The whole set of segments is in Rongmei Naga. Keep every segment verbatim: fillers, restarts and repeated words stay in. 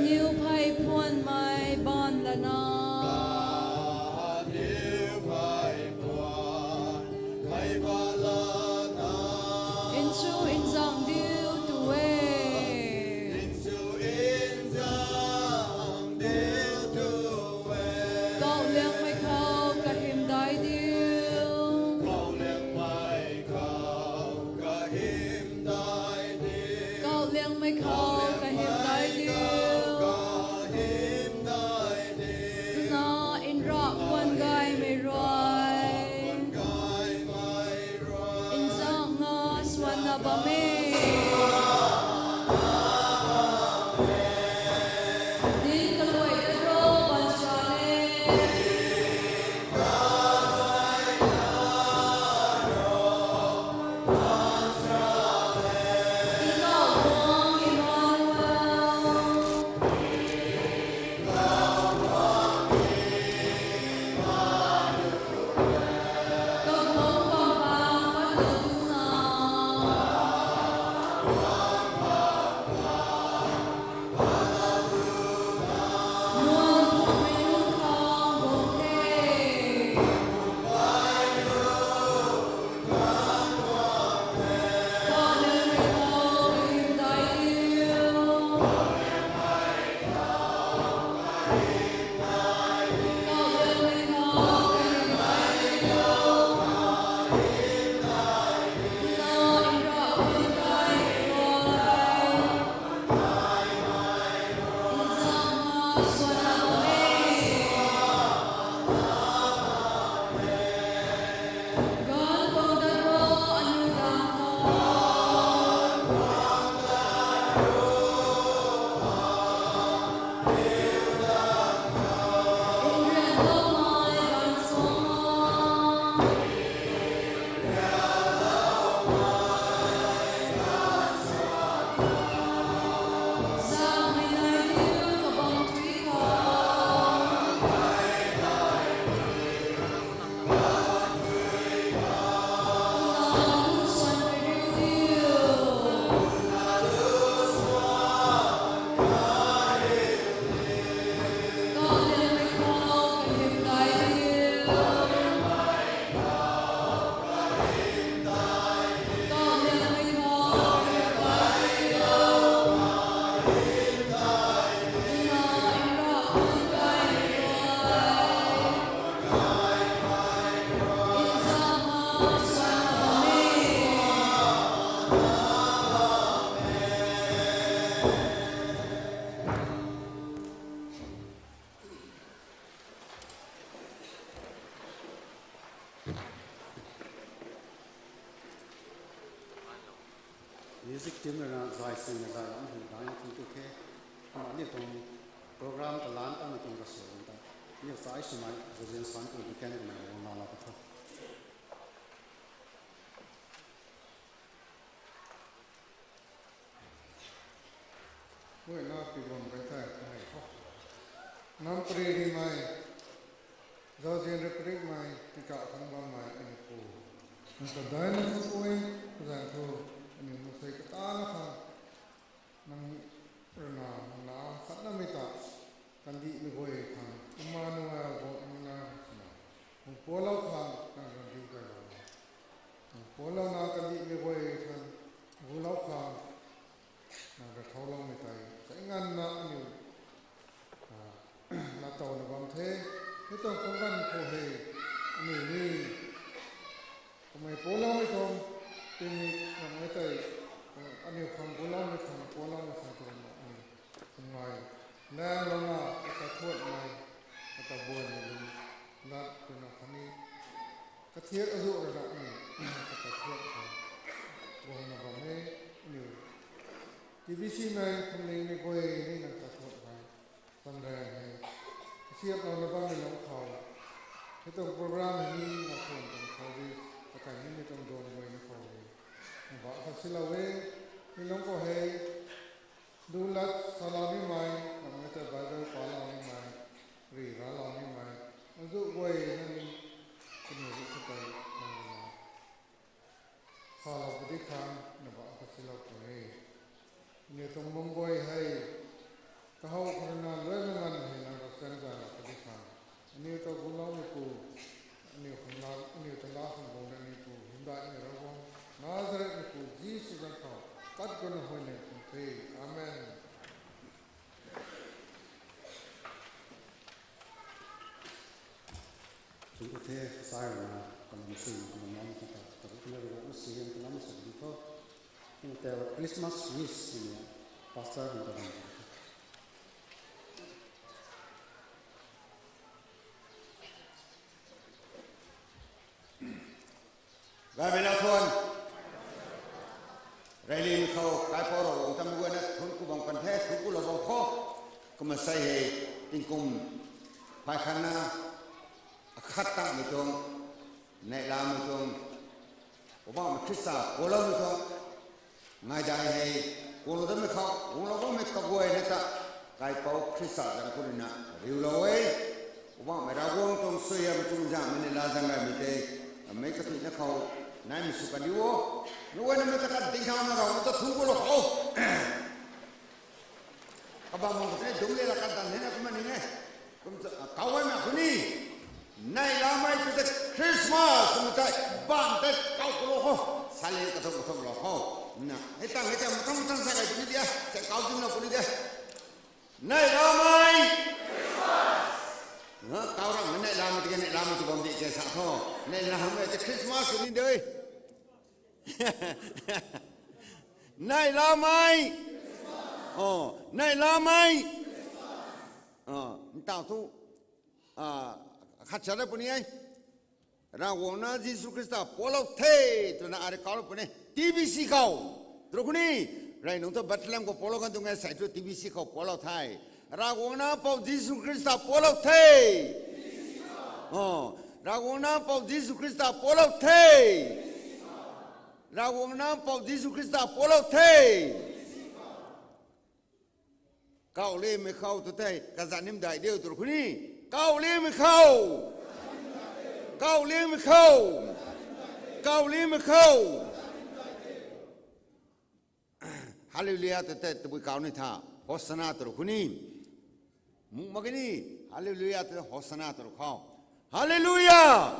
Niw phey phuanmei ban lana. Nchu nzang diu tu e. Kau liangmei khou kahymdai diu. Kau liangmei khou kahymdai diu. Twna nrah puan gaymei rui. Nzang nga swanna bam e. Din kaluai ta tho ban sa e. Tingkauh Buang Emmanuel. Kakhang bam bam pat lou tuna. Nuan phungmei nunc khang guang the. Kau liangmei khou kahymdai diu. Kau liangmei khou kahymdai diu. Twna nrah puan gaymei rui. Nzang nga swanna bam e. Ganv guang dat ro aniu dang khou. Nrianloumei ganv suang. Zaengmei nai diu kabam tui khou. Twna lu swan kariu diu. Kau liangmei khou kahymdai diu. Kau liangmei khou kahymdai diu. Twna nrah puan gaymei rui. Nzang nga swanna bam e. Music team rui na zay sing na zay lam hei dai na thun tu the. Kumna aniu tuang program kalan tangmei tuang kasuan ta, aniu chai swmei Zazin San tuang deacon kamei guang na la ka tho. Guayna pi bam kai thei kamei khou, nam pari rimei, zauzian rui parikmei, tika khang bammei aniu Pu, nang ta daina thupui, zaeng thu aniu mansei katana khang nang rui na nang na khatnamei ta kandihmei guay khang Emmanuel bo Emmanuel swna nang pualou khang nang randiu kailou, nang pualouna kandihmei guay khang gulou khang nang rui thauloumei tei sai nganvna aniu latowna bam the. Mi tuang khang ganv khou hei aniu ni kamei pualoumei tuang tingmik ramhmei tei aniu khang guloumei khang pualoumei khang tuang aniu kangai langlouna kata thuanmei, kata buanmei lung lat twna khatni kathiak azuh rana aniu kata thuan khang guangna bam e. Aniu T B C mei phuamlingmei guay ni nang ta thuan khang chamrang hei kasiamhlouna bammei lung khou, hei tuang program hei ni na thuan tuang service kakai nimei tuang duan guay ni khou hei nang ba kha silou e. Mi lung khou hei lu lat salou nimei, ramhmei ta Bible palou nimei, ri raclou nimei, azuh guay na ni kaniw ru kha tei nang rui na khalou pudi khang na ba kha silou pun e. Aniu tuang mung guay hei kahow Sai na, kalam sing, kalam lam, kata, kata, kata, kata, sing, kalam sing, kata. Ina tei Christmas wish, ina pastor, ina kalam. Gaymei na thuan. Reylian khou kaipouc Ravguangc ta meic guayna thuanc ku bam kan the, thuanc ku lou bam khou. Kumna sei hei, tingkum phay khatna akhat tangmei tuang, neihlamei tuang, Poubauhmei Khrista pualoumei tuang, ngaidai hei, kuanglou damei khou, guanglou bammei kaguayna ta, kaipouc Khrista zanc khou ruina riulou e. Poubauhmei Ravguangc tuang suaihiam chuzaenghmei neihla zaeng gaymei tei, meic kathuicna khou, naimei sw kan diu o. Meic guayna mei ta kandih thauna Ravguangc ta thuanc ku lou khou. Kabam bam khou tei dungc le la kan tan hei na kumna ning e. Kum, kau gaymei khou ni. Neihlamei tu tei Christmas twmei tei, bam tei kau ku lou khou. Silent kathumh kathumh lou khou. Na, hei tang, hei tang, mathang mathang sa gay puni dia, sa kau ding na puni dia. Neihlamei. Ha, kau rang neihlamei tiki neihlamei tu bam di ke sa khou. Neihlamei tei Christmas ni de. Neihlamei. O, neihlamei. O, ntau thu, a, khat sa da puni e. Ravguangc na Jisu Khrista pualou the, twna ari kaulou puni. T B C khou. Tru khou ni, rey nunc thu Bethlehem khou pualou kan tuang e, sei thu T B C khou pualou the. Ravguangc na Pou Jisu Khrista pualou the. O, Ravguangc na Pou Jisu Khrista pualou the. Ravguangc na Pou Jisu Khrista pualou the. Kau lemei khou tu tei, kazat nim dai diu tru khou ni. Kau lemei khou. Kau lemei khou. Kau lemei khou. Hallelujah tu tei tabui kau ni tha. Hosanna tru khou ni. Muk mak kani. Hallelujah tu Hosanna tru khou. Hallelujah.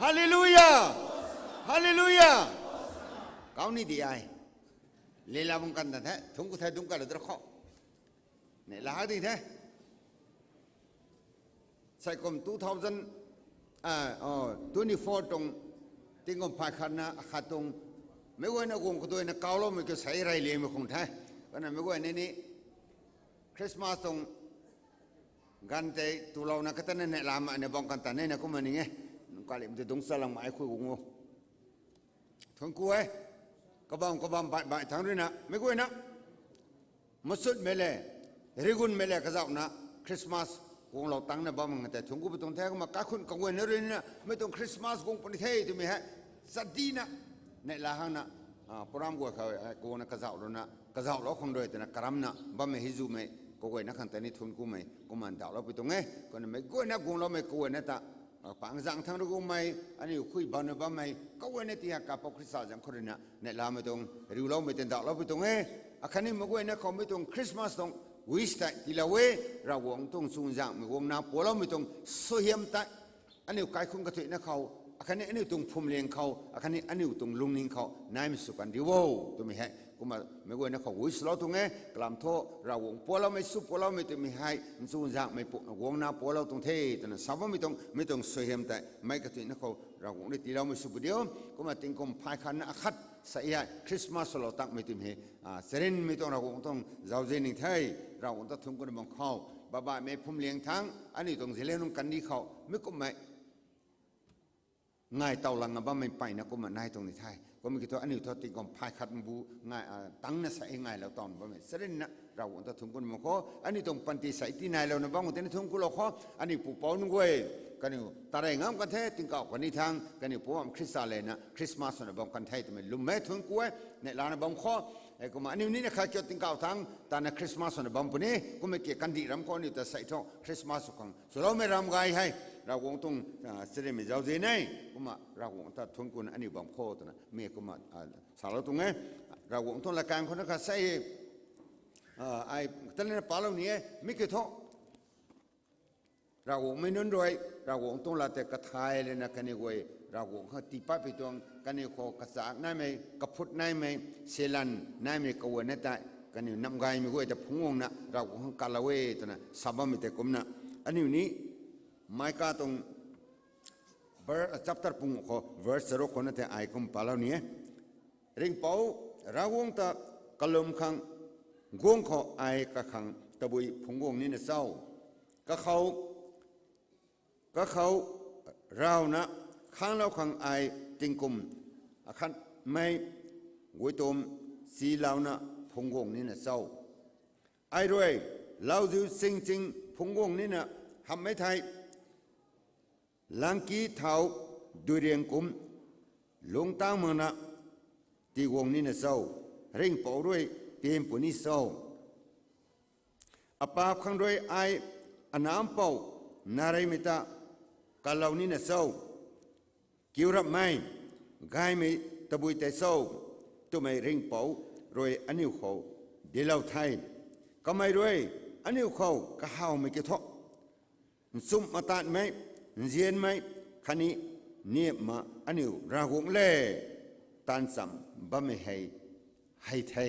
Hallelujah. Hallelujah. Kau ni di ai. Leila bam kan ta the, thungc ku the dungc kalou tru khou. Neihla hak di the. Sei kum two thousand, a, o, twenty-four tuang, tingkum phay khatna akhat tuang, meic guayna guang kaduaina kauloumei kiu sei rey liangmei khang the. Kana meic guayna ni Christmas tuang ganv tei tulouna katana neihlamei na bam kan ta nina kumna ning e. Kalim tei dungc chalang mei khui guang o. Thuanc ku e. Kabam kabam baih baih thangc ruina meic guayna machutmei le, rigunmei le kazauhna Christmas guanglou tangcna bam mang tei thuanc ku pu tuang the kumna kaikhunc kaguayna ruina mei tuang Christmas guang puni the twmei hei chadina neihla hangna, a, program guay khou, a, guangna kazauhlouna, kazauhlou khang rui twna karamna bammei hei zumei kaguayna khang tei ni thuanc kumei kumna ndauhlou pu tuang e. Kumna meic guayna guangloumei kaguayna ta, a, pang zang thangc rui guangmei, aniu khui banna bammei kaguayna ti hei kapou Khrista zanc khou ruina neihlamei tuang riuloumei tei ndauhlou pu tuang e. Akhatni meic guayna khou mei tuang Christmas tuang wish tei tiilou e. Ravguangc tuang chuzaenghmei guangna pualoumei tuang suaihiam tei aniu kaikhunc kathuicna khou, akhatni aniu tuang phuamling khou, akhatni aniu tuang lungning khou naimei sw kan diu o twmei hei kumna meic guayna khou wish lou tuang e. Kalam thu Ravguangc pualoumei, sw pualoumei twmei hei chuzaenghmei pu-, guangna pualou tuang the twna sa bammei tuang, mei tuang suaihiam tei meic kathuicna khou Ravguangc rui tiiloumei sw pu diu. Kumna tingkum phay khatna akhat sei hei Christmas swlou tangmei twmei hei, a, charynmei tuang Ravguangc tuang zauzian ning the. Ravguangc ta thuanc kuna bam khou, babaihmei phuamling thangc aniu tuang zile nung kandih khou mi kumhmei ngai tow lana bammei mpeyna kumna nai tuang ni the. Kumna kiu thu aniu thu tingkum phay khat mbu ngai, a, tangcna sei ngailou tawna bammei charynna Ravguangc ta thuanc kuna bam khou, aniu tuang panty sei tii nailouna bam khou tei ni thuanc kulou khou, aniu pupouc nunc guay, kaniw tarey ngam kan the, tingkauh kan ni thangc kaniw Poubauhmei Khrista lena Christmas swna bam kan the twmei lwmmei thuanc ku e. Neihlana bam khou, e, kumna aniu nina khat kiu tingkauh thangc tana Christmas swna bam puni, kumna ki kandih ram khou aniu ta sei thu Christmas sw khang swloumei ram gay hei Ravguangc tuang, a, charynmei zauzian e. Kumna Ravguangc ta thuanc kuna aniu bam khou twna mi kumna, a, salou tuang e. Ravguangc tuang latkaeng khou na kha sei, a, ai talana palou ni e, mi kiu thu Ravguangc mei nunc rui, Ravguangc tuang lat tei kathay lana kaniw guay, Ravguangc khang tiipatpui tuang, kaniw khou kachak naimei, kaphut naimei, silan naimei kaguayna tei, kaniw namgaymei guay ta phungc guangna Ravguangc khang kalou e twna sa bammei tei kumna. Aniu ni, Mika tuang Chapter pung khou verse charuk khou na the ai kum palou ni e. Ringhpouc Ravguangc ta kalum khang guang khou ai kakhang tabui phungc guang nina cho? Kakhou, kakhou rawna khanglou khang ai tingkum akhatmei guay tuang silouna phungc guang nina cho? Ai rui lauziu ching ching phungc guang nina hamhmei thei, langki thau duiriang kum lungc tang makna tii guang nina cho? Ringhpouc rui pin puni cho? Apaap khang rui ai anac mpouh nareymei ta kalou nina cho? Kiu rapmei, gaymei tabui tei cho? Twmei Ringhpouc rui aniu khou dilou the. Kamei rui aniu khou kahawmei kiu thu, nchumh matatmei, nzianmei khatni niamh ma aniu Ravguangc le taanv cham bammei hei hei the.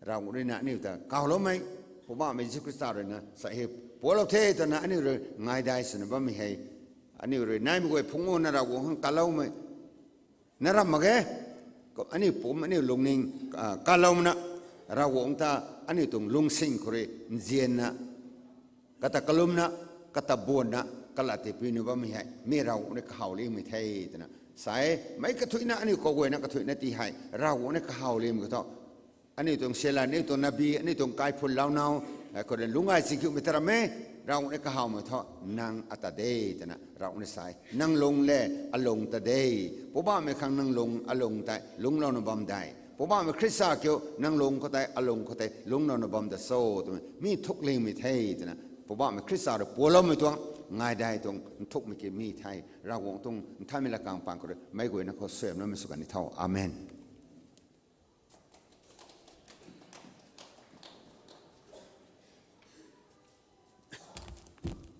Ravguangc rui na aniu ta kawloumei, Poubauhmei Jisu Khrista rui na sa hei pualou the twna aniu rui ngaidai swna bammei hei, aniu rui naimei guay phungc guangna Ravguangc khang kaloumei na ram mak ge. Aniu pumc, aniu lungning kalouna, Ravguangc ta aniu tuang lungsin khou rui nzianna, kata kalumna, kata buanna, kalat tipui na bammei hei mi Ravguangc rui kahaw limei the twna sa e. Meic kathuicna aniu kaguayna kathuicna ti hei Ravguangc rui kahaw limei khou thu, aniu tuang sila, aniu tuang nabi, aniu tuang kaiphun lau nau, khou rui lungcgay chingkhiumei ta ram e. Ravguangc rui kahawmei thu, nang ata de twna Ravguangc rui sa e. Nang lung le alung ta de. Poubauhmei khang nang lung alung tei lungclouna bam de? Poubauhmei Khrista kiu nang lung khou tei alung khou tei lungclouna bam da cho twmei mi nthuk limei the twna Poubauhmei Khrista rui pualoumei tuang ngaidai tuang nthukmei ki mi the. Ravguangc tuang nthanmei lakang paan khou rui meic guayna khou suaihiamloumei sw kan ni tho. Amen.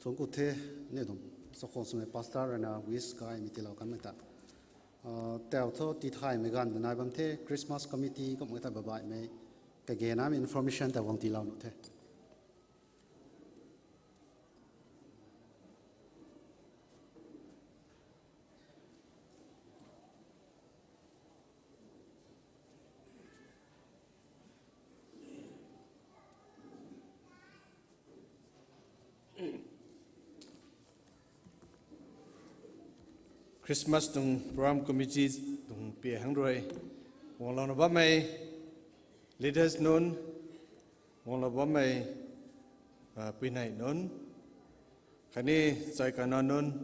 Thuanc ku the, aniu tuang chakhwang swmei pastor rui na wish gaymei tiilou kanmei ta. Tau thu tithaymei ganv ta nai bam the, Christmas committee kummei ta babaihmei kagenamei information ta guang tiilou nuh the. Christmas tuang program committee tuang pia hang rui guanglouna bammei leaders nunc, guanglou bammei puinei nunc, khatni chai kana nunc,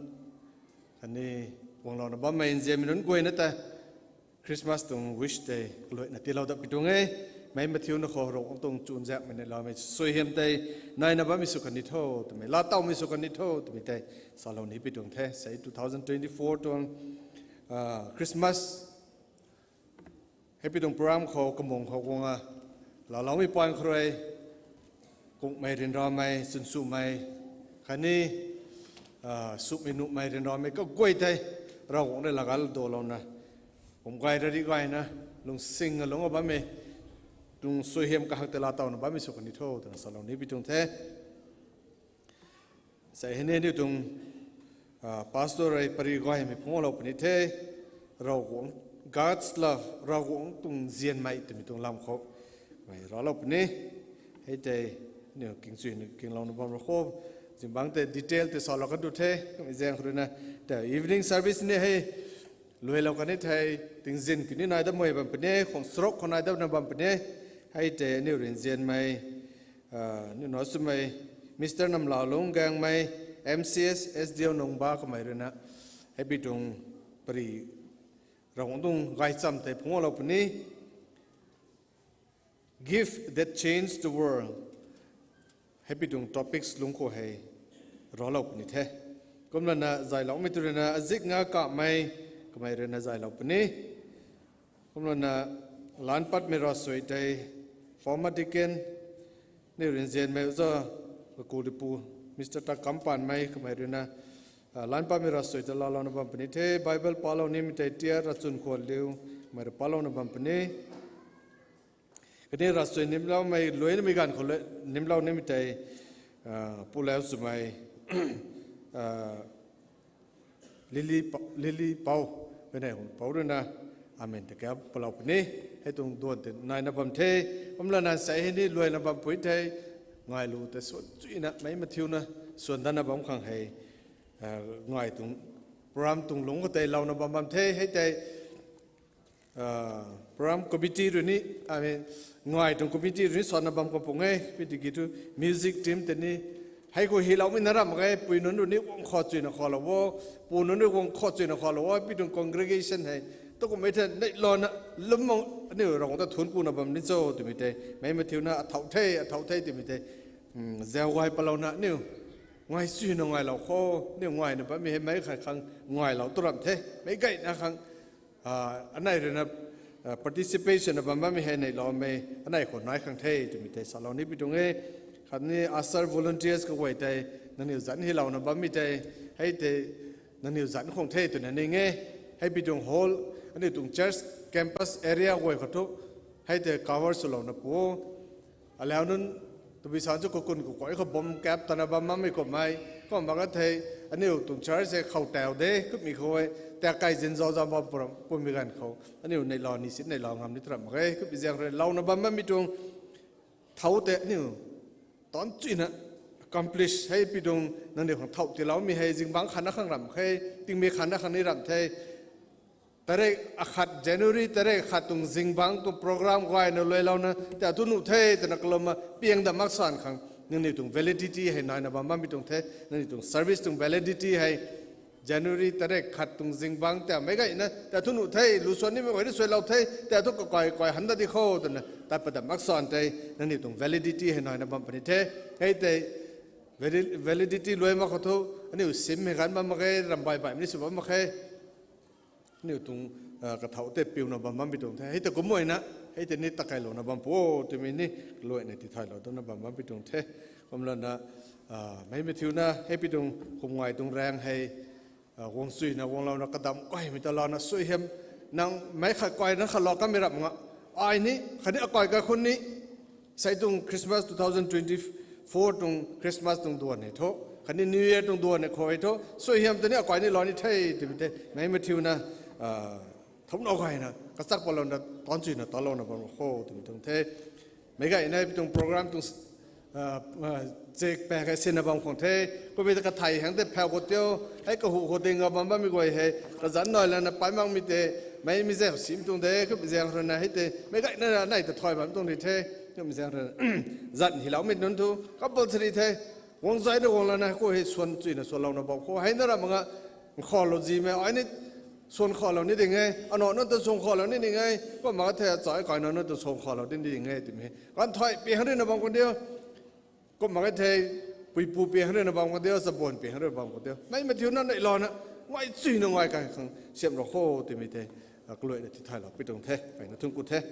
khatni guanglouna bammei nzianmei nunc guayna ta Christmas tuang wish tei kaluaina tiilou dat pi tuang e. Meic mathiuna khou Ravguangc tuang chuzaenghmei neihloumei suaihiam tei naina bammei sw kan ni tho twmei, laatowmei sw kan ni tho twmei tei salou ni pi tuang the. Sei two thousand twenty-four tuang Christmas hei pi tuang program khou kamung khou guang a, laaloumei paan khou rui kungmei ryanramei, chunsumei, khatni sumei nuhmei ryanramei kaguay tei Ravguangc rui lagaydalouna, kum gay rari gayna lungsing a lungc a bammei tuang suaihiam kahak tei laatowna bammei sw kan ni tho twna salou ni pi tuang the. Sei hei ni aniu tuang pastor rui pary gaymei phungclou puni the. Ravguangc, God's love, Ravguangc tuang nzianmei twmei tuang lam khou mei raclou puni. Hei tei aniu kingchuina kinglouna bam ra kho, zingbangc tei detail tei salou kan tu the. Kamei zaeng khou rui na tei evening service ni hei luailou kan ni thei, tingzin kini nai dat mei bam puni, khwang charuk khou nai datna bam puni. Hei tei aniu rui nzianmei, aniu na swmei Mister Namlou Lungc Gaengmei, M C S, S D O Nungba kamei rui na hei pi tuang pary Ravguangc tuang gaychamv tei phungclou puni. Gift that changed the world. Hei pi tuang topics lungc khou hei raclou puni the. Kumlana zayloumei tu rui na Azikngakamei kamei rui na zaylou puni. Kumlana laanc patmei ravsui tei former deacon, aniu rui nzianmei oja Kakulipu, Mister Takampanmei kamei rui na laanc patmei ravsui ta laalouna bam puni the. Bible palou nimei tei Tia Rachunkhwanliu kamei rui palouna bam puni. Khatni ravsui nimloumei luainamei ganv khou nimlou nimei tei Pu Lau swmei, Lily Pou, Lily Pou, hei nei hung pou rui na, amen ta kap palou puni. Hei tuang duan tei naina bam the, kumlana sei hei ni luaina bam pui the, ngai lu tei suan chuina, mei mathiuna, suan dana bam khang hei, ah, ngai tuang, program tuang lungc khou tei louna bam bam the, hei tei, ah, program committee rui ni, I mean, ngai tuang committee rui ni suanna bam khou pung e, pi tiki thu music team tei ni, hei khou hiloumei na ram mak ge, pui nunc rui ni guang khou chuina khou lou o, pu nunc rui guang khou chuina khou lou o, pi tuang congregation hei, tu kummei the, nei lana, lum mang, aniu rang ta thun kuna bam ni cho, twmei tei, mei mathiuna, athau the, athau the, twmei tei, um, zau gay palouna, aniu, ngai chuina ngailou khou, aniu ngaina bammei hei, mei khai khang ngailou tu ram the, mei gayna khang, ah, anei rui na, ah, participation na bam bammei hei nei loumei, anei khou nai khang the, twmei tei salou ni pi tuang e. Khatni usher volunteers kaguay tei, nangniw zanc hilouna bammei tei, hei tei, nangniw zanc khang the twna ning e. Hei pi tuang hall, aniu tuang church campus area guay khou thu, hei tei cover swlouna pu o. Alau nunc, tabui san chu kakun kakai khou bom kap tana bam bammei kummei, kum mak ka thei, aniu tuang church hei khou tau de, kummei khou e, ta kai zin zau zam bam puram, pumei ganv khou, aniu neilou ni sit neilou ngam ni tu ram mak ge, kummei zaeng rui louna bam bammei tuang, thau tei aniu, tan chuina, accomplish hei pi tuang, nangniw khang thau tiiloumei hei, zingbangc khatna khang ram khe, tingmei khatna khang ni ram the, tarik akhat, January tarik akhat tuang zingbangc tuang program gayna luailouna, ta thu nuh the, twna kalouma, piang da mak san khang, nangniw tuang validity hei naina bam bammei tuang the, nangniw tuang service tuang validity hei, January tarik khat tuang zingbangc ta mei gayna, ta thu nuh the, lu suan nimei guay ni suailou the, ta thu kakai kai han da di khou, twna, tat pat da mak san tei, nangniw tuang validity hei naina bam puni the, hei tei, vali-, validity luai mak khou thu, aniu sim hei ganv bam mak ge, rambai bai ni sw bam mak khe. Aniu tuang, ah, kathau tei piuna bam bam pi tuang the. Hei ta kumna, hei tei ni takailouna bam pu o, twmei ni kaluaina tithaylou dana bam bam pi tuang the. Kumlana, ah, mei mathiuna, hei pi tuang kum ngai tuang raeng hei, ah, guang suina, guanglouna, kadam kaimei ta lana, suaihiam, nang mei khat kaina khat lou kamei ram nga. Ai ni, khatni akai kai khun ni, sei tuang Christmas two thousand twenty-four tuang Christmas tuang duan hei thu, khatni New Year tuang duan hei khou hei thu, suaihiam ta ni akai ni lou ni the, twmei tei, mei mathiuna, ah, thouna gayna, kachak palouna, tan chuina talouna bam khou, twmei tuang the. Meic gayna pi tuang program tuang, ah, ah, chek paeng hei sinna bam khang the, kummei ta kathai hang tei phau khou tio, hei kahu khou ding ga bam bammei guay hei, kazanc nai lana pai makmei tei, mei mi zau sim tuang de, kummei zaeng ruina hei tei, meic gayna nai ta thay bam tuang di the, kummei zaeng ruina, zan hiloumei nunc thu, compulsory the, guang zayna guang lana khou hei suan chuina suanlouna bam khou, hei na ram nga, nkhaulou zimei, ai ni, suan khaulou ni ding e, ano nunc ta suan khaulou ni ding e, kumna the, chai kai nunc ta suan khaulou ni ding e, twmei. Kan thay pi hang ruina bam khang tio, kumna the, puipu pi hang ruina bam khang tio, chabuan pi hang ruina bam khang tio. Mei mathiuna nai lana, ngai chuina ngai kai khang, siamlou khou, twmei tei, kaluaina tithaylou pi tuang the, peyna thun ku the.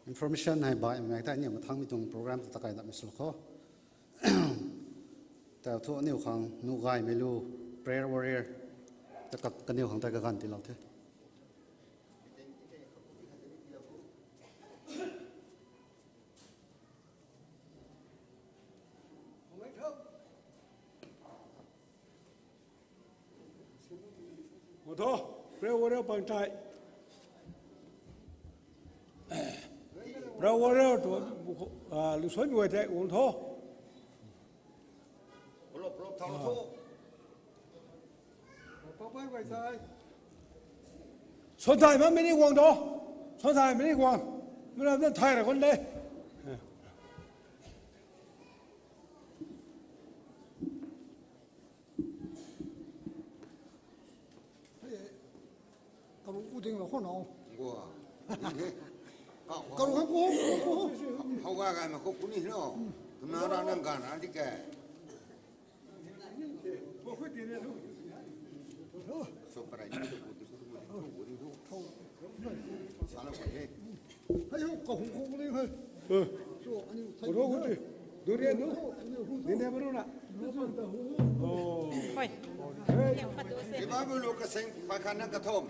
Information hei bai mak tei aniu mathangmei tuang program ta takai datmei sw khou. Tau thu aniu khang nuh gaymei lu prayer warrior ta ka, kaniw khang tei kaganv tiilou the. Guang tho, prayer warrior pang tei. Prayer warrior tu, ah, lu suan guay tei guang tho. Suan thay makmei ni guang tho. Suan thay makmei ni guang. Mei ram ta thay ra kan de. Karu ku ding lou khou na. Karu khang ku, ku. Hou ga ga ma khou ku ni lo. Twna ra nang ga na di ke. So parai ni tu ku tu ku tu ku tu. Sa na ko he. Hei ho, kahung khou ni hei. Ro ko ti. Durian nu. Dine baru na. Hoi. Hei. Iba bu lo kaseng pakhan na kathom.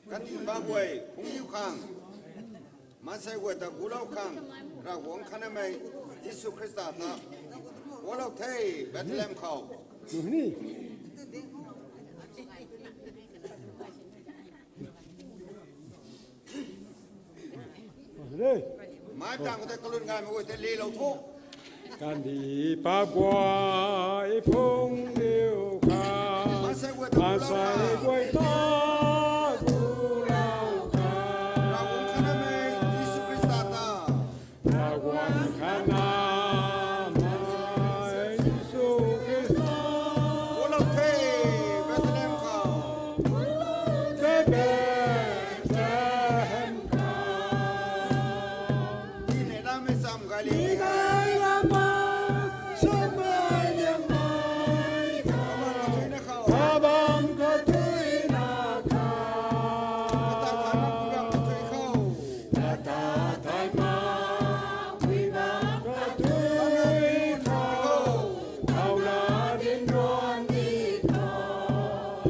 Kandih baguay phungc diu khang, maansei guay ta gulou khang, Ravguangc khanamei Jisu Khrista ta gualou the Bethlehem khou. Mei tang khou tei kalun gaymei guay tei lilou tho. Kandih baguay phungc diu khang, maansei guay ta gulou khang, Ravguangc khanamei Jisu Khrista ta, Ravguangc khanamei Jisu Khrista gualou the Bethlehem khou. Bethlehem khou. Di neihlamei cham gay li, di neihlamei cham gay liangmei, kabam kathuina khou, kabam kathuina khou, kata thaymei kabam kathui khou, kata thaymei kabam kathui khou, thauna dinc ruan di khou.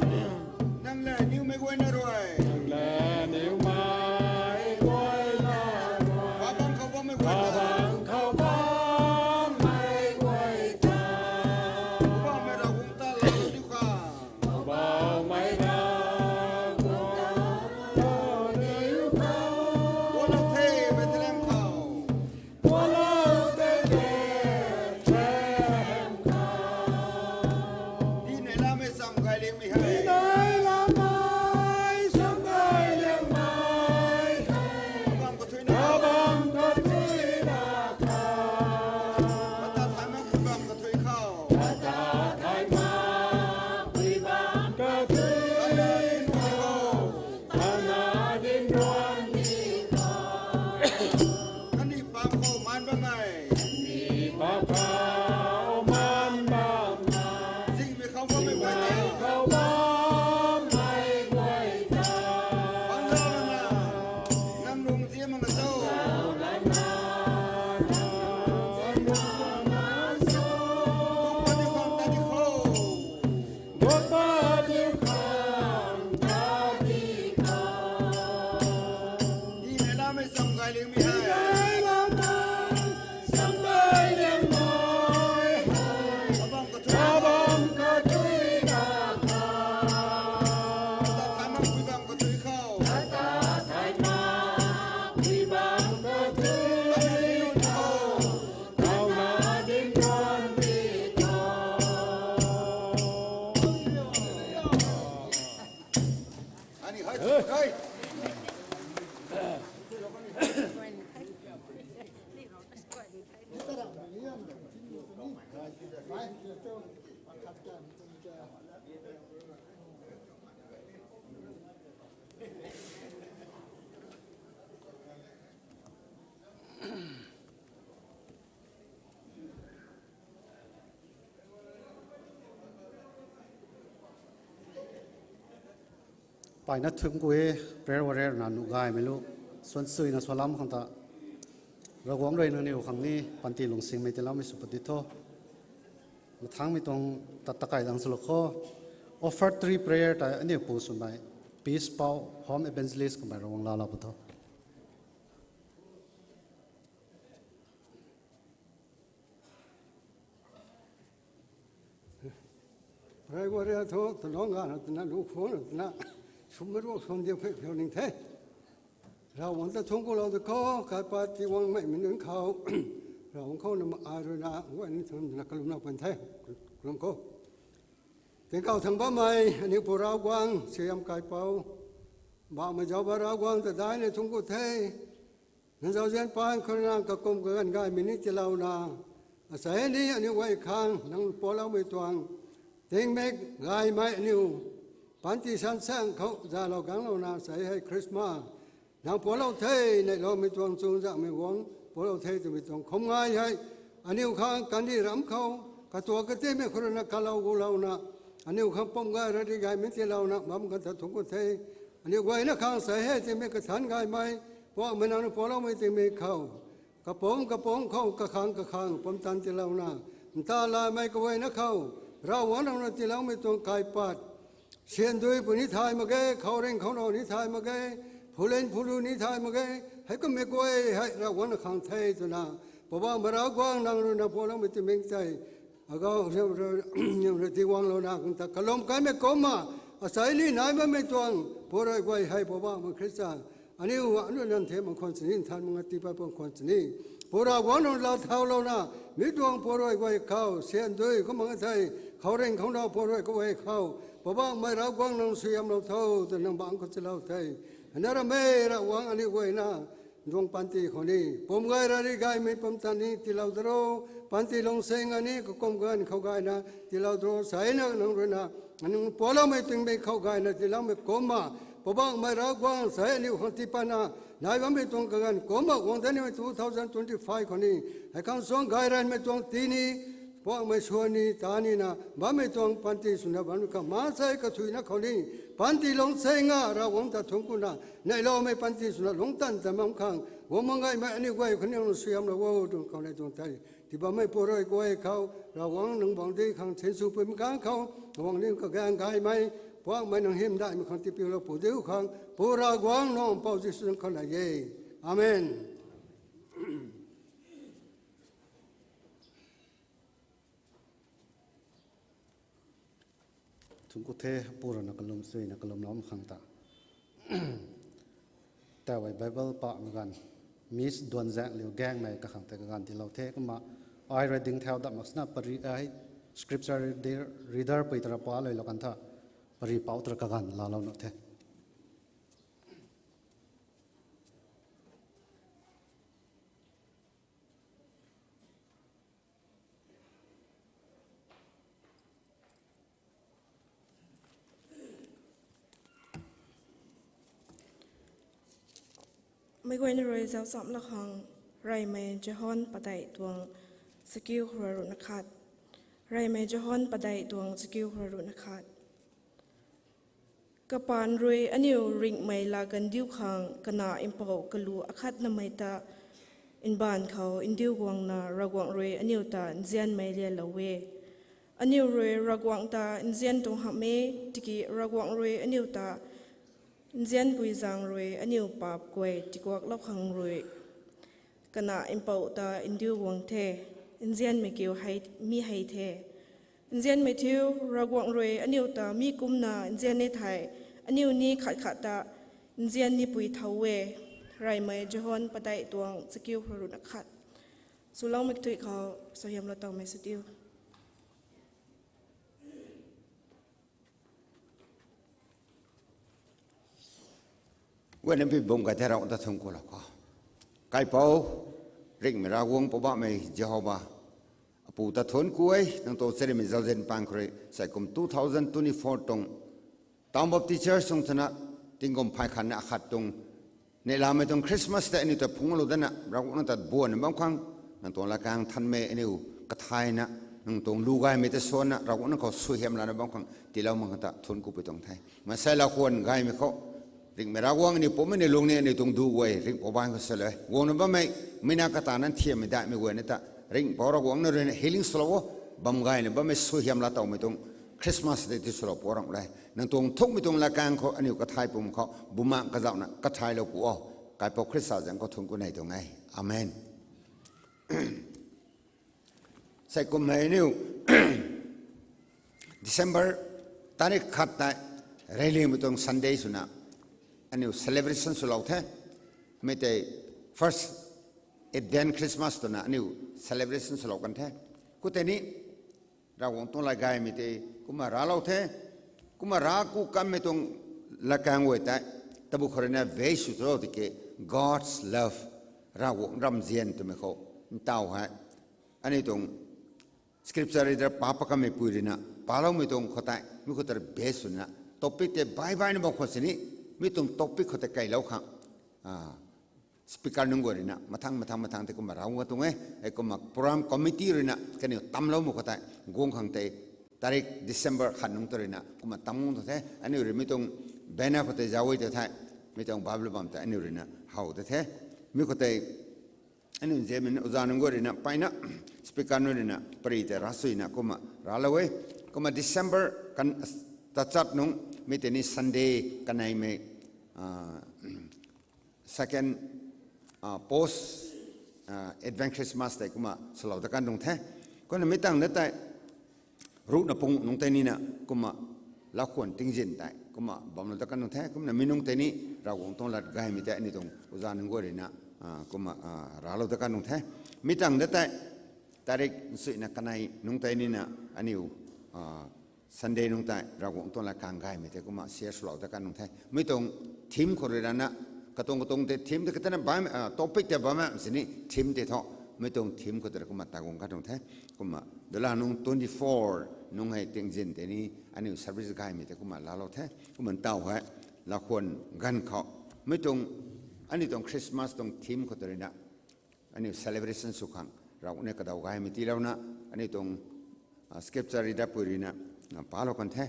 Nang le aniwmei guayna rui, nang le aniwmei guayna rui, kabam khou bammei guay ta, kabam khou bammei guay ta, Poubauhmei Ravguangc ta lou diu khang, Poubauhmei Ravguangc ta lou diu khang. Gualou the Bethlehem khou. Gualou the Bethlehem khou. Di neihlamei cham gay liangmei hei, di neihlamei cham gay liangmei hei, kabam kathuina, kabam kathuina khou, kata thaymei kabam kathui khou, kata thaymei kabam kathui khou, thauna dinc ruan di khou. Kandih paap khou maan bammei, kandih paap khou maan bammei, zingmei khou bammei guay ta, khou bammei guay ta, bangzaulouna, nang lungc zian makna cho, bangzaulouna, nang lungc zian makna cho, guang pat diu khang tat di khou, guang pat diu khang tat di khou. Di neihlamei cham gay liangmei hei, di neihlamei cham gay liangmei hei, kabam kathui, kabam kathuina khou, kata thaymei kabam kathui khou, kata thaymei kabam kathui khou, thauna dinc ruan di khou. Ani hei, hei. Mpeyna thuanc ku e, prayer warrior na nuh gaymei lu, suan suina sw lam khang ta, Ravguangc rui nangniw khang ni panty lungsingmei tiiloumei sw pat di tho. Mathangmei tuang tat takai dang swlou kho. Offertory prayer tei aniu pu swmei Peace Pau, Home Evangelist kamei Ravguangc laalou pat tho. Prayer warrior thu, talung gana twna, lu khwan twna, swmei ruc swan diu phek pheu ning the. Ravguangc ta thuanc kulou di khou, kaipat ti guangmei mi nunc khou, Ravguangc khou na ma ai rui na, guay ni thun na kalumlou pan the, kalum khou. Tingkauh thangc bammei, aniu pu Ravguangc, suaihiam kaipouc, bauhmei zauc ba Ravguangc ta daihna thuanc ku the. Nang zauzian pan khou rui na kakum kaganv gaymei ni tiilouna, asei ni aniu guay khang nang pualoumei tuang, tingmik gaymei aniu, panty sansaeng khou zalou ganglouna asei hei Christmas, nang pualou the, neihloumei tuang chuzaenghmei guangc pualou the twmei tuang khum ngai hei, aniu khang kandih ramh khou, katuak katimei khou rui na kalau gulouna, aniu khang pumc gay radi gaymei tiilouna bam kan ta thuanc ku the. Aniu guayna khang sei hei tingmik kathanc gaymei, puakmei nang na pualoumei tingmik khou, kapumc kapumc khou kakhang kakhang pumtan tiilouna, nta lamei kaguayna khou, Ravguangc nang rui tiiloumei tuang kaipat, Siandui puni thay mak ge, khouringh khounou ni thay mak ge, phulen phulu ni thay mak ge, hei kummei guay hei Ravguangc na khang the twna, Poubauhmei Ravguangc nang rui na pualoumei timing tei, agau, ram rui, ram rui tingwanglouna kung ta kalum kanmei kumna, asei ni nai bammei tuang, puarui guay hei Poubauhmei Khrista, aniu, aniu nan the mak khwan sini, nthan mak nga tiipat pang khwan sini. Pu Ravguangc nang lat thaulouna, mi tuang puarui guay khou, siandui kumna thei, khouringh khounou puarui guay khou, Poubauhmei Ravguangc nang suaihiamlou tho, twna nang bangc khou chilou the. Ana rammei Ravguangc aniu guayna, nduang panty khou ni, pum gay rari gaymei pumtan ni tiilou daro, panty lungcsinga ni kakum ganv khou gayna tiilou daro, seina nang rui na, nang pualoumei tingmik khou gayna tiiloumei kumna, Poubauhmei Ravguangc sei aniu khang tiipatna, nai bammei tuang kaganv kumna guang danimei two thousand twenty-five khou ni, hei khang suang gay ranmei tuang ti ni, Poubauhmei suan ni, ta nina, bammei tuang panty swna bammei khang, maansei kathuicna khou ni, panty lungcsinga Ravguangc ta thungc kuna, neihloumei panty swna lungctan ta bam khang, guang mak gaymei aniu guay khou ni nang suaihiamlou o, tuang khou nei tuang thei. Tii bammei puarui guay khou, Ravguangc nang bangc di khang thinsw pui mak kang khou, guang ni kaganv gaymei, Poubauhmei nang hymdaihmei khang tiipiulou pu diu khang, Pu Ravguangc nang Pou Jisu nang khou nei e. Amen. Thungc ku the, pu rui na kalum suina kalumlou mak khang ta. Tau ei Bible pahmei ganv, Miss Duanzaengliu Gaengmei kakhang tei kaganv tiilou the kumna, ai rui ding thau dat mak sina pari ai, scripture reader, reader pui tara pa luilou kan tha, pari pou tara kaganv laalou nuh the. Meic guayna rui zauc chamlou khang, Reymei Johon padeih tuang chakiu khou rui ruhna khat. Reymei Johon padeih tuang chakiu khou rui ruhna khat. Kapaan rui aniu ringhmei laa kandiu khang kana mpouh kalu akhatnamei ta mbaanv khou ndiu guangna Ravguangc rui aniu ta nzianmei lialou e. Aniu rui Ravguangc ta nzian tuang hamh e, tiki Ravguangc rui aniu ta nzianpui zaeng rui aniu paap guay tikuaklou khang rui kana mpouh ta ndiu guang the, nzianmei kiu hei, mi hei the. Nzianmei thiu, Ravguangc rui aniu ta mi kumna nzian e thei, aniu ni khat khat ta nzian nipui thau e. Reymei Johon padeih tuang chakiu khou rui ruhna khat. Swloumei kathuic khou suaihiamlou towmei sw diu. Guayna bi bum kai the, Ravguangc ta thungc kulou kho. Kaipouc, ringhmei Ravguangc Poubauhmei Jehova, apu ta thungc ku e, nang tuang charynmei zauzian pang khou rui, sei kum two thousand twenty-four tuang Town Baptist Church tuang twna, tingkum phay khatna akhat tuang, neihlamei tuang Christmas tei aniu ta phungclou dana, Ravguangc nang ta buanna bam khang, nang tuang latkaeng nthanmei aniu kathayna, nang tuang lu gaymei ta suanna, Ravguangc nang khou suaihiam lana bam khang tiilou mak khang ta thungc kupui tuang the. Maansei lau khwan gaymei khou, ringhmei Ravguangc aniu pumei ni lung ni aniu tuang du guay ringhpouc baanc khou salou e. Guangna bammei, mi na kata nan thiammei daihmei guayna ta, ringhpouc Ravguangc na rui na healing swlou o, bam gayna bammei suaihiam laa towmei tuang Christmas tei ti swlou pu Ravguangc le. Nang tuang thukmei tuang latkaeng khou aniu kathay pum khou, bumaengh kazauhna kathaylou pu o. Kaipouc Khrista zaeng khou thungc ku nei tuang e. Amen. Sei kum hei aniu December tarik khat tei, reyliangmei tuang Sunday swna, aniu celebration swlou the. Mi tei first Advent Christmas twna aniu celebration swlou kan the. Khoutei ni, Ravguangc tuang lat gaymei tei kumna raclou the. Kumna rac ku kanmei tuang latkaeng guay tei, tabui khou rui na vei sw tulou tiki, God's love, Ravguangc ramzian twmei khou, ntaw hei, aniu tuang scripture reader pa pakanmeipui rui na, paloumei tuang khou tei, mi khou ta base swna, topic tei bai baina bam khwan sini, mi tuang topic khou tei keylou khang, speaker nunc guay rui na, mathang, mathang, mathang tei kumna rac ngua tuang e, hei kumna program committee rui na, kaniw tamloumei khou tei, guang khang tei, tarik December khat nungc ta rui na, kumna tam ngua tuang the, aniu rui mi tuang banner khou tei zauc e ta the, mi tuang Bible bam tei aniu rui na how ta the, mi khou tei, aniu nzianmei oza nunc guay rui na, mpeyna, speaker nunc rui na, pary tei rac suina, kumna raclou e, kumna December kan, tachat nung, mi tei ni Sunday kaneimei, second post Advent Christmas tei kumna salou dat kan nung the. Kumna mi tangv da tei ruhna pung nung tei nina kumna lakhwan tingzin tei kumna bamlou dat kan nung the. Kumna mi nung tei ni Ravguangc tuang lat gaymei tei aniu tuang uza nunc guay ruina kumna raclou dat kan nung the. Mi tangv da tei tarik nsuina kanei nung tei nina aniu Sunday nung tei Ravguangc tuang lat kang gaymei tei kumna share swlou dat kan nung the. Mi tuang theme khou rui rana, katuang katuang tei theme tei katana bammei, topic tei bammei sini theme tei thu, mi tuang theme khou tei kumna taguang kan nung the. Kumna dala nung twenty four nung hei tingzin tei ni aniu service gaymei tei kumna laalou the. Kumna ntaw hei lakhwan ganv khou mi tuang, aniu tuang Christmas tuang theme khou tei ruina aniu celebration sw khang Ravguangc ni kadaw gaymei tiilouna aniu tuang scripture reader pui ruina palou kan the.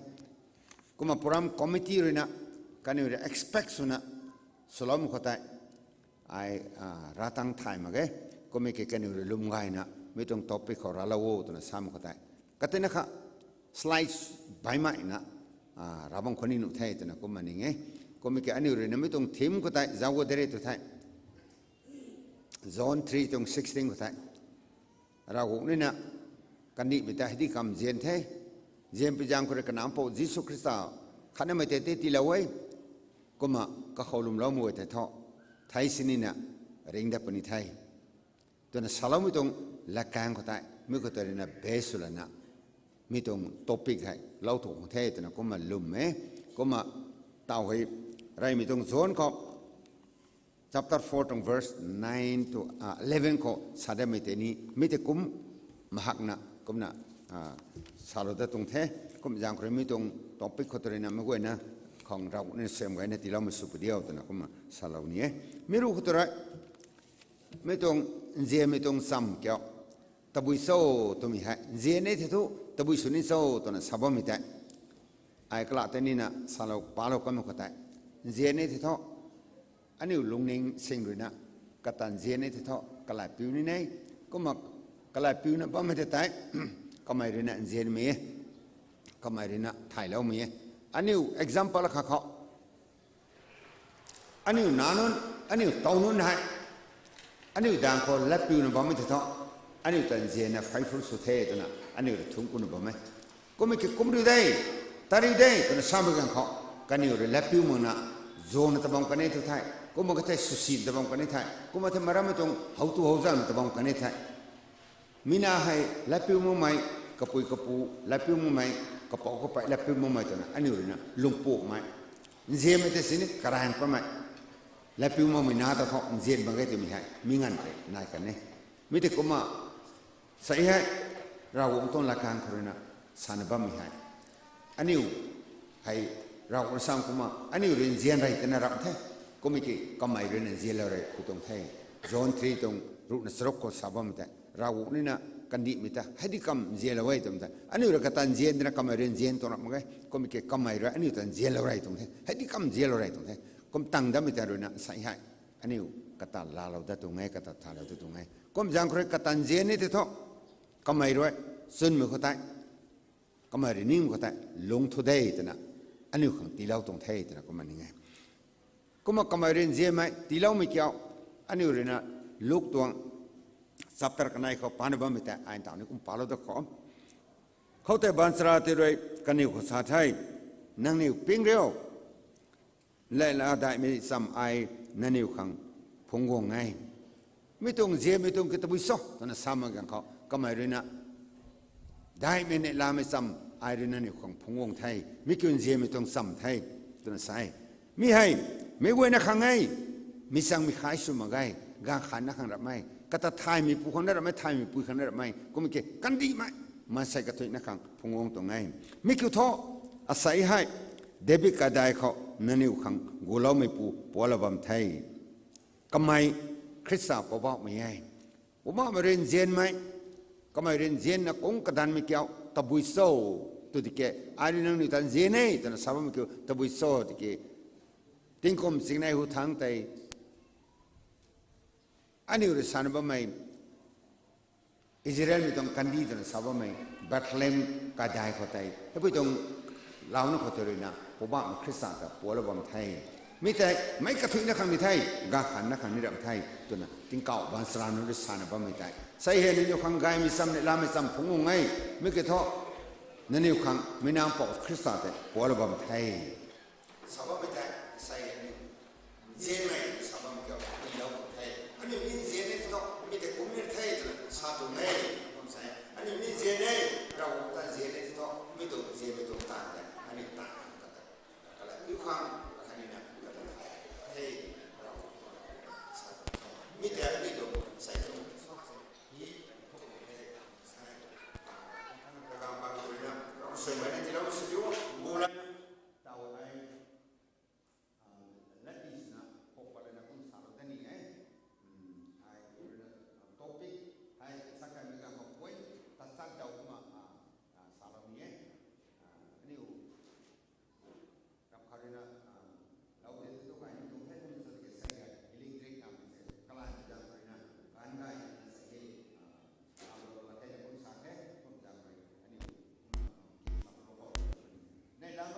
Kumna program committee ruina kaniw rui expect swna swloumei khou tei ai ravtang thay mak ge. Kummei ki kaniw rui lwm gayna mi tuang topic khou raclou o twna samei khou tei katina kha slides baihmei na ravbang khou ni nuh the twna kumna ning e. Kummei ki aniu ruina mi tuang theme khou tei zauc de re tw the. John three tuang sixteen khou tei Ravguangc nina kandihmei ta heidikamv nzian the. Nzianpui zaeng khou rui Kanac Mpouh Jisu Khrista khatnamei tei tei tiilou e. Kumna kakhou lwmloumei tei thu thei sinina ring dat puni the twna saloumei tuang latkaeng khou tei mi khou tei ruina base sw lana mi tuang topic hei lou tuang the twna kumna lwm e. Kumna taw hei reymei tuang John khou chapter four tuang verse nine to eleven khou sa datmei tei ni mi tei kum mahakna kumna salou dat tuang the. Kum zaeng khou rui mi tuang topic khou tei ruina meic guayna khang Ravguangc nina suaihiam gayna tiiloumei sw pu diu twna kumna salou ni e. Mi ruc khou tei rui mi tuang nzianmei tuang chamv kiu tabui cho twmei hei nzian e thei thu tabui sw ni cho twna sa bammei tei ai kalam tei nina salou palou kanmei khou tei nzian e thei thu aniu lungning sing ruina kata nzian e thei thu kalaipiu ni e. Kumna kalaipiuna bammei tei tei kamei ruina nzianmei e, kamei ruina thayloumei e. Aniu example khat khou aniu nac nunc, aniu tow nunc hei aniu daeng khou latpiuna bammei tei thu aniu ta nzianna faithful sw the twna aniu rui thungc kuna bam e. Kummei ki kum riu de, ta riu de twna samei ganv khou kaniw rui latpiu makna zuangna ta bam kan e tu the. Kumna ka thei swsin ta bam kan e the. Kumna thei marammei tuang how tu how zangna ta bam kan e the. Mi na hei latpiu makmei, kapui kapu latpiu makmei, kapouc kapei latpiu makmei twna aniu ruina lungpuakmei, nzianmei tei sini karaeng pamei, latpiu makmei na ta thu nzian mak ge twmei hei mi nganv tei nai kan e. Mi tei kumna sa hei Ravguangc tuang latkaeng khou ruina sana bammei hei aniu hei Ravguangc sam kumna aniu rui nzian rey twna ramh the. Kummei ki kamei ruina nzianlou rey ku tuang the. John three tuang ruhna charuk khou sa bammei tei Ravguangc nina kandihmei ta heidikamv nzianlou e twmei tei aniu rui kata nzian twna kamei rui nzian tuang ramh mak ge. Kummei ki kamei rui aniu ta nzianlou rey tuang the, heidikamv nzianlou rey tuang the. Kum tang datmei ta ruina sa hei aniu kata laalou dat tuang e, kata thalou dat tuang e. Kum zaeng khou rui kata nzian e thei thu kamei rui chwnmei khou tei kamei rui ningmei khou tei lungc thu de twna aniu khang tiilou tuang the twna kumna ning e. Kumna kamei rui nzianmei tiiloumei kiu aniu ruina Luk tuang chapter kanei khou pana bammei tei ai ntaw ni kum palou dat khou, khoutei baanchara tei rui kaniw khou sa the, nangniw ping riu, neihla daihmei cham ai nangniw khang phungc guang e. Mi tuang nzianmei tuang ki tabui cho twna sa mak ganv khou kamei ruina daihmei neihlamei cham ai rui nangniw khang phungc guang the, mi kiu nzianmei tuang cham the twna sa e. Mi hei meic guayna khang e, mi changmei khai sw mak ge, ganv khat na khang rapmei, kata thaymeipu khang na rapmei, thaymeipu khang na rapmei, kummei ki kandihmei maansei kathuicna khang phungc guang tuang e. Mi kiu thu asei hei David kaidai khou nangniw khang guloumeipu pualou bam the. Kamei Khrista Poubauhmei e. Poubauhmei rui nzianmei, kamei rui nzianna kung kadanmei kiu tabui cho tw tiki, ai rui nangniw ta nzian e twna sa bammei kiu tabui cho tiki, tingkum chingnei hu thangc tei aniu rui sana bammei Israelmei tuang kandih twna sa bammei Bethlehem kaidai khou tei, heipui tuang Launa khou tei ruina Poubauhmei Khrista ta pualou bam the. Mi tei meic kathuicna khang ni the, gaanv khatna khang ni ram the twna tingkauh baanchara nunc rui sana bammei tei sei hei nangniw khang gaymei cham ni lamei cham phungc ung e. Mi kiu thu nangniw khang meic Nac Mpouh Khrista tei pualou bam the. Sa bammei tei sei hei ni nzianmei sa bam kiu tiilou the. Aniu ni nzian e tei thu mi tei kum ni the twna sa tuang e. Kum sa e, aniu ni nzian e, Ravguangc ta nzian e tei thu mi tuang nzianmei tuang taanv tei aniu ta khang kata, kala kiu khang kata ni na kata the. Ravguangc sa tuang e. Mi tei aniu tuang sei tuang Kaganv bang khou ruina ram suaimei na tiilou sw diu, bu la. Tau ai, latni swna khou pat lana kum salou dat ni e. Ai ruina topic hei sa kanmei ganv khou point tachat daw kumna salou ni e. Aniu ram khat ruina lou de tu kai ni tuang the kum sa ke sei hei electric nam se kalan zang ruina kan gay na sei hei lou la the kum sa the kum zang rui aniu kum sa lou khou nei lam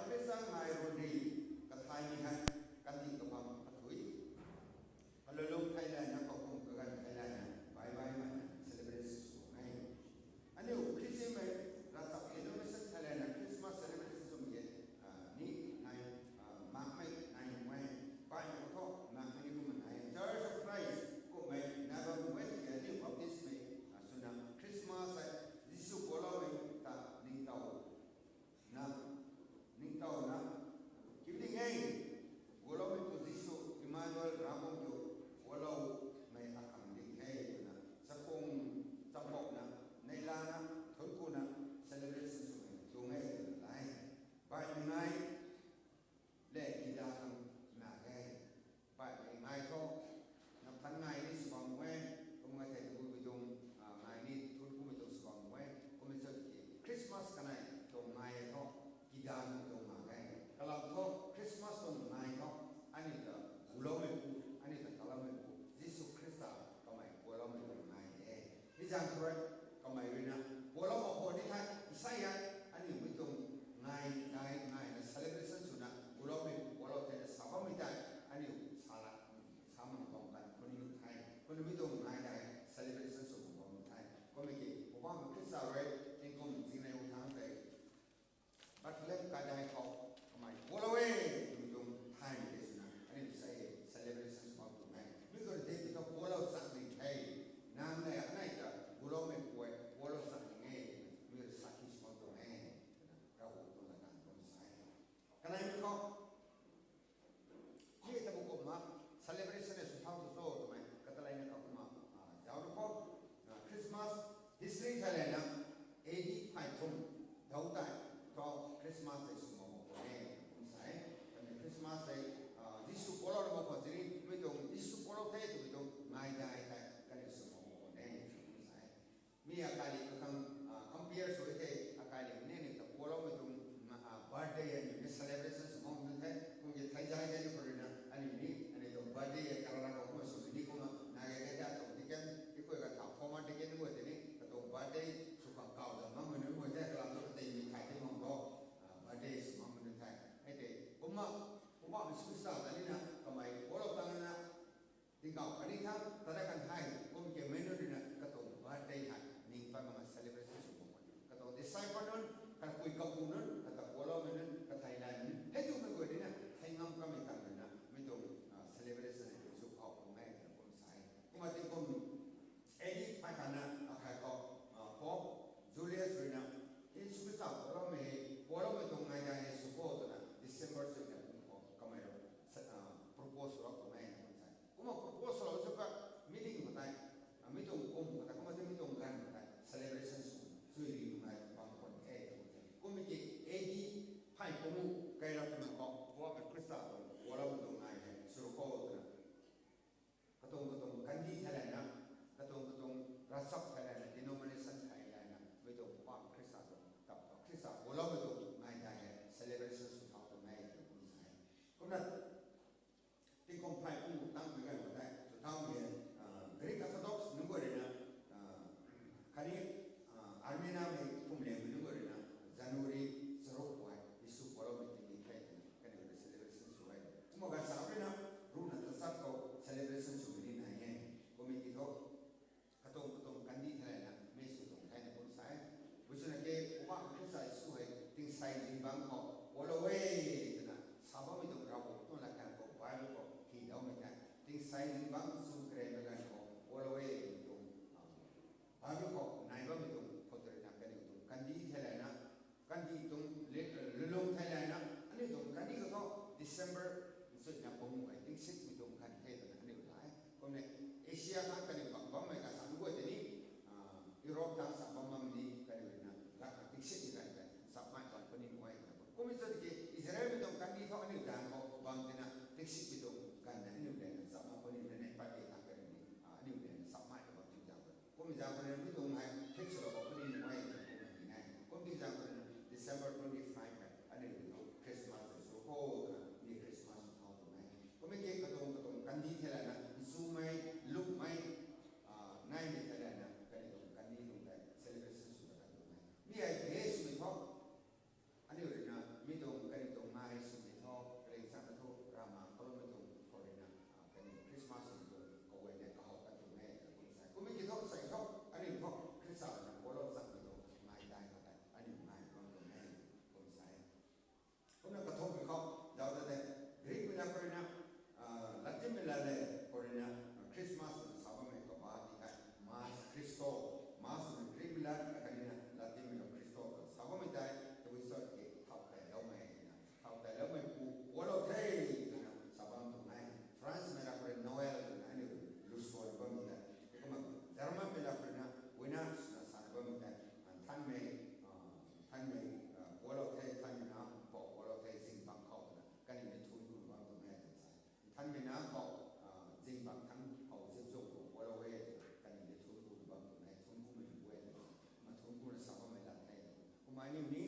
Aniu ni,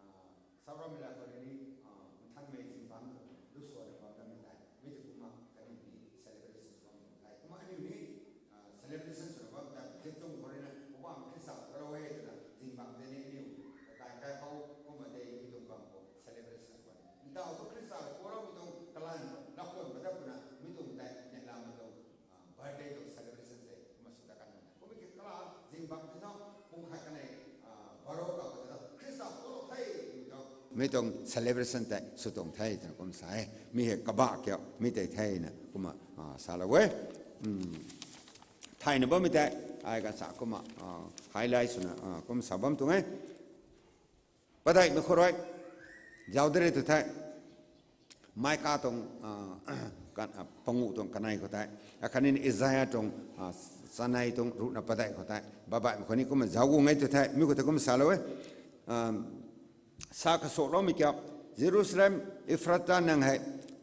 ah, saurammei la khou rui ni, ah, nthanmei zingbangc lu suana bam dammei tei mi tei kumna kaniw ni celebration sw bam tuang the. Kumna aniu ni, ah, celebration swna bam tei zip tuang khou rui na Poubauhmei Khrista ta lou e twna zingbangc tei ni aniu kakai kai khou kumna tei mi tuang bam khou celebration sw bam. Ntaw thu Khrista ta lou mi tuang kalan lakhwan padat puna mi tuang tei neihlamei tuang, ah, birthday tuang celebration tei kumna sw ta kan. Kumna ki kala zingbangc tei thu pung khat kanei, ah, baro ka ta Khrista ta lou the twmei tuang, mi tuang celebration tei sw tuang the twna kum sa e. Mi hei kabah kiu mi tei thena kumna, ah, salou e. Thayna bammei tei ai kan sa kumna, ah, highlight swna, ah, kum sa bam tuang e. Padeihmei khou rui zauc de re tw the. Mika tuang, ah, kan, ah, panguh tuang kanei khou tei, akhatni Isaia tuang, ah, chanei tuang ruhna padeih khou tei, baihmei khou ni kumna zauc guang e tw the, mi khou tei kumna salou e. Ah, sa kasuakloumei kiu, Jerusalem, Ephrata nang hei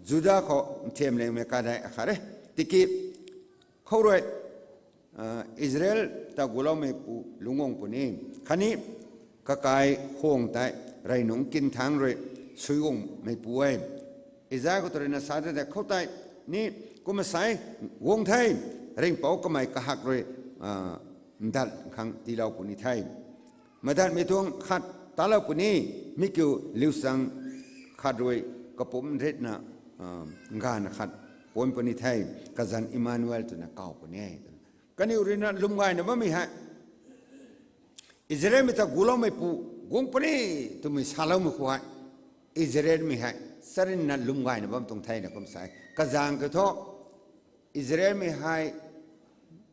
Juda khou nthiamlingmei kadeih akhat e. Tiki khou rui, ah, Israel ta guloumeipu lungc guang puni, khatni kakai khwang tei rey nungc kinthangc rui sui guangmeipu e. Isaia khou tei ruina sa de tei khoutei ni kumna sa e, guang the, ringhpouc kamei kahak rui, ah, ndat khang tiilou puni the. Madatmei tuang khat talou puni, mi kiu liuchang khat rui kapumc ritna, ah, ganv khat puan puni the, kazanc Emmanuel twna kaw puni e. Kaniw ruina lwm gayna bammei hei Israelmei ta guloumeipu guang puni twmei saloumei khou hei, Israelmei hei charynna lwm gayna bam tuang thena kum sa e. Kazanc kiu thu Israelmei hei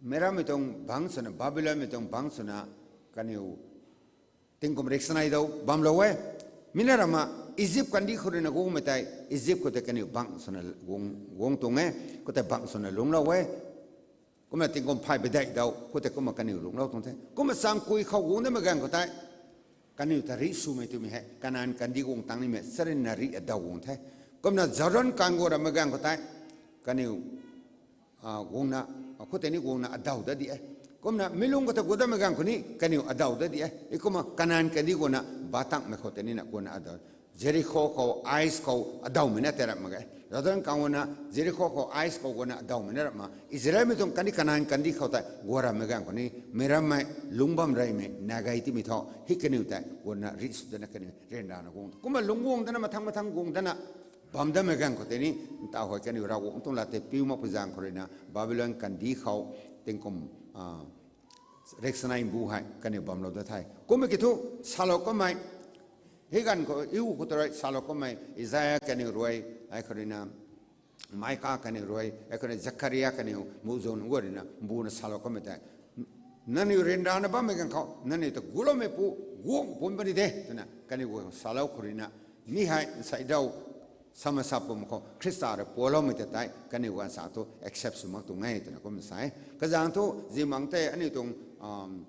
meicrammei tuang bangc swna, Babylonmei tuang bangc swna, kaniw tingkum riksanei dau bamlou e. Mi na rama Egypt kandih khou ruina guangmei tei, Egypt khou tei kaniw bangc swna guang, guang tuang e, khoutei bangc swna lungclou e. Kumna tingkum phay padeih dau khoutei kumna kaniw lungclou tuang the. Kumna changkui khou guang damei ganv khou tei kaniw ta rih swmei twmei hei Kanan kandih guang tang nimei charynna rih adaw guang the. Kumna Jordan kang guang ramei ganv khou tei kaniw, ah, guangna, ah, khoutei ni guangna adaw dat di e. Kumna mi lungc khou ta guang datmei ganv khou ni kaniw adaw dat di e. Heikumna Kanan kandih guangna batangmei khou tei nina guangna adaw. Jerikho khou, Ai khou adawmei na tei rap mak ge. Jordan kang guangna, Jerikho khou, Ai khou guangna adawmei na rap ma. Israelmei tuang kandih, Kanan kandih khou tei guang ramei ganv khou ni, meicrammei lungc bam reymei na gay timei thu, hei kaniw tei guangna rih sw dana kaniw ryanrana guang. Kumna lungc guang dana, mathang mathang guang dana bam damei ganv khou tei ni, ntaw hei kaniw Ravguangc tuang lat tei piu makpui zaeng khou ruina Babylon kandih khou tingkum, ah, riksanei mbu hei kaniw bamlou dat the. Kummei kiu thu salou kummei, hei ganv khou, iu khou ta rui salou kummei, Isaia kaniw rui, ai khou ruina, Mika kaniw rui, ai khou ruina Zakaria kaniw muhzwng nunc guay ruina mbuna salou kummei tei, nangniw ryanrana bammei ganv khou nangniw ta guloumeipu guang pun puni de twna kaniw guay salou khou ruina, mi hei nsei daw samasa pum khou Khrista rui pualoumei ta tei kaniw ganv sa thu accept sw mak tuang e twna kumna sa e. Kazanc thu zingbangc tei aniu tuang, um,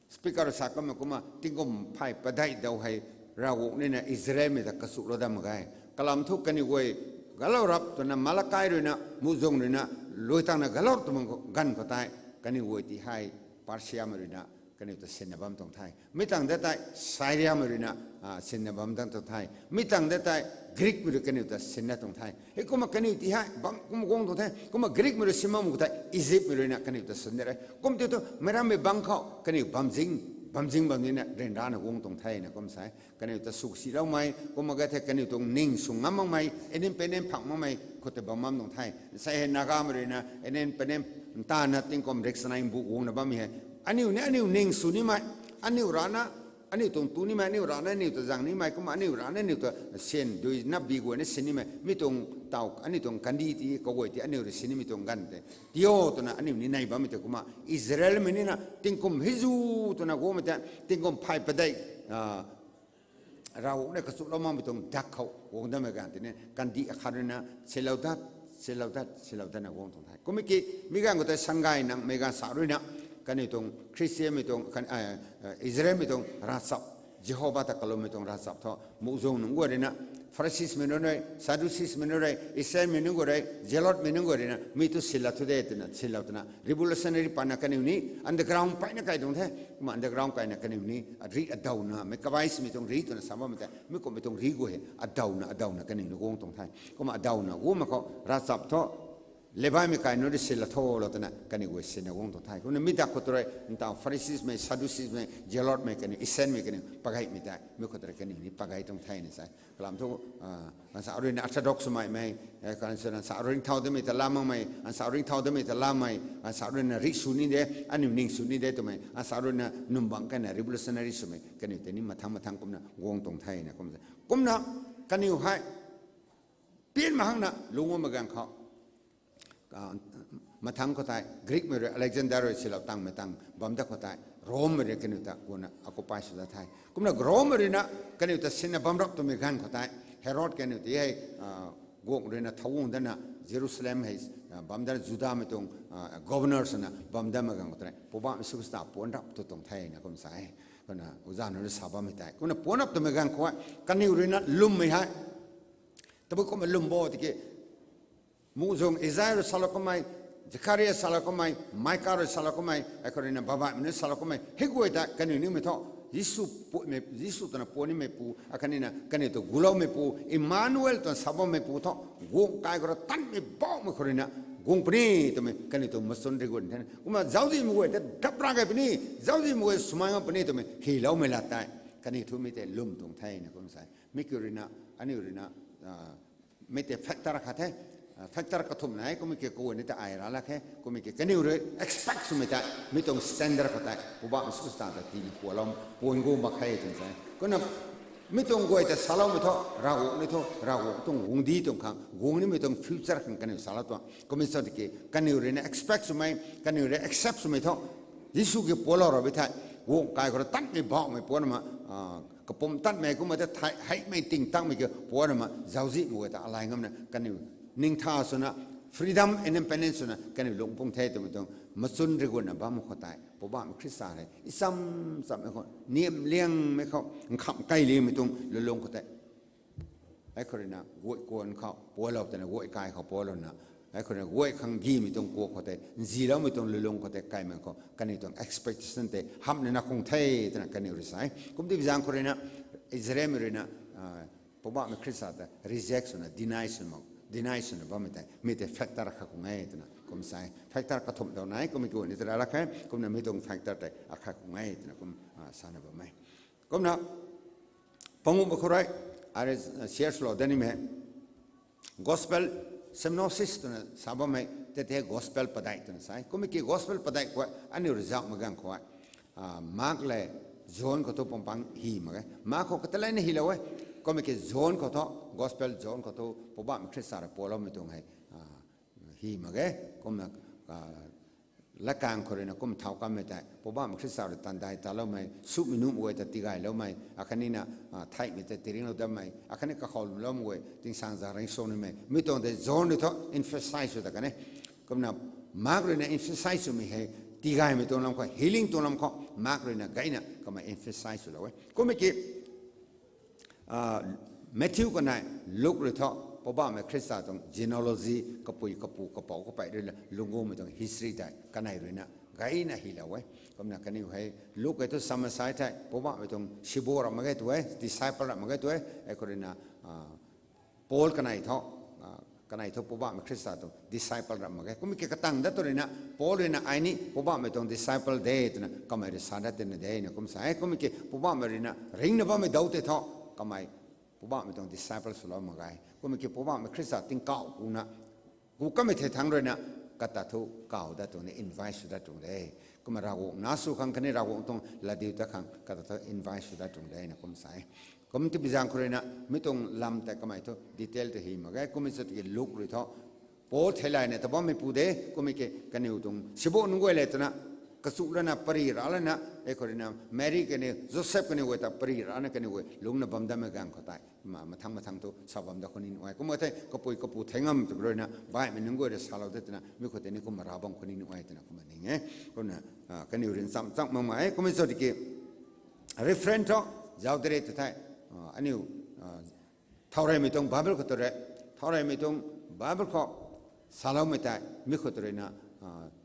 speaker sa kummei kumna tingkum phay padeih dau hei Ravguangc nina Israelmei ta kachuklou dam mak ge. Kalam thu kaniw guay galou rap twna Malakai ruina, muhzwng ruina, luitangna galou twmei ganv khou tei kaniw guay ti hei Persiamei ruina kaniw ta sinna bam tuang the. Mi tangv de tei Syriamei ruina, ah, sinna bam dang tuang the. Mi tangv de tei Greekmei rui kaniw ta sinna tuang the. Heikumna kaniw ti hei bam kum guang tuang the. Kumna Greekmei rui sin bam khou tei Egyptmei ruina kaniw ta sin de re. Kum ti thu meicrammei bangc khou kaniw bamzing, bamzing bam nina ryanrana guang tuang the na kum sa e. Kaniw ta suksiloumei, kumna ga the kaniw tuang ning sw ngam makmei, independent phang makmei khou tei bam bam tuang the. Nsei hei Nagamei ruina independent ntana tingkum riksanei mbu guangna bammei hei, aniu ni aniu ning sw nimei, aniu rana, aniu tuang tu nimei, aniu rana aniu ta zang nimei, kumna aniu rana aniu ta syan dui nap bi guayna sin nimei, mi tuang taw, aniu tuang kandih ti, kaguay ti aniu rui sin nimei tuang ganv tei tio twna aniu ni nei bammei tei kumna Israelmei nina tingkum hei zu twna guangmei tei, tingkum phay padeih, ah, Ravguangc na kachuklou makmei tuang dak khou guang datmei ganv tei ni kandih akhat ruina silou dat, silou dat, silou datna guang tuang the. Kummei ki mi ganv khou tei sangay nangmei ganv sa ruina kaniw tuang Khristianmei tuang, kan, ah, ah, Israelmei tuang ravchap, Jihova ta kaloumei tuang ravchap thu muhzwng nunc guay ruina Pharisees mei nunc rui, Sadducees mei nunc rui, Essene mei nunc guay rui, Zealot mei nunc guay rui na mi tu sila thu de twna silou twna revolutionary patna kaniw ni underground peyna kai tuang the. Kumna underground kaina kaniw ni ri adawna mei kabai simei tuang ri twna sa bammei tei mi kumhmei tuang ri guay hei adawna adawna kaniw ni guang tuang the. Kumna adawna guangmei khou ravchap thu Levi mei kai nunc rui sila tho lou twna kaniw guay sina guang tuang the. Kumna mi dak khou tu rui ntaw Pharisees mei, Sadducees mei, Zealot mei kaniw, Essene mei kaniw pageimei tei mi khou tu rui kaniw ni pagei tuang the na sa. Kalam thu, ansa rui na orthodox swmei mei, kan swna ansa rui thau damei ta lamangmei, ansa rui thau damei ta lamei, ansa rui na ri sw ni de, aniu ning sw ni de twmei, ansa rui na numbang kaina revolutionary swmei kaniw tei ni mathang mathang kumna guang tuang the na kum. Kumna kaniw hei pian mahangna lungc guangmei ganv khou mathang khou tei Greek mei rui Alexander rui silou tangmei tang bam dat khou tei Rome mei rui kaniw ta kuna occupy sw dat the. Kumna Rome mei rui na kaniw ta sina bam rap twmei ganv khou tei Herod kaniw tei hei guang rui na thau guang datna Jerusalem hei bam dat Judamei tuang governor swna bam datmei ganv khou tei Poubauhmei Jisu Khrista puan rap tu tuang the na kum sa e. Kumna uzan rui sa bammei tei kumna puan rap twmei ganv khou kaniw rui na lwmmei hei tabui kumna lwm bo tiki muhzwng Isaiah rui salou kamei, Zechariah salou kamei, Micah rui salou kamei, akhat rui na babaihmei nunc salou kamei hei guay ta kaniw nimei thu Jisu twna puan nimeipu akhatni na kaniw ta guloumeipu Emmanuel twna sa bammeipu thu guang kai khou rui tanmei bauhmei khou rui na guang puni twmei kaniw tuang machun rigun the. Kumna zauczihmei guay ta dap ra gay puni, zauczihmei guay swmei ngam puni twmei hyloumei lat tei kaniw thu mi tei lwm tuang the na kum sa e. Mi kiu rui na aniu rui na mi tei factor khat the, factor kathumh nai e. Kummei ki kaguay ni ta ai ra lak khe, kummei ki kaniw rui expect swmei tei mi tuang standard khou tei Poubauhmei Jisu Khrista ta tina pualou puan gu mak khe twna sa e. Kumna mi tuang guay ta saloumei thu Ravguangc ni thu Ravguangc tuang guangcdic tuang khang guang nimei tuang future khang kaniw salou tuang. Kummei sa tiki kaniw rui na expect swmei, kaniw rui accept swmei thu Jisu ki pualou ra bi thei guang kai khou rui tanmei bauhmei puan ma kapumc tanmei kumna ta heimei ting tangmei ki puan ma zauczihmei guay ta alai ngamna kaniw ningtha swna freedom and independence swna kaniw lungc pung the twmei tuang machun rigunna bam khou tei Poubauhmei Khrista hei icham chammei khou niamh liangmei khou nkhamh kai liangmei tuang lulung khou tei hei khou rui na guay kuan khou pualou twna guay kai khou pualouna hei khou rui na guay khang gimei tuang kuak khou tei nziloumei tuang lulung khou tei kaimei khou kaniw tuang expectation tei hamhna na khung the twna kaniw rui sa e. Kumti bi zaeng khou rui na Israelmei rui na Poubauhmei Khrista ta reject swna deny swna bammei tei mi tei factor khat khung e twna kum sa e. Factor kathumh dau nai e, kummei ki ni ta ra lak khe, kumna mi tuang factor tei akhat khung e twna kum sana bam e. Kumna panguhmei khou rui ai share swlou dat nimei gospel semnosis twna sa bammei tei tei gospel padeih twna sa e. Kummei ki gospel padeih khou aniu rui zauhmei ganv khou Mark le John khou thu pumpan hy mak ge. Mark khou kata lana hylou e. Kummei ki John khou thu, gospel John khou thu Poubauhmei Khrista rui pualoumei tuang hei hy mak ge. Kumna latkaeng khou rui na kum thau kanmei tei Poubauhmei Khrista rui tandai taloumei, sumei nuhmei guay ta tigayloumei akhatni na theihmei tei tiringlou dammei akhatni kakhou lwmloumei guay tingsaengzaeng ringcsuang nimei mi tuang tei John rui thu emphasize sw ta kan e. Kumna Mark rui na emphasize swmei hei tigaymei tuang lam khou, healing tuang lam khou Mark rui na gayna kamei emphasize swlou e. Kummei ki Matthew kanei Luke rui thu Poubauhmei Khrista tuang genealogy, kapui kapu kapouc kapei rui lungc gumei tuang history tei kanei rui na gayna hylou e. Kumna kaniw hei Luke hei thu samei sa thei Poubauhmei tuang sibo ra mak ge tu e, disciple ra mak ge tu e. Hei khou rui na Paul kanei thu, kanei thu Poubauhmei Khrista tuang disciple ra mak ge. Kummei ki katang dat tu rui na Paul rui na ai ni Poubauhmei tuang disciple de twna kamei rui sa dat tina de na kum sa e. Kummei ki Poubauhmei rui na ringcna bammei dau tei thu kamei Poubauhmei tuang disciple swlou mak ge. Kummei ki Poubauhmei Khrista tingkauh kuna ku kamei thei thangc rui na kata thu kau dat tuang de, invite sw dat tuang de. Kumna Ravguangc na sw khang khatni Ravguangc tuang latdiu ta khang kata thu invite sw dat tuang de na kum sa e. Kumti bi zaeng khou rui na mi tuang lam tei kamei thu detail ta hy mak ge. Kummei sa tiki Luke rui thu Paul theilayna ta bammeipu de, kummei ki kaniw tuang sibo nunc guay le twna kachu lana pary ra lana, hei khou rui na Mary kaniw Joseph kaniw guay ta pary rana kaniw guay lungcna bam datmei ganv khou tei mathang mathang thu sa bam dat khou ni nuh e. Kumna thei kapui kapu thei ngam tu rui na baihmei nunc guay rui salou de twna mi khou tei ni kumna ra bam khou ni nuh e twna kumna ning e. Kumna kaniw rui nchamh chang mak e. Kummei sa tiki reference thu zauc de re tu thei aniu Thaureymei tuang Bible khou tu rui, thaureymei tuang Bible khou saloumei tei mi khou tu ruina,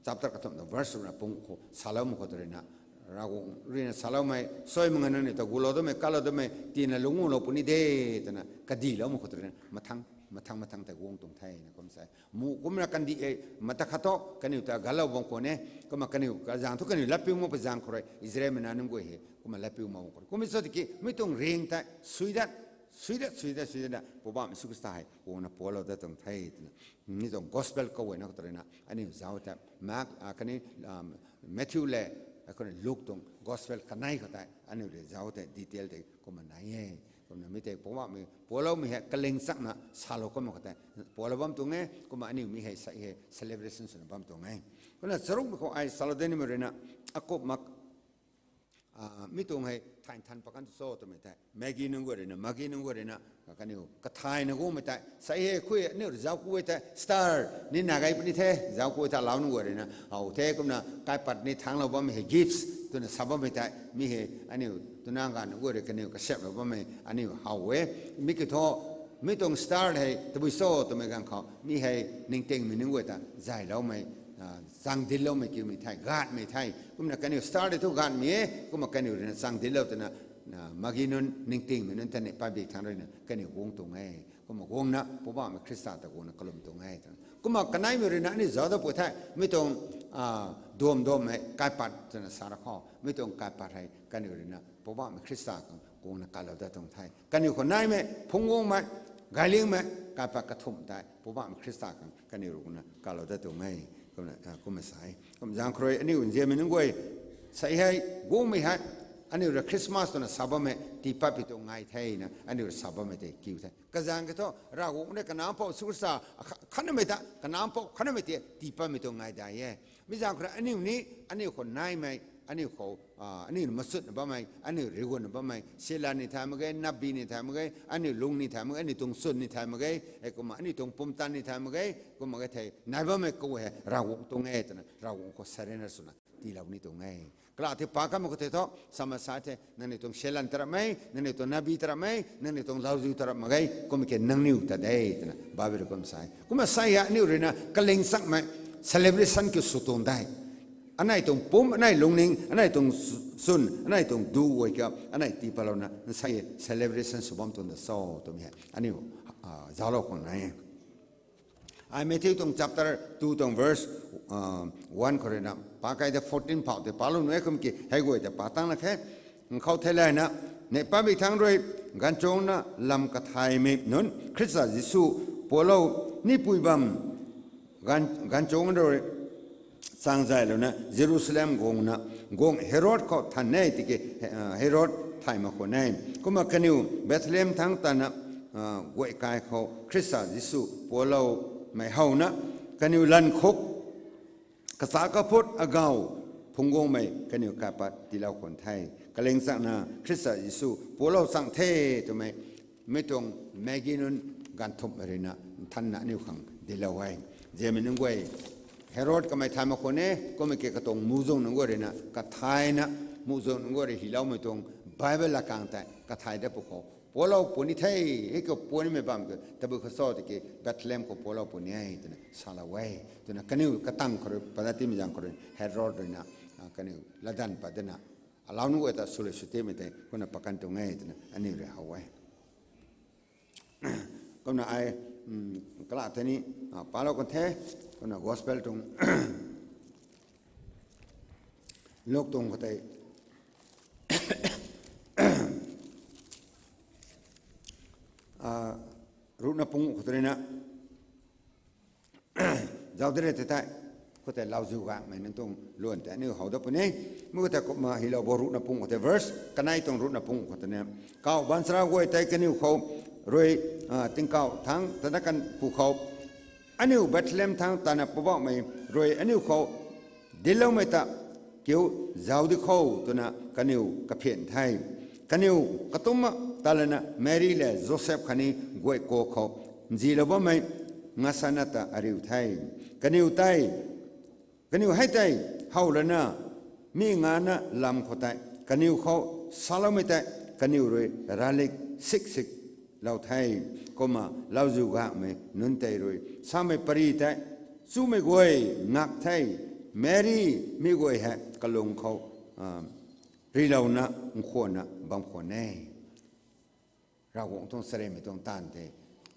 chapter kathumh tuang verse ruina pung khou saloumei khou tu ruina, Ravguangc ruina saloumei, suai mak nganv nangniw ta gulou damei, kalou damei tina lungc guanglou puni de, twna kadiloumei khou tu ruina mathang mathang mathang tei guang tuang the na kum sa e. Muh kumna kandih e, mata khat thu kaniw ta galou bam khwan e, kumna kaniw kazaeng thu kaniw latpiu mak pui zaeng khou rui Israelmei nac nunc guay hei kumna latpiu mak bam khwan e. Kummei cho tiki mi tuang ring tei suidat, suidat, suidat, suidat na Poubauhmei Jisu Khrista hei guangna pualou dat tuang the twna, mi tuang gospel kaguayna khou tu ruina aniu zauc tei, Mark, khatni Matthew le, khatni Luke tuang gospel kanei khou tei aniu rui zauc tei detail tei kumna nai e. Kumna mi tei Poubauhmei pualoumei hei kaling chakna salou kumna khou tei pualou bam tuang e, kumna aniu mi hei sa hei celebration swna bam tuang e. Kumna charukmei khou ai salou de nimei ruina, akup mak mi tuang hei thay nthan pakan tu cho twmei tei Maggie nunc guay ruina, Maggie nunc guay ruina, kaniw kathayna guangmei tei sa hei khui aniu rui zauc ku e tei star ni na gay puni the, zauc ku e tei alau nunc guay ruina how the, kumna kaipat ni thanglou bammei hei gifts twna sa bammei tei mi hei aniu twna ganv nunc guay rui kaniw kasiamhlou bammei aniu how e. Mi kiu thu, mi tuang star hei tabui cho twmei ganv khou mi hei ningtingmei nunc guay ta zayloumei, changdinloumei kiumei the, gatmei the. Kumna kaniw star tei thu gatmei e, kumna kaniw ruina changdinlou twna, Maggie nunc, ningtingmei nunc ta ni public thangc ruina kaniw guang tuang e. Kumna guangna Poubauhmei Khrista ta guangna kalum tuang e twna. Kumna kaneimei ruina aniu zauc dat pui the, mi tuang duam duammei kaipat twna sa ra khou, mi tuang kaipat hei kaniw ruina Poubauhmei Khrista khang guangna kalou dat tuang the. Kaniw khou naimei phungc guangmei, gaylingmei kaipat kathumh tei Poubauhmei Khrista khang kaniw rui guangna kalou dat tuang e. Kumna sa e. Kum zaeng khou rui aniu nzianmei nunc guay, sa hei guangmei hei aniu rui Christmas twna sa bammei tii patpui tuang ngai thena aniu rui sa bammei tei kiu the. Kazaeng kiu thu Ravguangc rui Kanac Mpouh Jisu Khrista khatnamei ta, Kanac Mpouh khatnamei tei tii patmei tuang ngai dai e. Mi zaeng khou rui aniu ni, aniu khou naimei, aniu khou, aniu machutna bammei, aniu rigunna bammei, silan ni thay mak ge, napbi ni thay mak ge, aniu lung ni thay mak ge, aniu tuang chwn ni thay mak ge, hei kumna aniu tuang pumtan ni thay mak ge, kumna ge thei nai bammei kaguay hei Ravguangc tuang e twna Ravguangc khou surrender swna tiilou ni tuang e. Kalam tei pa kamei khou tei thu, samei sa the, nangniw tuang silan ta rapmei, nangniw tuang napbi ta rapmei, nangniw tuang lauziu ta rap mak ge, kum ki nangniw ta de twna Bible rui kum sa e. Kumna sa hei aniu ruina kaling chakmei celebration kiu sw tuang de. Anei tuang pumc, anei lungning, anei tuang chwn, anei tuang du guay kiu anei tii patlouna sa hei celebration sw bam tuang da cho twmei hei aniu zauclou khang nai e. Ai Matthew tuang chapter two tuang verse one khou ruina pa kai da fourteen phou tei palou nuh e, kum ki hei guay ta pa tangc na khe. Nkhou theilayna, neih patmei thangc rui ganvchuangna lam kathaymei nunc Khrista Jisu pualou nipui bam, ganv, ganvchuangna rui chang zaylouna Jerusalem guangna, guangc Herod khou than e tiki, Herod thay mak khwan e. Kumna kaniw Bethlehem thangc tana guay kai khou Khrista Jisu pualoumei howna, kaniw lankhuk kachak kaphut agaw phungc guangmei kaniw kaipat tiilou khwan the. Kaling chakna Khrista Jisu pualou chang the twmei mi tuang Magi nunc ganvthumhmei ruina nthanna aniu khang dinclou e. Nzianmei nunc guay, Herod kamei thay mak khwan e, kummei ki katuang muhzwng nunc guay ruina kathayna, muhzwng nunc guay rui hyloumei tuang Bible lakang tei kathay dat pwkhou pualou puni the, hei kiu puanimei bam kiu tabui kha cho tiki Bethlehem khou pualou puni e twna salou e. Twna kaniw katang khou rui padat timei zaeng khou rui Herod ruina kaniw latdanv pat dana alau nunc guay ta swlou sw timei tei kumna pakan tuang e twna aniu rui how e. Kumna ai, kalam tei ni palou kan the, kumna gospel tuang, Luk tuang khou tei ruhna pung khou tei ruina zauc de re tei tei, khou tei lauziu gaengmei nunc tuang luan tei aniu how dat puni. Mi khou tei kumna hylou bo ruhna pung khou tei verse kanei tuang ruhna pung khou tei ni, kau baanchara guay tei kaniw khou rui tingkauh thangc tana kan pwkhou, aniu Bethlehem thangc tana Poubauhmei rui aniu khou dincloumei ta kiu zauc di kho twna kaniw kaphian the. Kaniw katumc tat lana Meri lev Joseph khatni guay kaw khou nzilou bammei ngasana ta ariu the. Kaniw tei, kaniw hei tei how lana mi ngana lam khou tei kaniw khou saloumei tei kaniw rui ravlik sik sik lou the. Kumna lauziu gaengmei nunc tei rui samei pary tei chumei guay ngak the. Meri mi guay hei kalung khou rilouna nkhwanna bam khwan e. Ravguangc tuang charynmei tuang taanv the.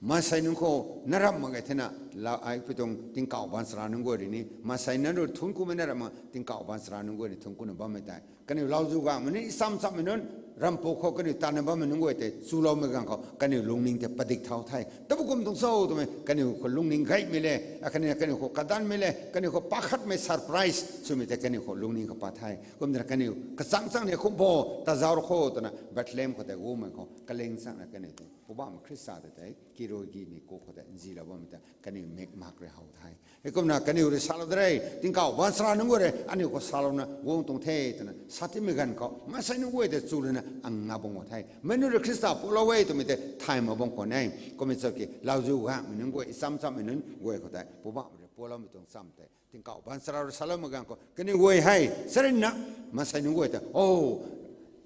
Maansei nunc khou na ramh mak ge thena, lau ai pi tuang tingkauh baanchara nunc guay rui ni maansei nunc rui thuanc kumei na ramh mak, tingkauh baanchara nunc guay ni thuanc kumna bammei tei kaniw lauziu gaengmei nunc, i cham chammei nunc, ramhpou khou kaniw tanna bammei nunc guay tei chuloumei ganv khou kaniw lungning tei padik thau the. Tabui kum tuang cho twmei kaniw khou lungning gaymei le, akhatni kaniw khou kadanmei le, kaniw khou pakhatmei surprise swmei tei kaniw khou lungning khou pat the. Kumna kaniw kachang chang ni khum bo, tazauc rui kho twna Bethlehem khou tei gumei khou kaling changna kaniw tuang Poubauhmei Khrista tei tei kirui gimei kuk khou tei nzilou bammei tei kaniw mikmak rui how the. Heikumna kaniw rui salou de re, tingkauh baanchara nunc guay rui aniu khou salouna guang tuang the twna sa timei ganv khou maansei nunc guay tei chu ruina ang nga bam guang the. Meic nunc rui Khrista pualou e twmei tei thay mak bam khwan e. Kummei chaki lauziu gaengmei nunc guay, i cham chammei nunc guay khou tei Poubauhmei rui pualoumei tuang cham tei tingkauh baanchara rui saloumei ganv khou kaniw guay hei charynna maansei nunc guay ta o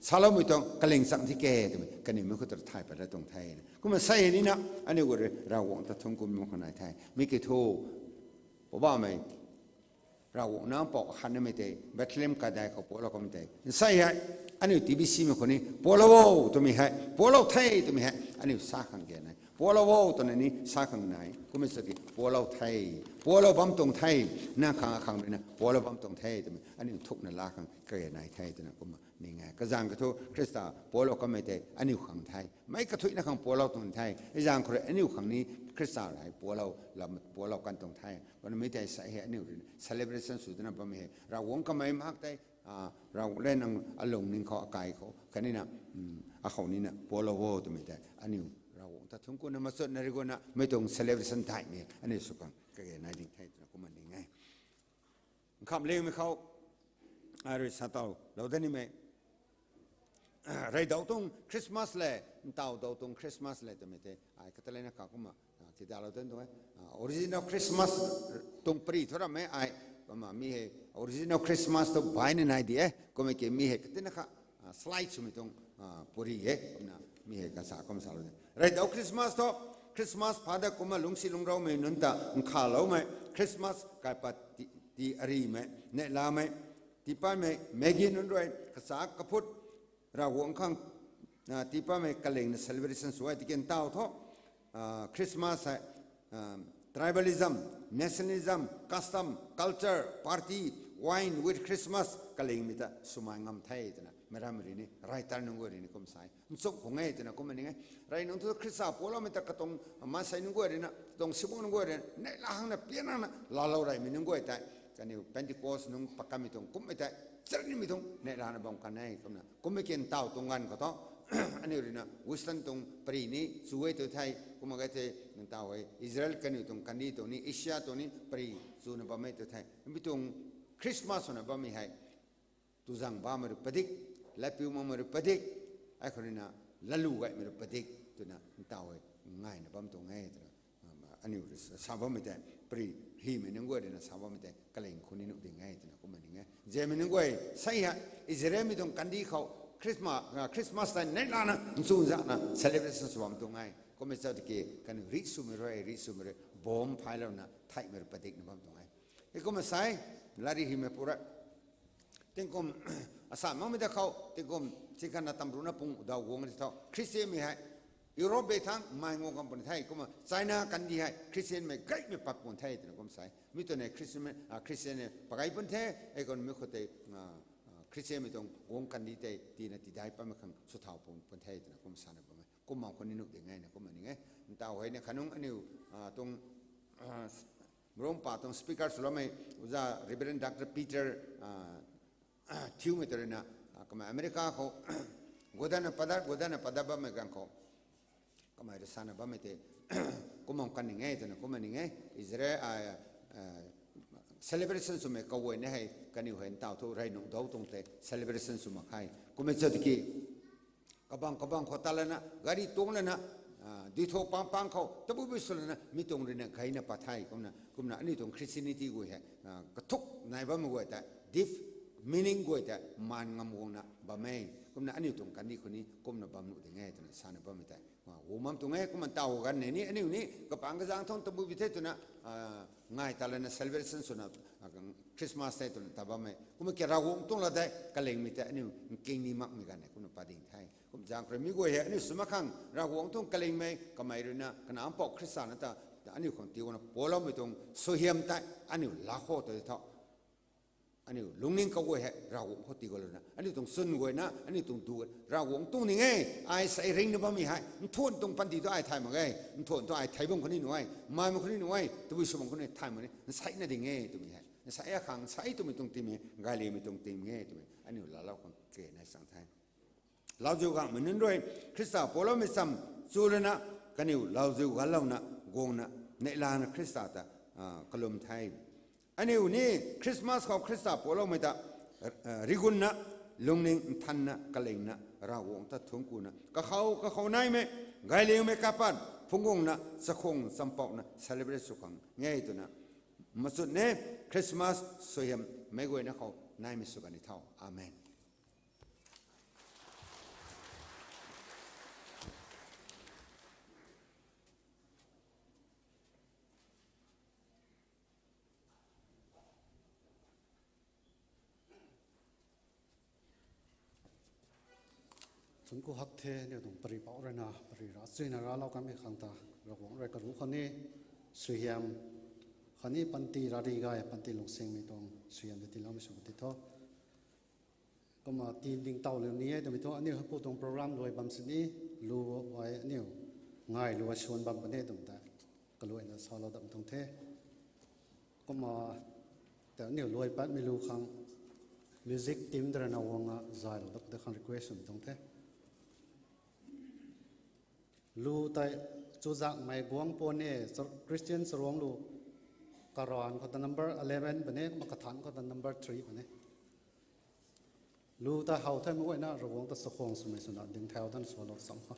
saloumei tuang kaling chang di ke twmei kaniw mei khou ta thay pat la tuang the. Kumna sei hei nina aniu guay rui Ravguangc ta thuanc kum mak khwan nai the. Mi kiu thu Poubauhmei Ravguangc Nac Mpouh akhatnamei tei Bethlehem kaidai khou pualou kummei tei nsei hei aniu T B C mei khou ni pualou o twmei hei, pualou the twmei hei aniu sa khang ge nai. Pualou o twna ni sa khang nai. Kummei chaki pualou the, pualou bam tuang the, nang khang akhang ruina pualou bam tuang the twmei aniu thukna la khang kage nai the twna kumna ning e. Kazaeng kathu Khrista pualou kanmei tei aniu khang the. Meic kathuicna khang pualou tuang the. Izaeng khou rui aniu khang ni Khrista rui pualou, lam pualou kan tuang the. Kumna mi tei sei hei aniu ruina celebration sw dana bammei hei Ravguangc kamei mak tei, Ravguangc le nang alungning khou akai khou khatnina akhou nina pualou o twmei tei aniu Ravguangc ta thuanc kumna machutna rui guangna mei tuang celebration daihmei aniu sw khang kage nai ding the twna kumna ning e. Nkhamh liangmei khou ai rui sa taw lou da nimei, reydau tuang Christmas le, ntaw dau tuang Christmas le twmei tei ai kata lena kha kumna tidalou dan tuang e. Origin of Christmas tuang pary thu rammei ai, kumna mi hei Origin of Christmas tu baina nai di e. Kummei ki mi hei katina kha slide swmei tuang pary e. Kumna mi hei kasa kum salou de. Reydau Christmas thu Christmas phada kumna lungcsi lungcraumei nunc ta nkhaloumei Christmas kaipat ti, ti arimei, neihlamei, tiipatmei Maggie nunc rui kasa kaphut Ravguangc khang tiipatmei kalingna celebration sw e. Tiki ntaw thu Christmas hei tribalism, nationalism, custom, culture, party, wine with Christmas kalingmei ta swmei ngam the twna meic rammei rui ni, writer nunc guay rui ni kum sa e. Nchumh khang e twna kumna ning e. Rey nunc thu Khrista pualoumei ta katuang maansei nunc guay ruina, katuang sibuan nunc guay ruina neihla hangna pianna laalou reymei nunc guay tei kaniw Pentecost nungc pakanmei tuang kummei tei charynmei tuang neihlana bam kan e. Kumna kummei ki ntaw tuang ganv khou thu aniu ruina Western tuang pary ni chu e tu the. Kumna ka the, ntaw hei Israel kaniw tuang kandi tuang ni, Asia tuang ni pary chuna bam e tu the. Mi tuang Christmas swna bammei hei tuzang bammei rui padik, latpiu makmei rui padik, ai khou ruina lalu gaymei rui padik twna ntaw hei ngaina bam tuang e twna aniu rui sa bammei tei, pary hymei nunc guay ruina sa bammei tei kaling khou ni nuh ding e twna kumna ning e. Zemei nunc guay sei hei Israelmei tuang kandi khou Christmas, Christmas tei neihlana nchunzana celebration sw bam tuang e. Kummei chau tiki kaniw rih swmei rui, rih swmei rui bomb phailouna theihmei rui padikna bam tuang e. Heikumna sa e, lari hymei pu rui tingkum asa makmei da khou tingkum chikhanna tamruna pung daw guang ti thu Christianmei hei Europe bey thang mai ngua kan puni the. Kumna China kandi hei Christianmei gaymei pat pun the twna kum sa e. Mi tuang e Christian, Christian e pagay pun the, heikumna mi khou tei Christianmei tuang guang kandi tei tina tidai patmei khang swthau pun pun the twna kum sana bam e. Kum bam khou ni nuh ding e na kumna ning e. Ntaw hei ni khanungc aniu tuang Mrungpa tuang speaker swloumei, uza Reverend Doctor Peter Thiumei ta ruina, kamei America khou guadana pada, guadana pada bammei ganv khou kamei rui sana bammei tei, kum bam kan ning e twna kumna ning e. Israel celebration swmei kaguayna hei kaniw hei ntaw thu rey nungc dau tuang tei celebration sw mak khe. Kummei chau tiki kabang kabang khou ta lana, gari tuang lana, duitho pang pang khou tabui bui sw lana mi tuang ruina gayna pat the. Kumna, kumna aniu tuang Christianity guay hei kathuk nai bammei guay tei deep meaning guay tei maan ngam guangna bam e. Kumna aniu tuang kandih khou ni kumna bam nuh ding e twna sana bammei tei, a, hu mam tuang e. Kumna taw ganv nei ni aniu ni kapang kazang thang tabui bi the twna, a, ngai ta lana celebration swna, a, Christmas tei twna ta bam e. Kumna ke Ravguangc tuang la tei kalingmei tei aniu nking ni makmei ganv e kumna pading the. Kum zaeng khou rui mi guay hei aniu sw mak khang Ravguangc tuang kalingmei kamei ruina kanac mpouh Khrista na ta aniu khang tiilouna paloumei tuang suaihiam tei aniu laa khou tei tho. Aniu lungning kaguay hei Ravguangc khou tiilouna aniu tuang chwn guayna aniu tuang du Ravguangc tuang ning e. Ai sei ringna bammei hei nthuan tuang panty tu ai thay mak e. Nthuan tu ai thei bam khou ni nuh e, mai mak khou ni nuh e, tabui sw bam khou ni thay mak ni nseina ding e twmei hei, nsei akhang nsei twmei tuang tim e, gayliumei tuang tim e twmei aniu laalou khang ke nai chang the. Lauziu gangmei nunc rui Khrista paloumei cham chu lana kaniw lauziu ganlouna guangna neihlana Khrista ta, a, kalum the. Aniu ni Christmas khou Khrista paloumei ta, a, rigunna, lungning nthanna, kalingna, Ravguangc ta thuancku na kakhou kakhou naimei gayliumei kapat phungc guangna chakhwang champouhna celebrate sw khang e twna machut ne. Christmas suaihiam meic guayna khou naimei sw kan ni tho. Amen. Thuancku hak the, aniu tuang pary pouc ruina pary ra chuyna raclou kanmei khang ta Ravguangc rui karuh khou ni suaihiam khatni panty rari gay panty lungsingmei tuang suaihiam ta tiiloumei sw ti tho. Kumna tii ding taw liu ni e twmei thu aniu hei pu tuang program luai bam sini lu ai aniu ngai luai suan bam puni twmei ta kaluaina salou dam tuang the. Kumna ta aniu luai patmei lu khang music team ta ruina guangna zaylou dat ta khang request swmei tuang the. Lu tei chuzaenghmei guang puan e, Christian charuangc lu, karan khou ta number eleven puni, kumna kathanc khou ta number three puni. Lu ta how the mei guayna Ravguangc ta chakhwang swmei swna ding thau tan swlou cham kho.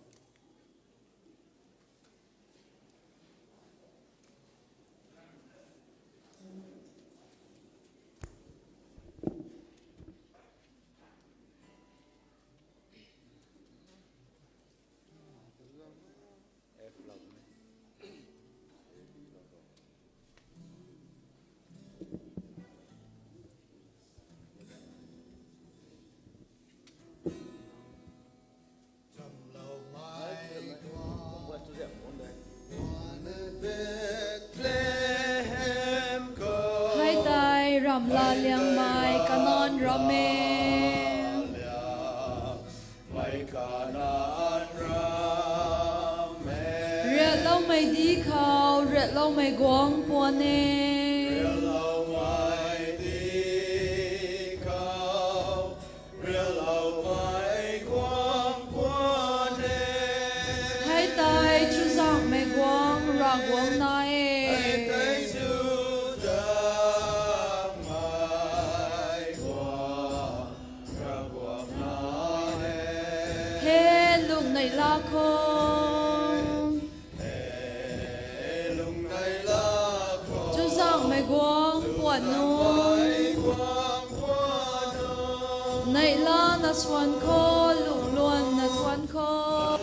Hei tei ramla liangmei Kanan ram e. Riatloumei di khou riatloumei guang puan e. Hei tei chuzaenghmei guang Ravguangc na e. He lungneihla khou chuzaenghmei guang puan nu. Neihlana swan khou, lungluanna thuan khou.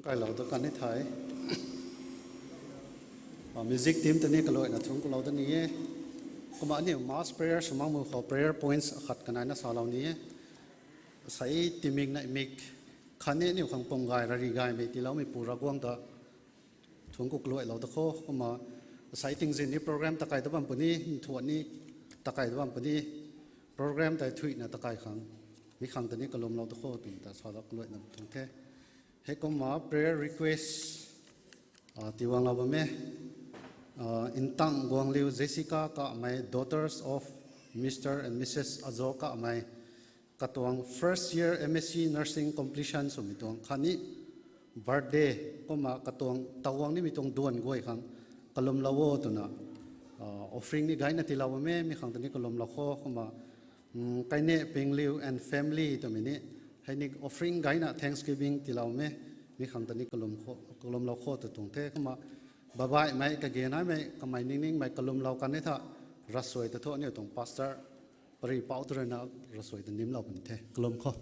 Kailou da kan ni the. Music team ta ni kaluaina thungc kulou da ni e. Kumna aniu mass prayer swmang mu khou prayer points akhat kaneina salou ni e. Asei timik neihmik khatni aniu khang pum gay rari gaymei tiiloumeipu Ravguangc ta thungc ku kaluailou da kho. Kumna asei tingzin ni program takai da bam puni, nthuan ni takai da bam puni, program tei thuina takai khang, mi khang ta ni kalumlou da kho twmei ta salou kaluaina tuang the. Heikumna prayer request tiwanglou bam e. Ntang Guangliu Jessica kamei, daughters of Mister and Missus Azo kamei, katuang first year M S C nursing completion swmei tuang khatni birthday, kumna katuang taguang nimei tuang duan guay khang kalumlou o twna offering ni gayna tiilou bam e, mi khang ta ni kalumlou kho. Kumna Kaine Pingliu and family twmei ni hei ni offering gayna thanksgiving tiilou e, mi khang ta ni kalumlou kho tw tuang the. Kumna babaihmei kage naimei kamei ningningmei kalumlou kan ni tha, ravsuai ta thu aniu tuang pastor pari pou tu ruina ravsuai ta nimlou puni the. Kalum kho.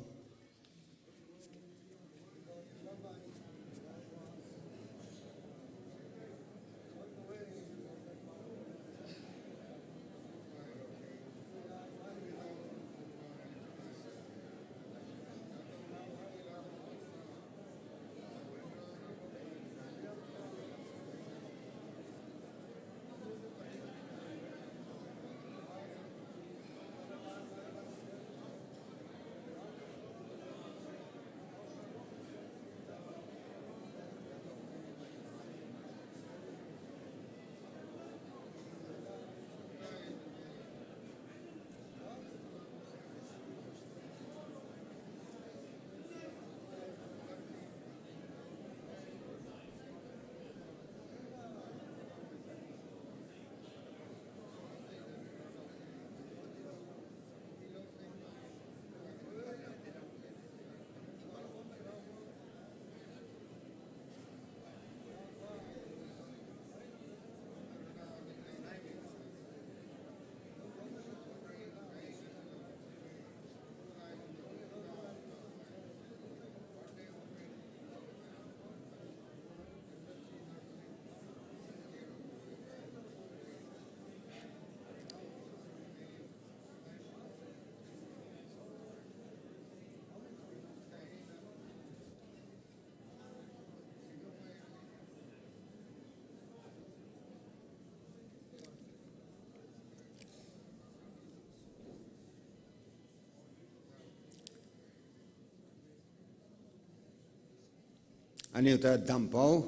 Aniu ta dampou,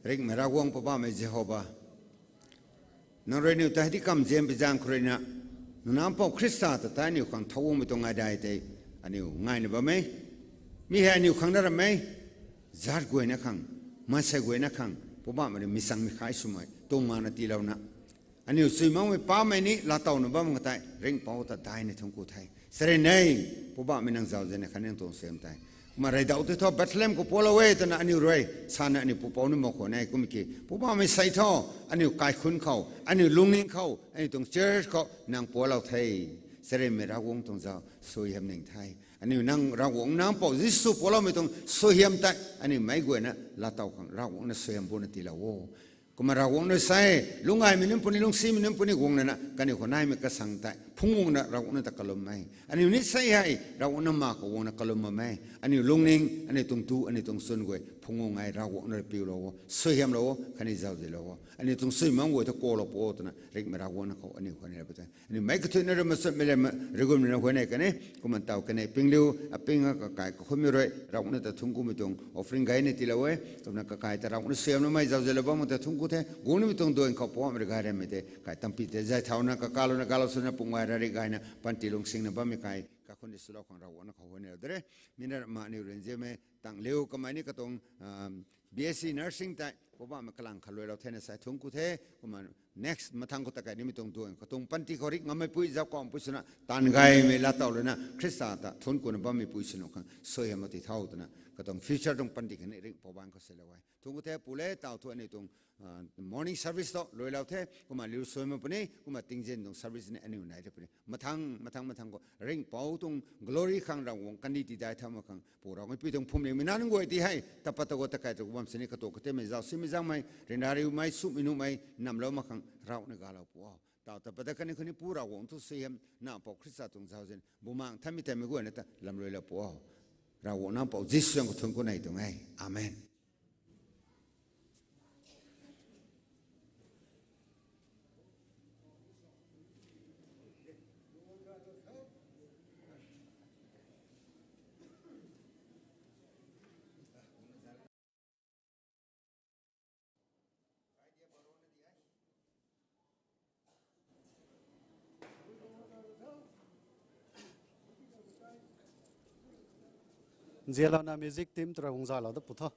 ringhmei Ravguangc Poubauhmei Jehova, nang rui aniu ta hei di kamzian pui zaeng khou ruina, nang Nampou Khrista ta tei aniu khang thowguangmei tuang ngaidai tei aniu ngaina bam e. Mi hei aniu khang na ram e, zaat guayna khang, maansei guayna khang Poubauhmei rui mi changmei khai swmei tuang mana tiilouna, aniu chuy makmei pamei ni laatowna bam khang tei ringhpouc ta daihna thungc ku the. Charynmei Poubauhmei, nang zauzianna khatni nang tuang suaihiam tei, kumna reydauh tei thu Bethlehem khou pualou e twna aniu rui sana aniu pupouc ni mak khwan e. Kum ki Poubauhmei, sei thu aniu kaikhunc khou, aniu lungning khou, aniu tuang church khou nang pualou the. Charynmei Ravguangc tuang zauc suaihiam ning the. Aniu nang Ravguangc Nampou Jisu pualoumei tuang suaihiam tei aniu meic guayna laatow khang Ravguangc na suaihiam buna tiilou o. Kumna Ravguangc na sei, lungcgaymei nunc puni, lungcsimei nunc puni guang lana kaniw khou naimei kasang tei phungc guangna Ravguangc na ta kalum e. Aniu ni sei hei Ravguangc na ma khou guangna kalum bam e. Aniu lungning, aniu tuang tu, aniu tuang chwn guay phungc guang e. Ravguangc na rui piulou o, suaihiamlou o khatni zauzianlou o. Aniu tuang suaihiam guay ta kalou pu o twna ringhmei Ravguangc na khou aniu khou ni ra pui the. Aniu meic kathuicna rui machutmei le, rigummei na huayney kan e. Kumna taw kan e, Pingliu, aping a kakai kakhunmei rui Ravguangc na ta thungc kumei tuang offering gayna tiilou e. Kumna kakai ta Ravguangc na suaihiamloumei, zauzianlou bammei ta thungc ku the. Guang nimei tuang duan khou Poubauhmei rui gay rammei tei kai tampy tei zay thauna kakalouna galou swna pung gay rari gayna panty lungsingna bammei kai kakhun ni swlou khang Ravguangc na khou huayneylou de re. Mi na ma aniu rui nzianmei Tangliu kamei ni katuang B S C nursing tei Poubauhmei kalang khat luailou thena sa thungc ku the. Kumna next mathangc khou ta kai nimei tuang duan khou tuang panty khou rik ngammei pui, zauc kampui swna taanv gaymei laatow lana Khrista ta thuanc kuna bammei pui swna khang suaihiam mak ti tho twna katuang future tuang panty khatni ringhpouc bang khou seilou e. Thungc khou the pu le taw thu aniu tuang morning service tu luailou the, kumna liu suaimei puni, kumna tingzin tuang service ni aniu nai the puni. Mathang, mathang, mathang khou ringhpouc tuang glory khang Ravguangc kandih tidai thaumei khang Pu Ravguangc pui tuang phwamling mei nac nunc guay ti hei, tapat ta khou takai ta khou bam sini katuak katemei zauc simei zaengmei, ryanra riumei, sumei nuhmei, namlou mak khang Ravguangc na galou pu o. Taw ta pat ta kani khou ni Pu Ravguangc thu suaihiam, Nac Mpouh Khrista tuang zauzian, bumaengh thanmei tei mei guayna ta lamluailou pu o. Ravguangc Nac Mpouh Jisu zaeng khou thuanc ku nei tuang e. Amen. Nzianlouna music team ta rui guang zalou da pu tho.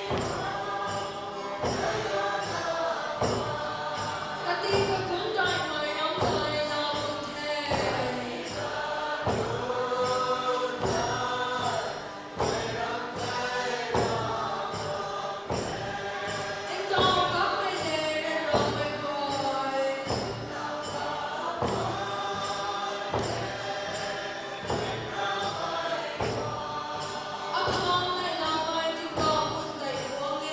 Kati kakhun daihmei ramh tei laa bam the. Ntaw kammei le ryanramei guay. Akhang nei lamei tingkauh khun tei guang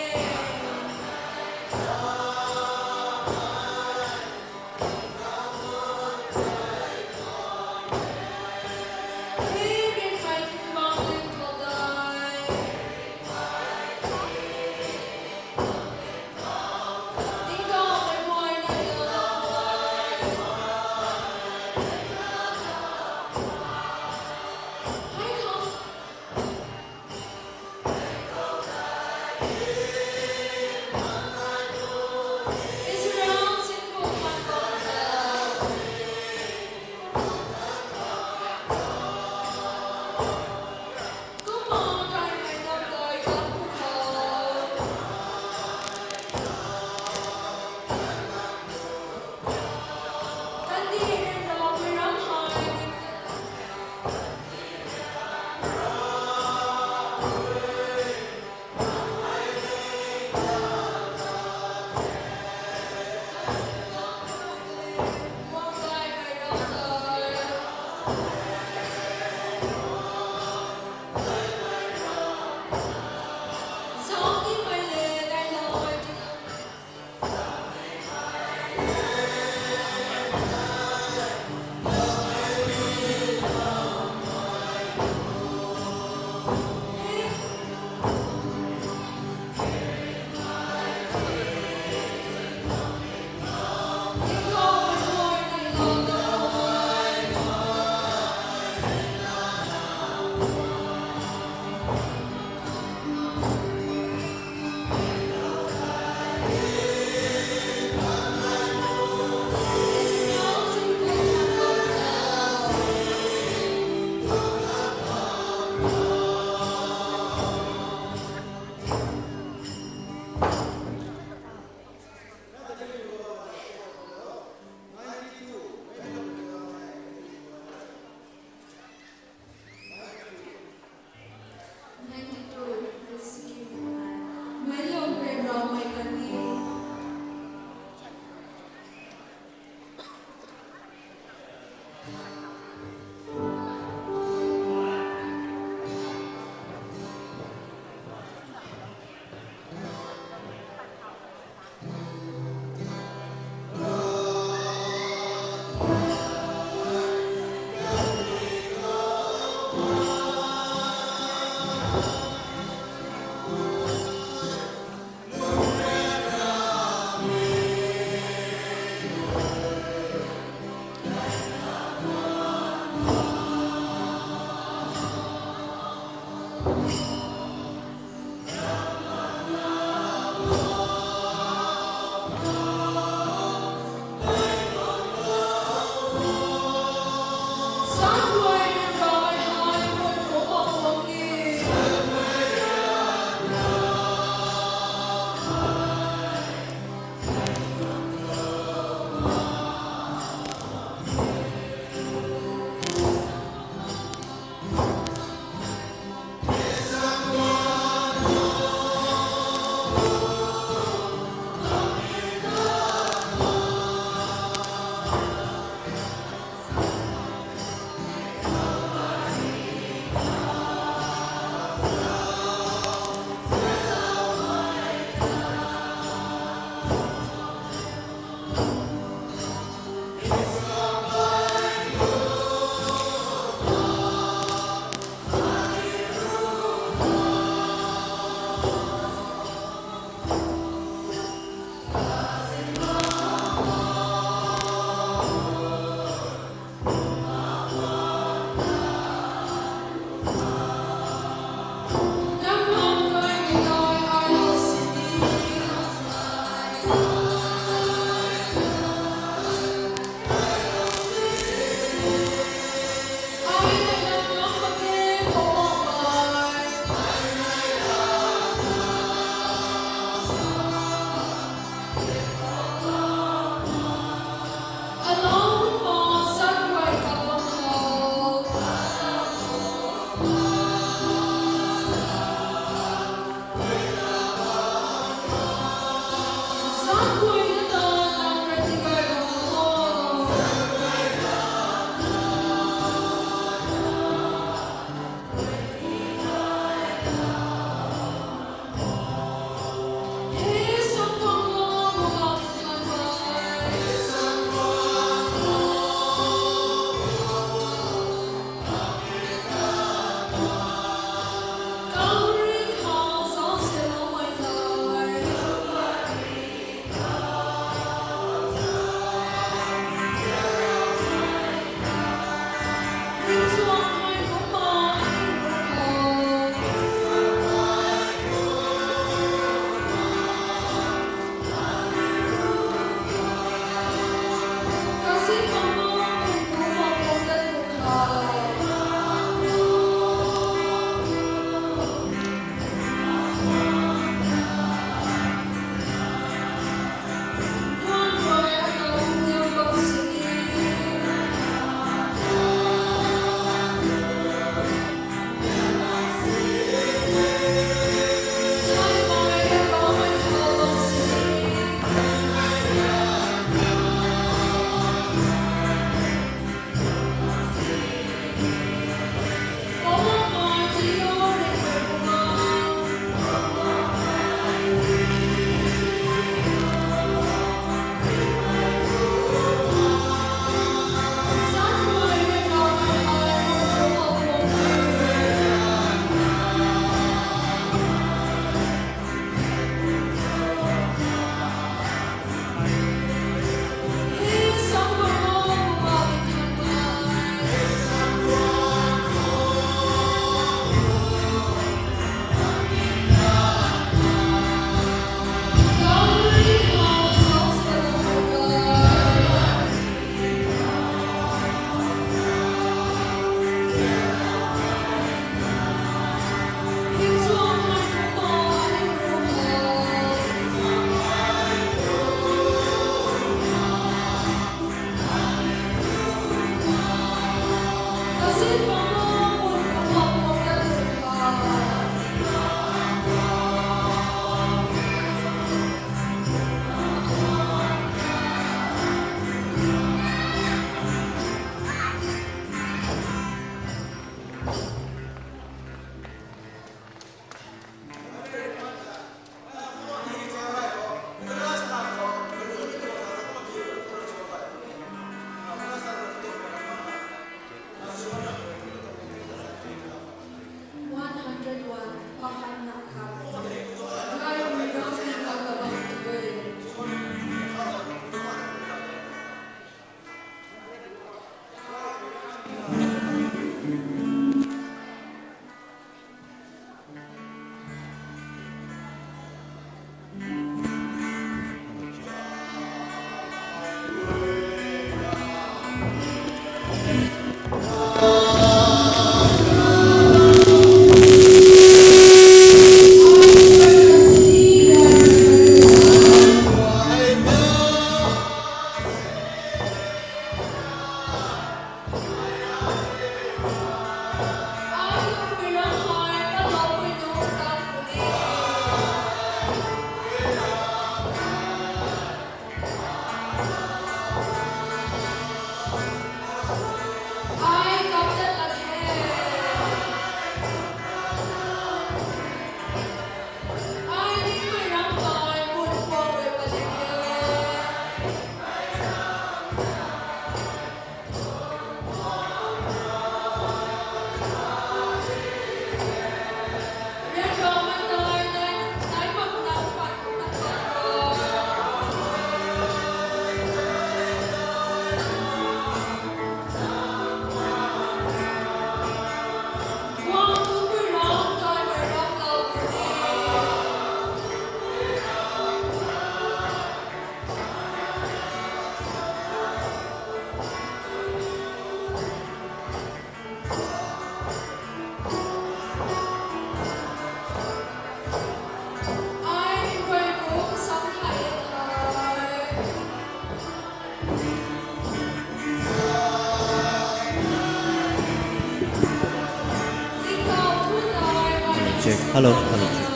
Check. Hello, hello, check.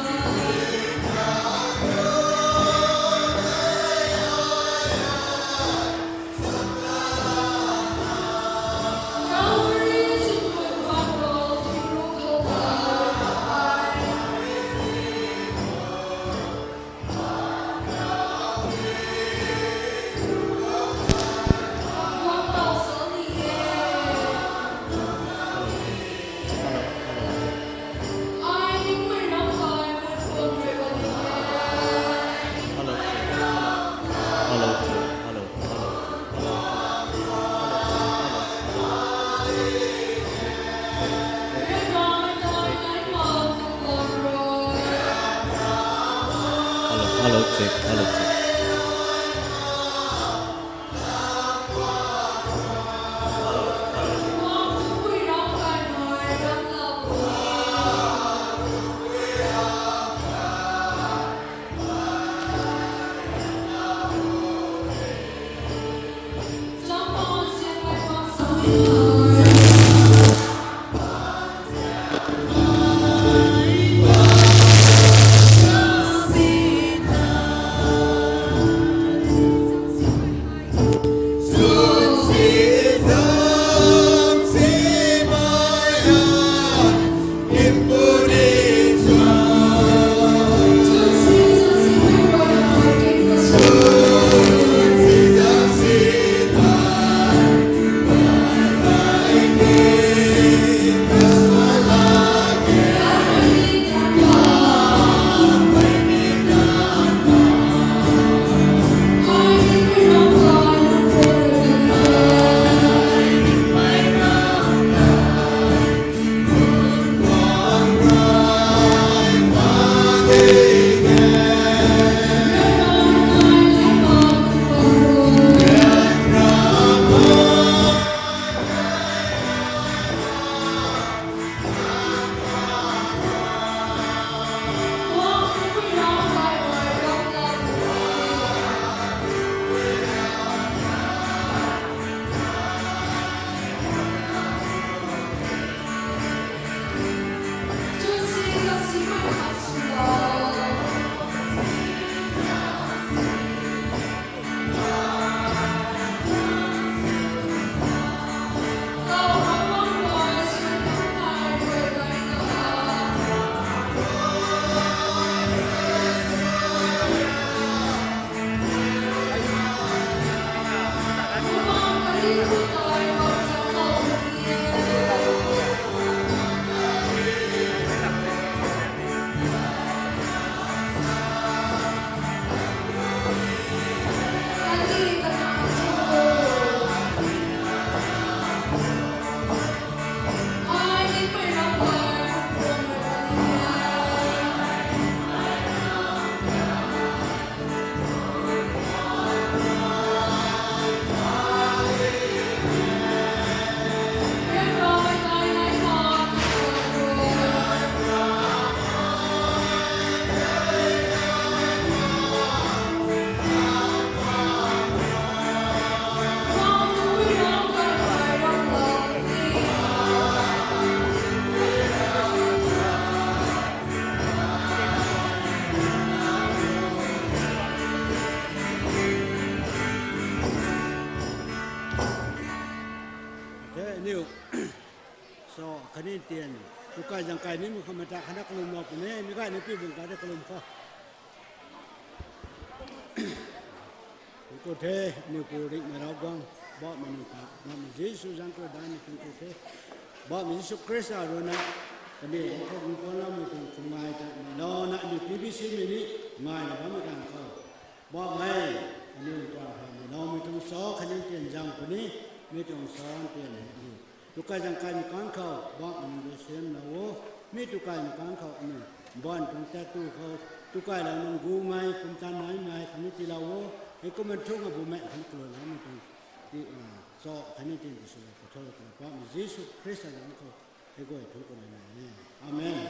Hello, hello, check, hello, check. Te aniu, so, khatni tian, tukai zangkai ni mi khou mata khana kalum na puni, mi kai ni pi bung kai de kalum kho. Thuanc ku the, aniu pu ringh mei Ravguangc, bauhmei ni ta, bauhmei Jisu zanc khou daihmei thuanc ku the. Bauhmei Jisu Khrista rui na, kaniw khou bung puan loumei tuang khum ngai ta, mei lou na, aniu P B C mei ni, ngai na bammei ganv khou. Bauhmei, aniu ta hei mei loumei tuang sa, khatni tian zang puni, mi tuang sa tian hei aniu tukai zangkaimei kang khou, bauhmei ni rui siamlou o, mi tukaimei kang khou aniu, mbaanv tuang tat tu khou, tukailou nunc gu ngai, pumtan naimei, khatni tiilou o, hei kumna thuk a bumaengh khatni kaluailoumei tuang, ti, a, sa, khatni tian ti sw lou, patho twna bauhmei Jisu Khrista zanc khou, hei guay thuanc ku nai e. Amen.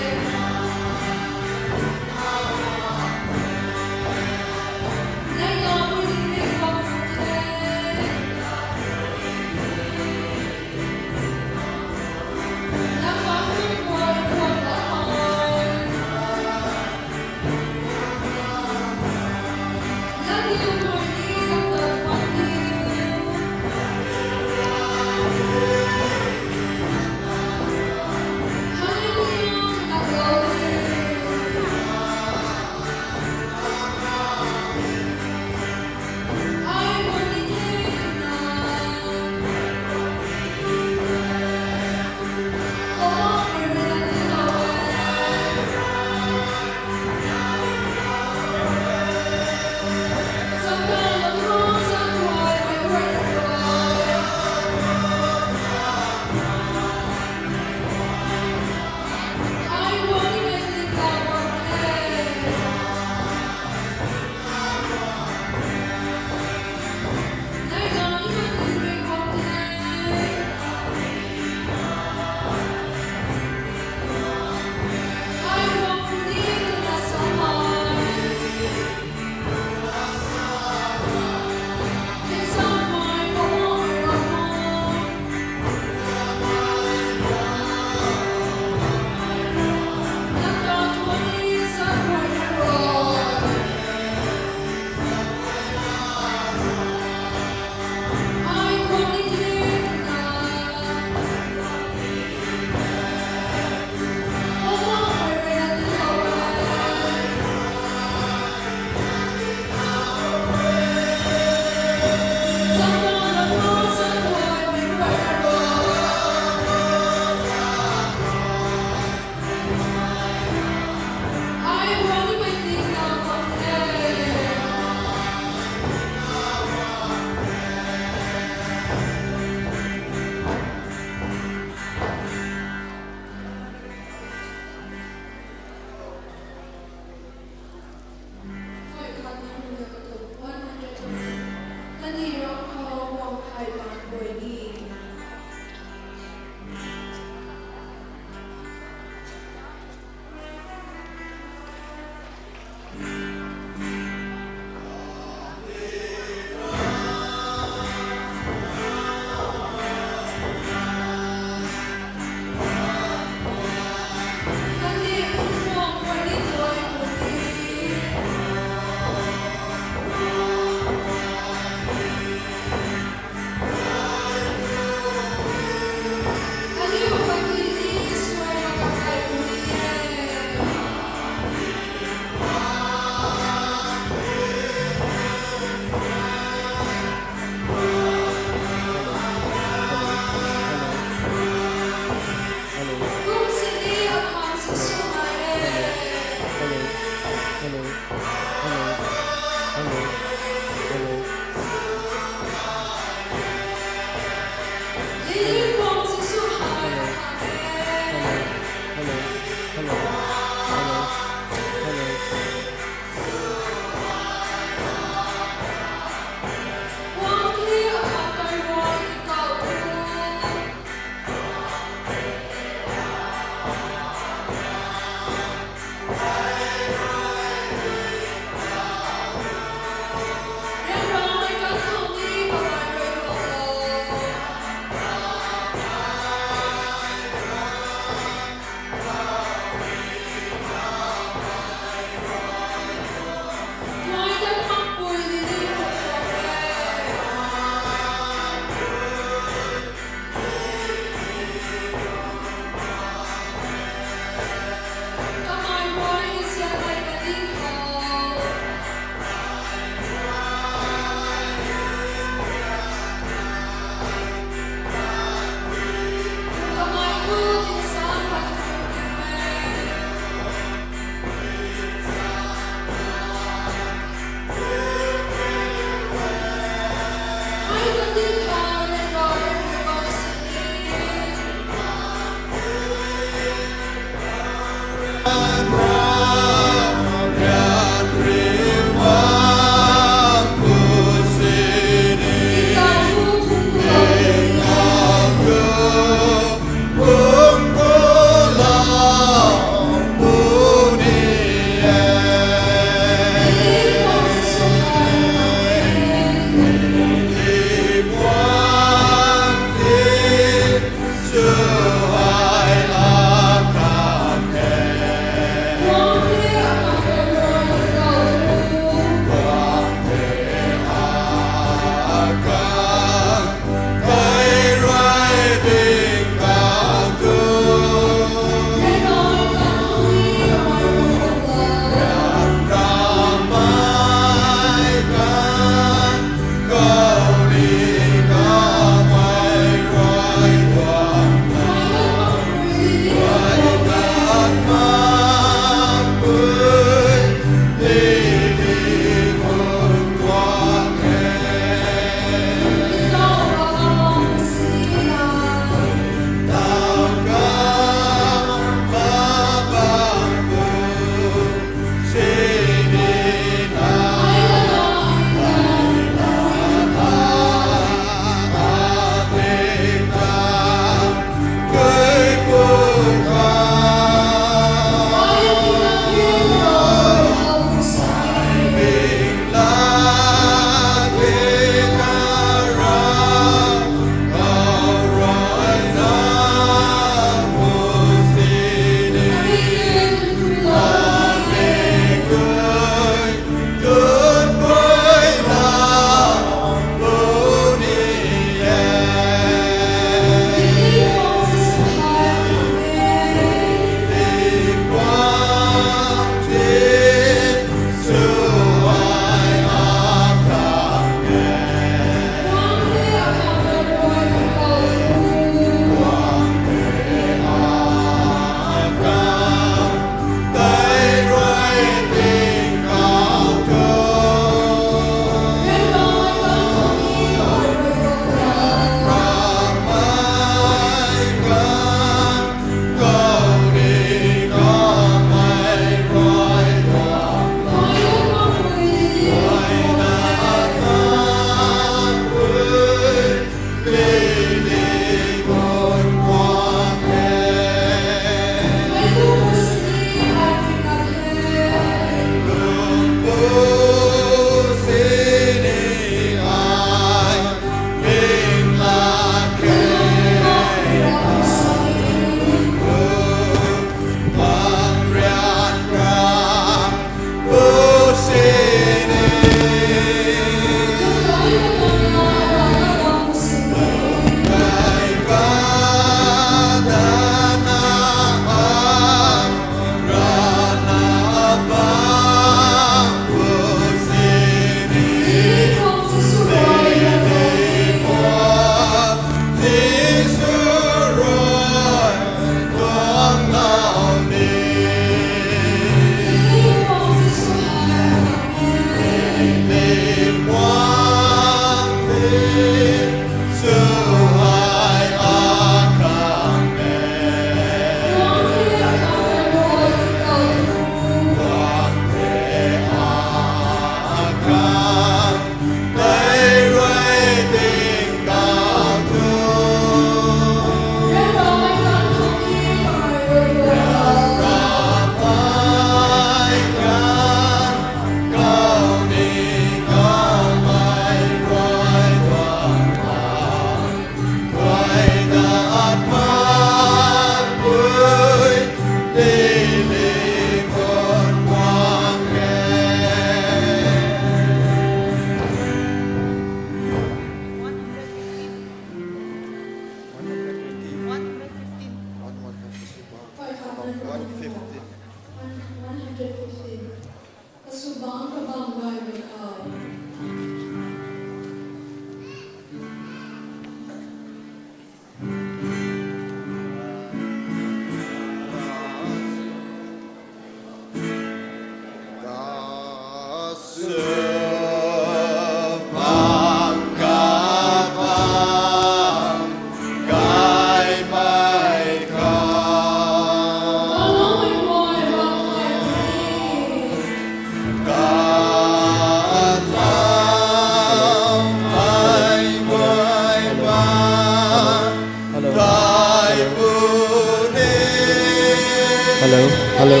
Hello,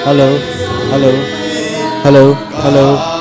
hello, hello, hello, hello, hello.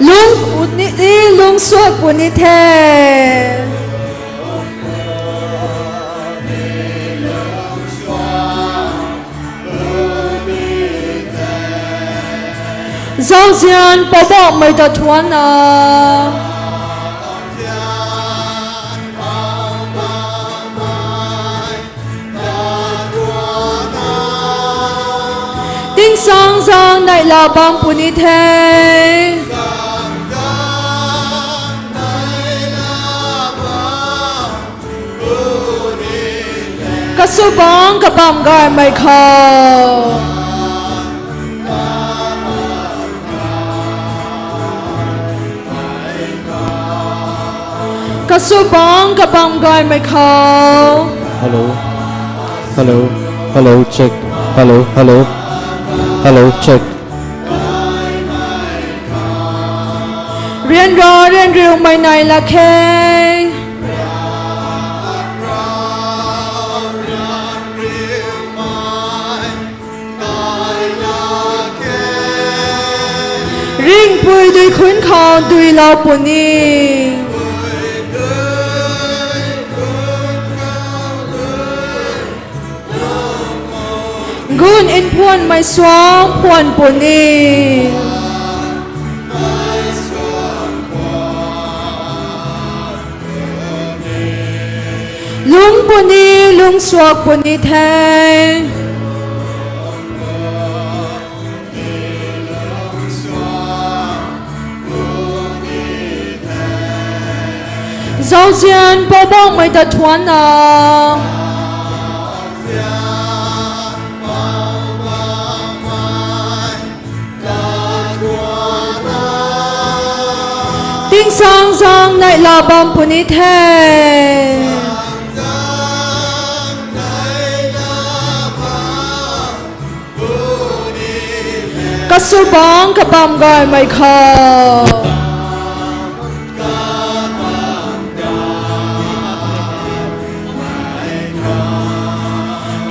Lung puni, lung suak puni the. Zauzian Poubauhmei ta thuanna. Tingsaengzaeng neihla bam puni the. Kasubangc kabamv gaymei khou. Kasubangc kabamv gaymei khou. Hello. Hello. Hello, check. Hello, hello. Hello, check. Ryanra ryanriumei nai lak khe. Ringhpui dui khunc khou duilou puni. Gun nphuanmei suang phuan puni. Lung puni, lung suak puni the. Zauzian Poubauhmei ta thuanna. Tingsaengzaeng neihla bam puni the. Kasubangc kabamv gaymei khou.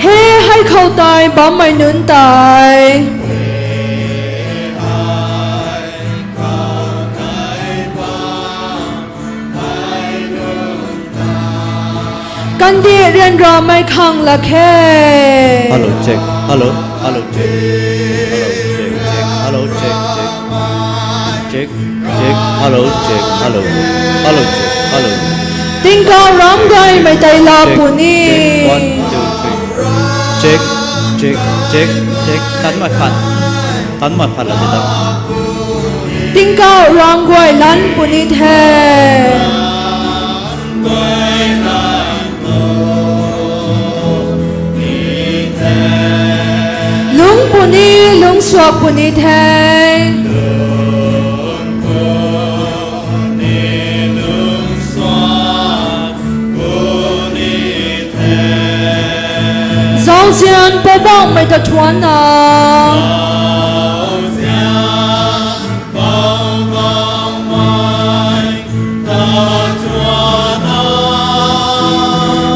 He hei khou tei bammei nunc tei. Kandih ryanramei khang lak khe. Hello, check. Hello, hello, check. Hello, check, check. Hello, check, check. Check, check. Hello, check. Hello. Hello, check. Hello. Tingkauh ram gaymei tei la puni. Check. One, two, three. Check. Check, check, check. Tan mai khat. Tan mai khat la ti ta. Tingkauh rang guay lan puni the. Lung puni, lung suak puni the. Zauzian Poubauhmei ta thuanna.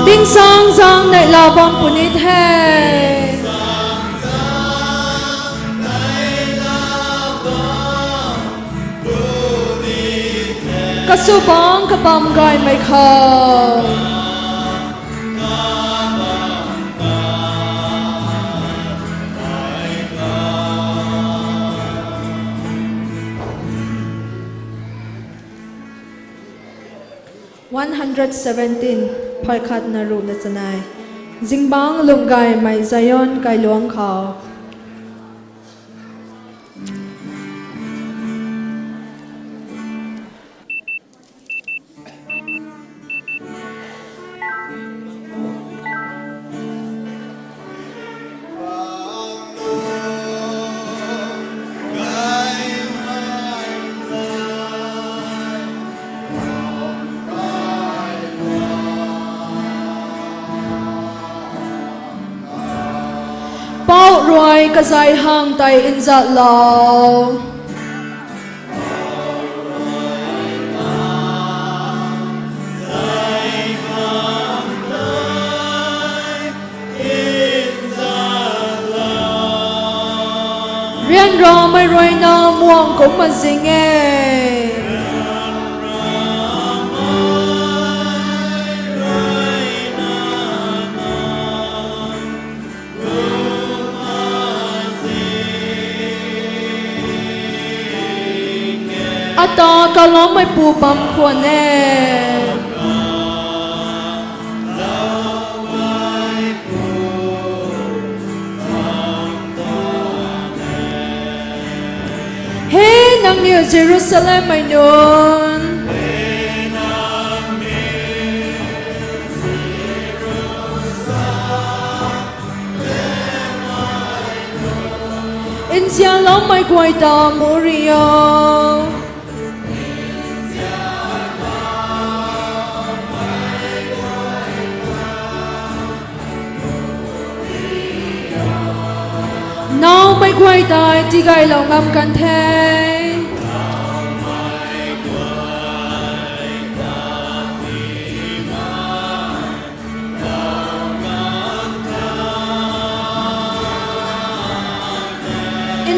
Tingsaengzaeng neihla bam puni the. Kasubangc kabam gaymei khou. One hundred seventeen, phay khat na ruh na chanei. Zingbangc lungh gaymei Zion kailuangc khou. Pou rui kazei hang tei nzatlou. Ryanramei ruina muang kumna zing e. Ata kaloumeipu bam khwan e. He nangniw Jerusalemmei nunc, nzianloumei guay ta muri o. Nowmei guay tei tigaylou ngam kan the.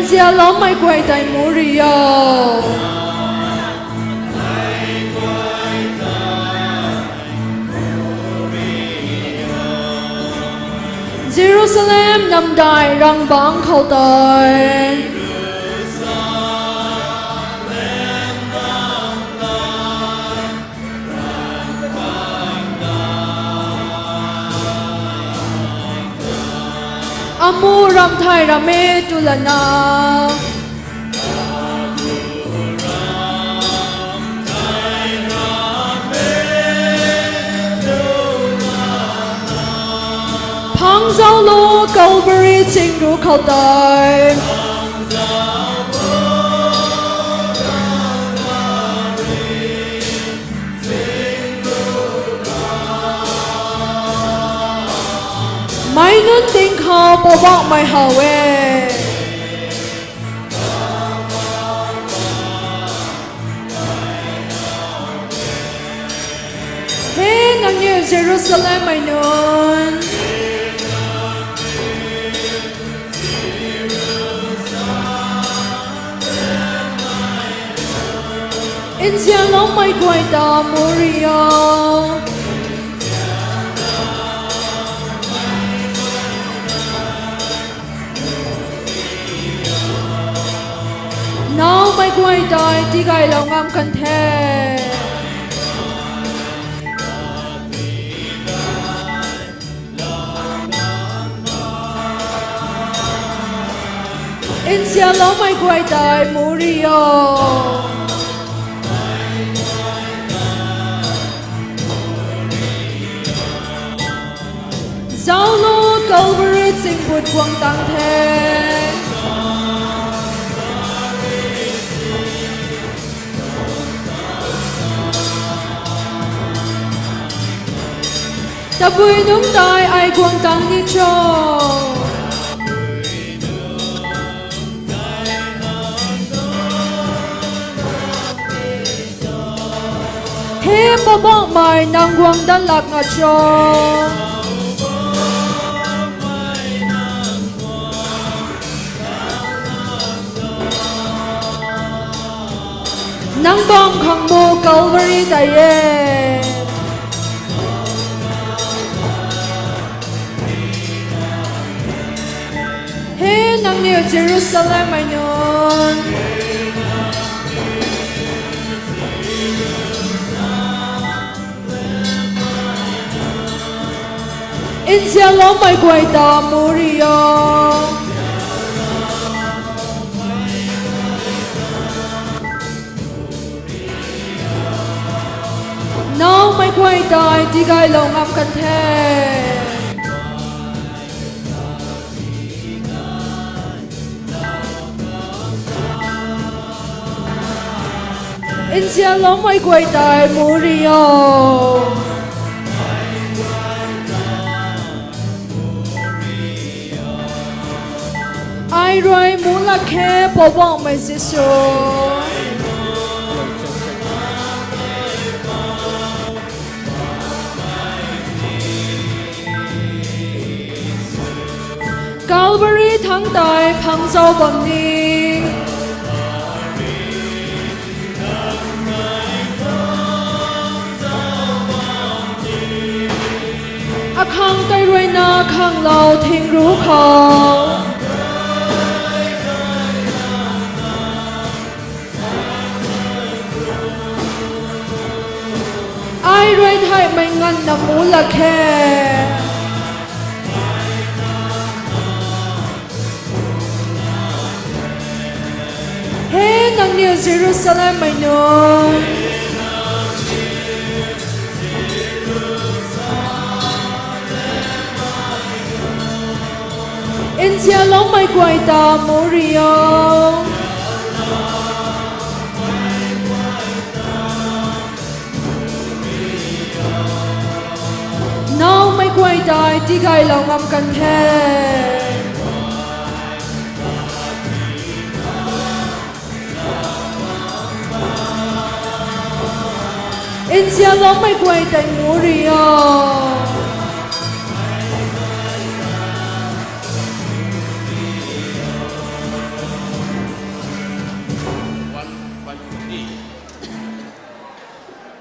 Nzianloumei guay tei muri o. Jerusalem namdai rangbangc khou tei amu ramthai ram e twlana, phangzaulo Calvary chingru khou tei. Meic nunc ting khou Poubauhmei how e. He nangniw Jerusalemmei nunc, nzianloumei guay ta muri o. Nowmei guay tei tigaylou ngam kan the. Nzianloumei guay tei mu rio. Zauclo, Calvary chyngbut guang tang the. Tabui nunc tei ai guang tang ni cho. He Poubauhmei, nang guang dat lak nga cho. Nang bam khang mu Calvary tei e. He nangniw Jerusalemmei nunc, nzianloumei guay ta mu rio. Nowmei guay tei tigaylou ngam kan the. Nzianloumei guay tei mu rio. Ai rui mu lak khe, Poubauhmei Jisu. Calvary thangc tei phang zau bam ni. Akhang tei ruina khanglou thing ruc khou, ai rui theihmei nganvna mu lak khe. He nangniw Jerusalemmei nunc, nzianloumei guay ta mu rio. Nowmei guay tei tigaylou ngam kan the. Nzianloumei guay tei mu rio.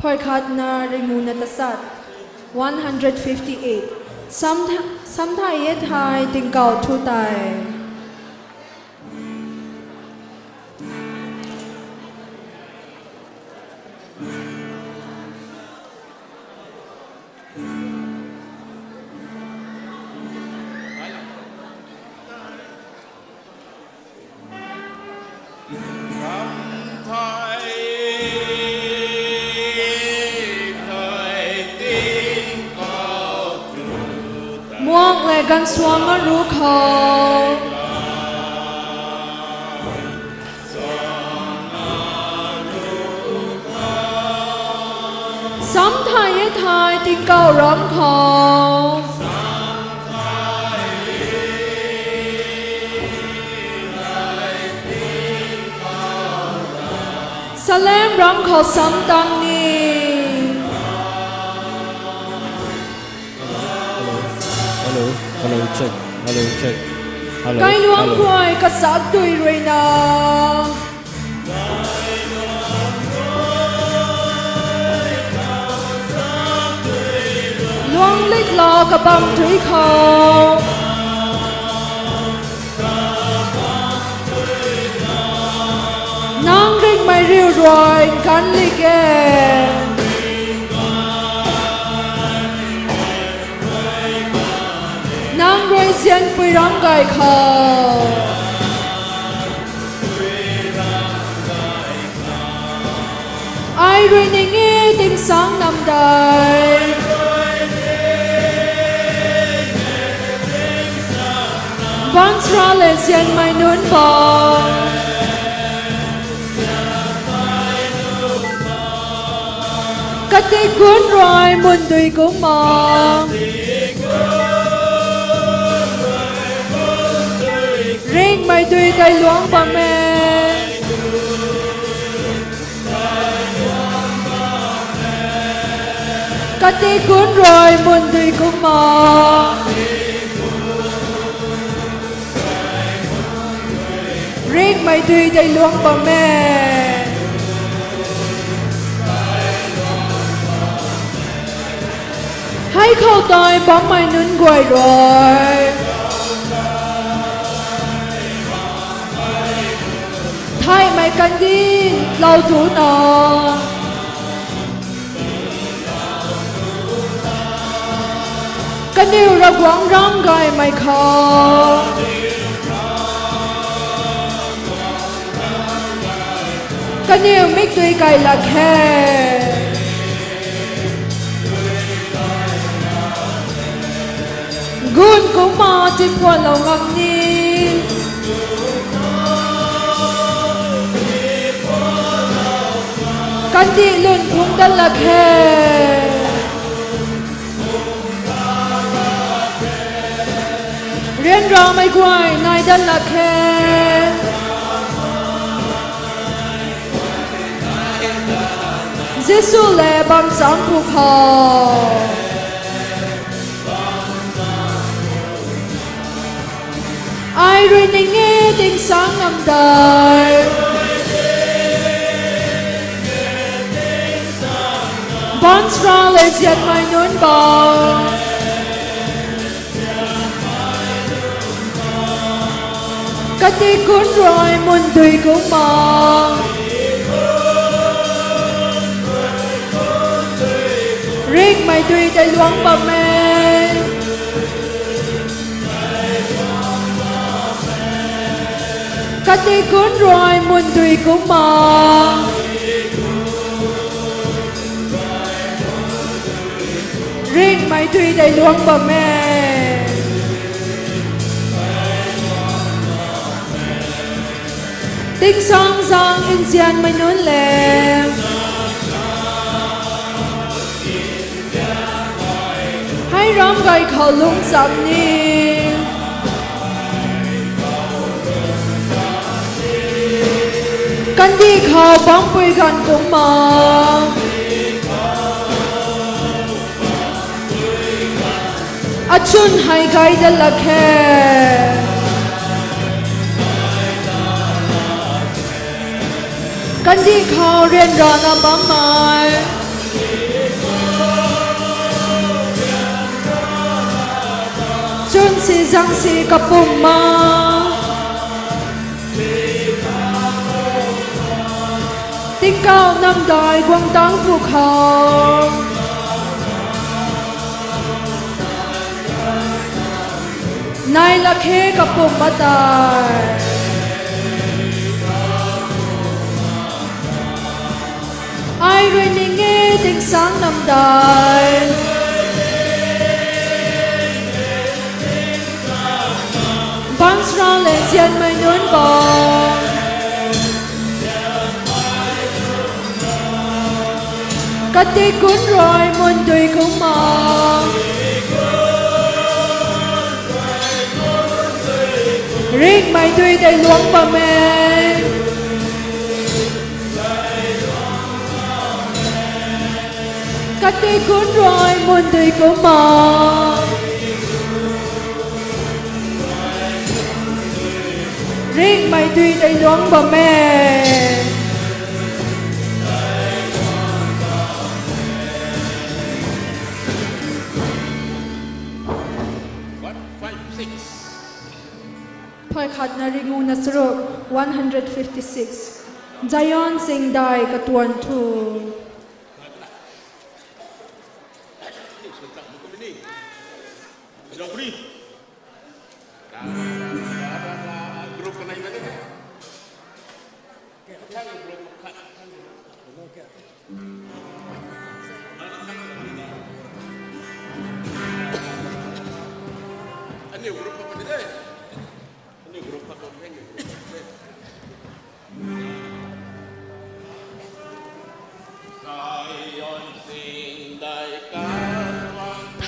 Phay khatna ringuna tasat. One hundred fifty-eight. Sam tha-, sam thay e thei tingkauh thu tei. Muang le ganvsuang a ruc khou, sam thay e thei tingkauh ramc khou, Salem ramc khou sam tang ni. Hello, hello, hello, check, hello, check, hello, kailuangc hello. Guay kachak tui ruina luang lik la kabam tui khou, nang ringhmei riu rui nganv lik e. Nang rui nzianpui ramc gay khou, Ai rui ning e tingsang namdai. Baanchara le nzianmei nunc bam. Kati kun rui mundui kumna. Ringhmei dui tei luang bam e. Kati kun rui mundui kumna. Ringhmei dui tei luang bam e. Hei khou tei bammei nunc guay rui. Theihmei kandih lou tu na. Kaniw Ravguangc ram gaymei khou. Kaniw mikdui kai lak khe. Gun kumna tipuanlou ngam ni. Kandih lun phung dat lak khe. Ryanramei guay nai dat lak khe. Jisu le bam cham pwkhou. Ai rui ning e tingsang namdai. Baanchara le nzianmei nunc bam. Kati kun rui mundui kumna. Ringhmei dui tei luang bam e. Kati kun rui mundui kumna. Ringhmei dui tei luang bam e. Tingsang zaeng nzianmei nunc le. Hei ram gay khou lungcham ni. Kandih khou bampui ganv kumna. Achwn hei gay dat lak khe. Kandih khou ryanrana bammei. Chwn si zang si kapumc ma. Tingkauh namdai guang tang pwkhou. Nai lak khe kapumc ma tei. Ai rui ning e tingsang namdai. Baanchara le nzianmei nunc bam. Kati kun rui mundui kumna. Ringhmei dui tei luang bam e. Kati kun rui mundui kumna. Ringhmei dui tei luang bam e. Phey khatna ringu na charuk, one hundred fifty six. Zion singdai katuan thu.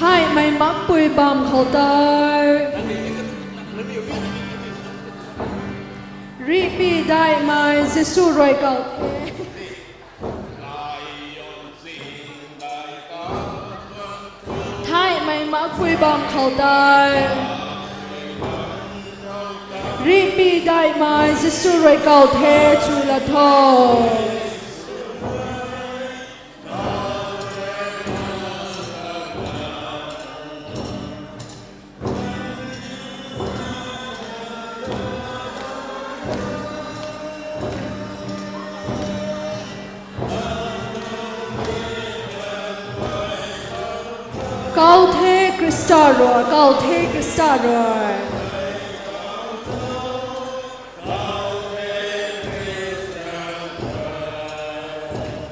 Thaymei makpui bam khou tei, rihpui daihmei Jisu rui kau the. Thaymei makpui bam khou tei, rihpui daihmei Jisu rui kau the, chu la tho. Kau the Khrista rui, kau the Khrista rui.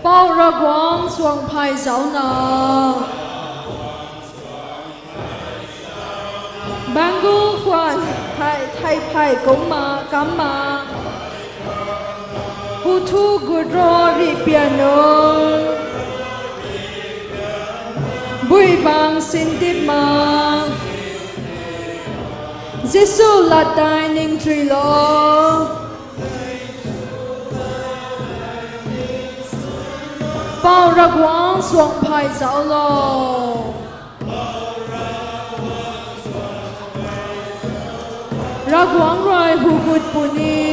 Pou Ravguangc suang phay zaucna, banggu khwan thei, thei phay kumna, kamna, hu thu gut ro rih pian nunc, bui bang sintipna, Jisu lat tei ningchuilo. Pou Ravguangc suang phay zauclo. Ravguangc rui hu gut puni,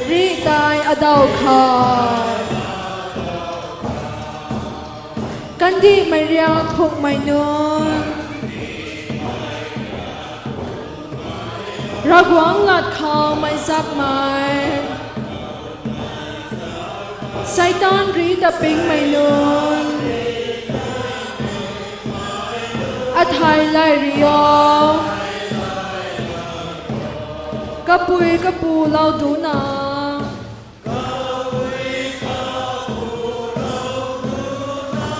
rih tei adaw kha, kandihmei riak phukmei nunc, Ravguangc lat khou meic zakmei, Seitaan rih ta pingmei nunc, athei lay rio, kapui kapu lou duna,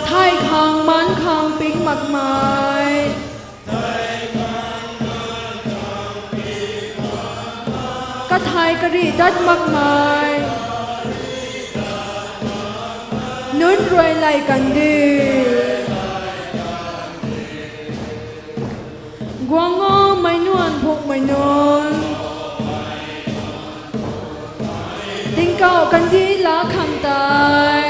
thei khang man khang ping makmei, kathei karih dat makmei nunc rui lay kan di. Guang o meic nuan phukmei nunc, tingkauh kandih laa khang tei,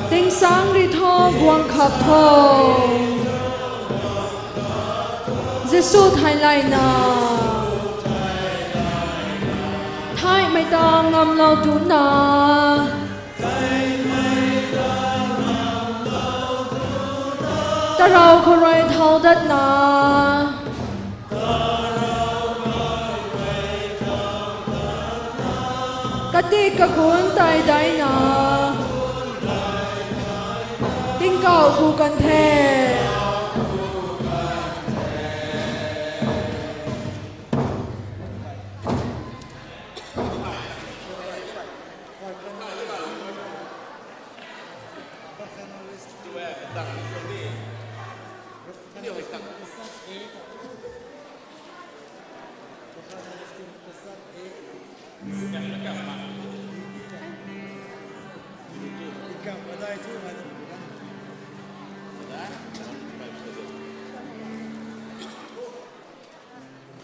tingsaeng rih tho, guang khap tho. Jisu thei layna, theihmei ta ngamlou duna, tarou khou rui thau datna, katik kagun tei daina, tingkauh ku kan the.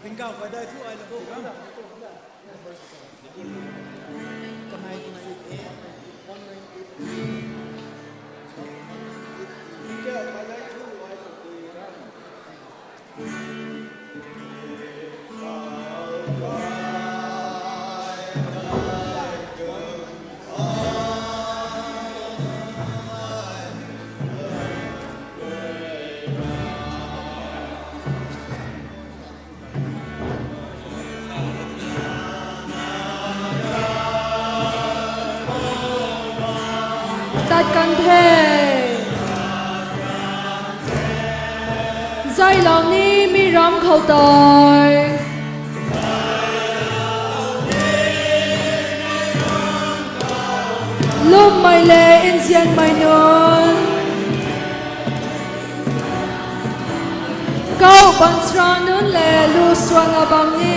Tingkauh padai thu ai na bo. Kamei tingsit e. Tingkauh padai thu ai na bo. Tat kan the. Zaylou ni mi ram khou tei. Lwmmei le nzianmei nunc, kau baanchara nunc le lu suanna bam ni.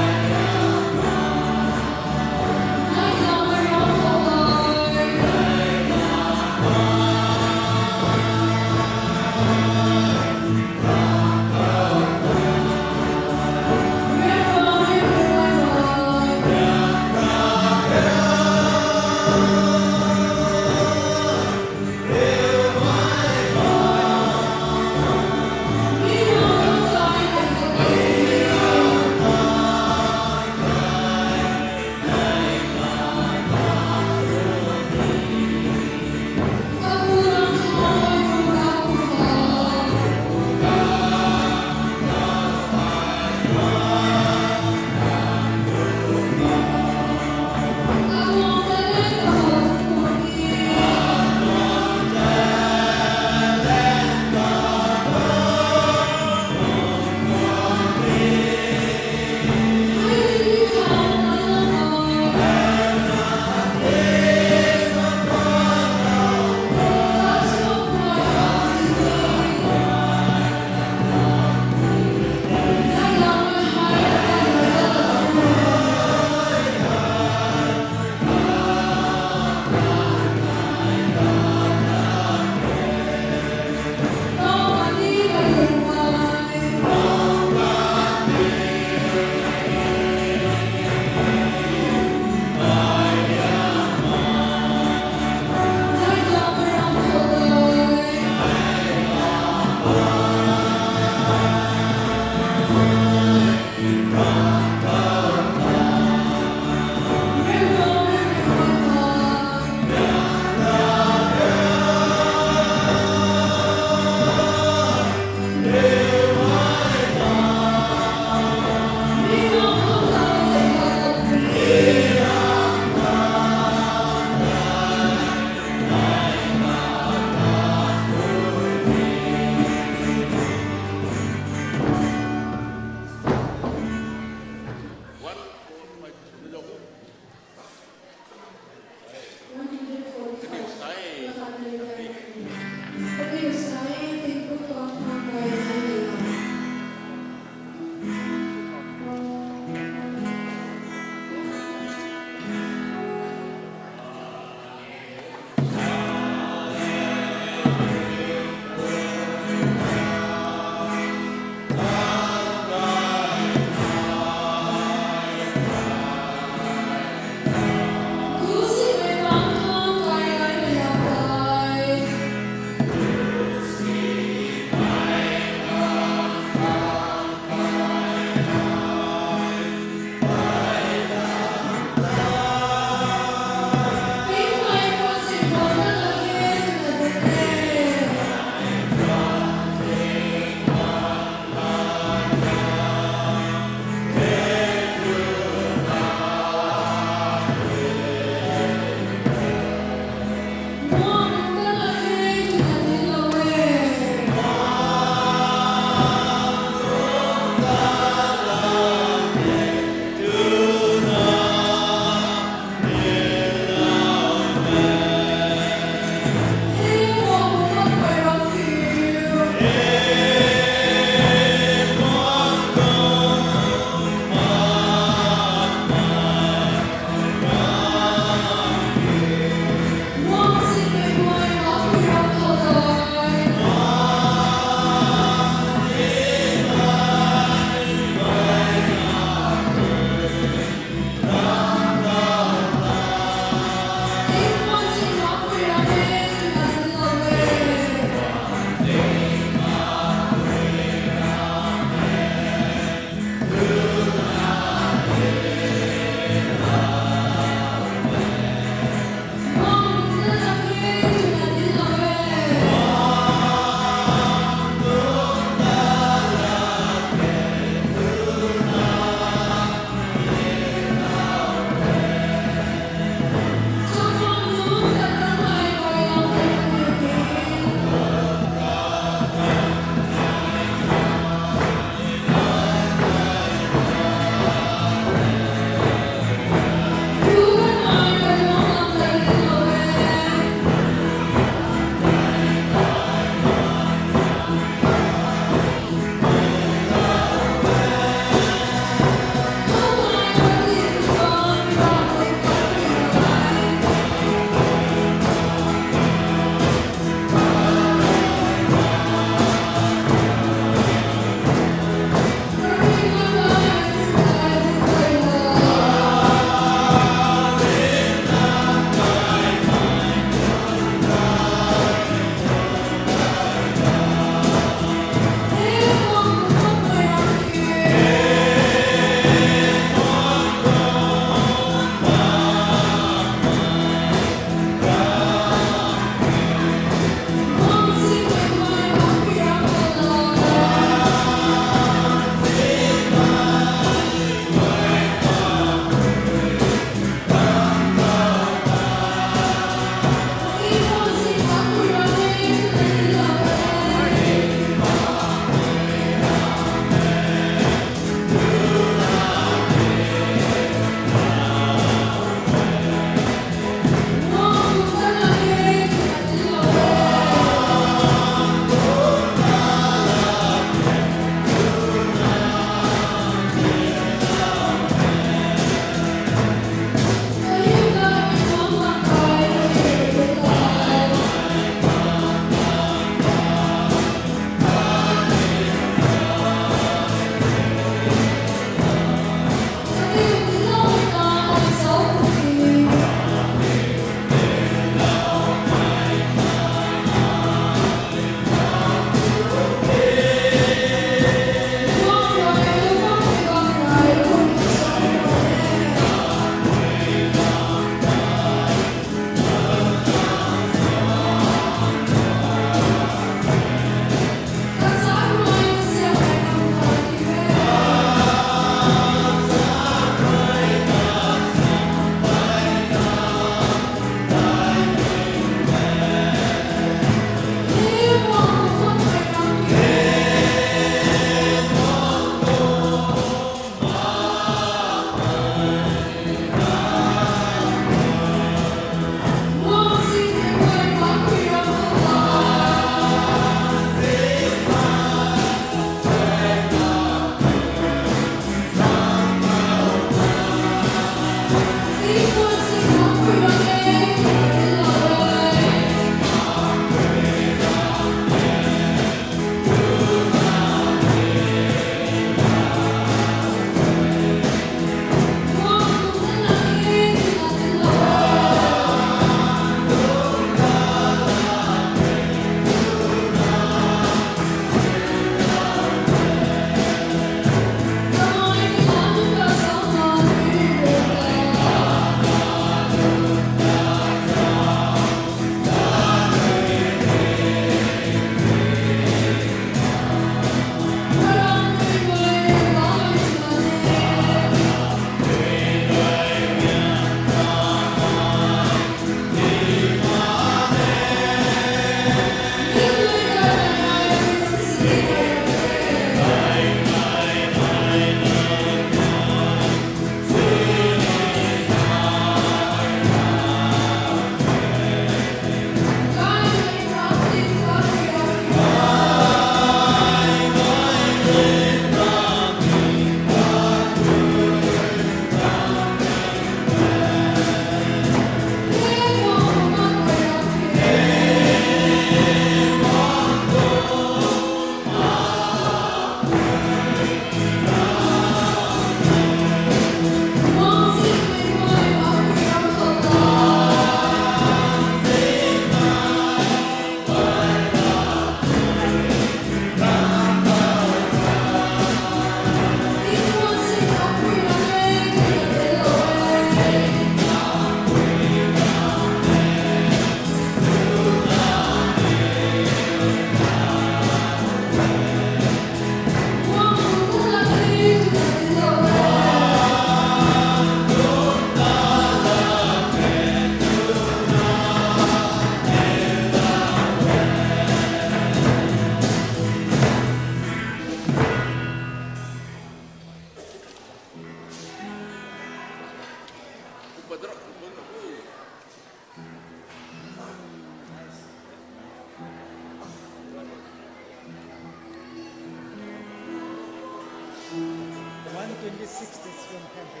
Twenty-six this one can be.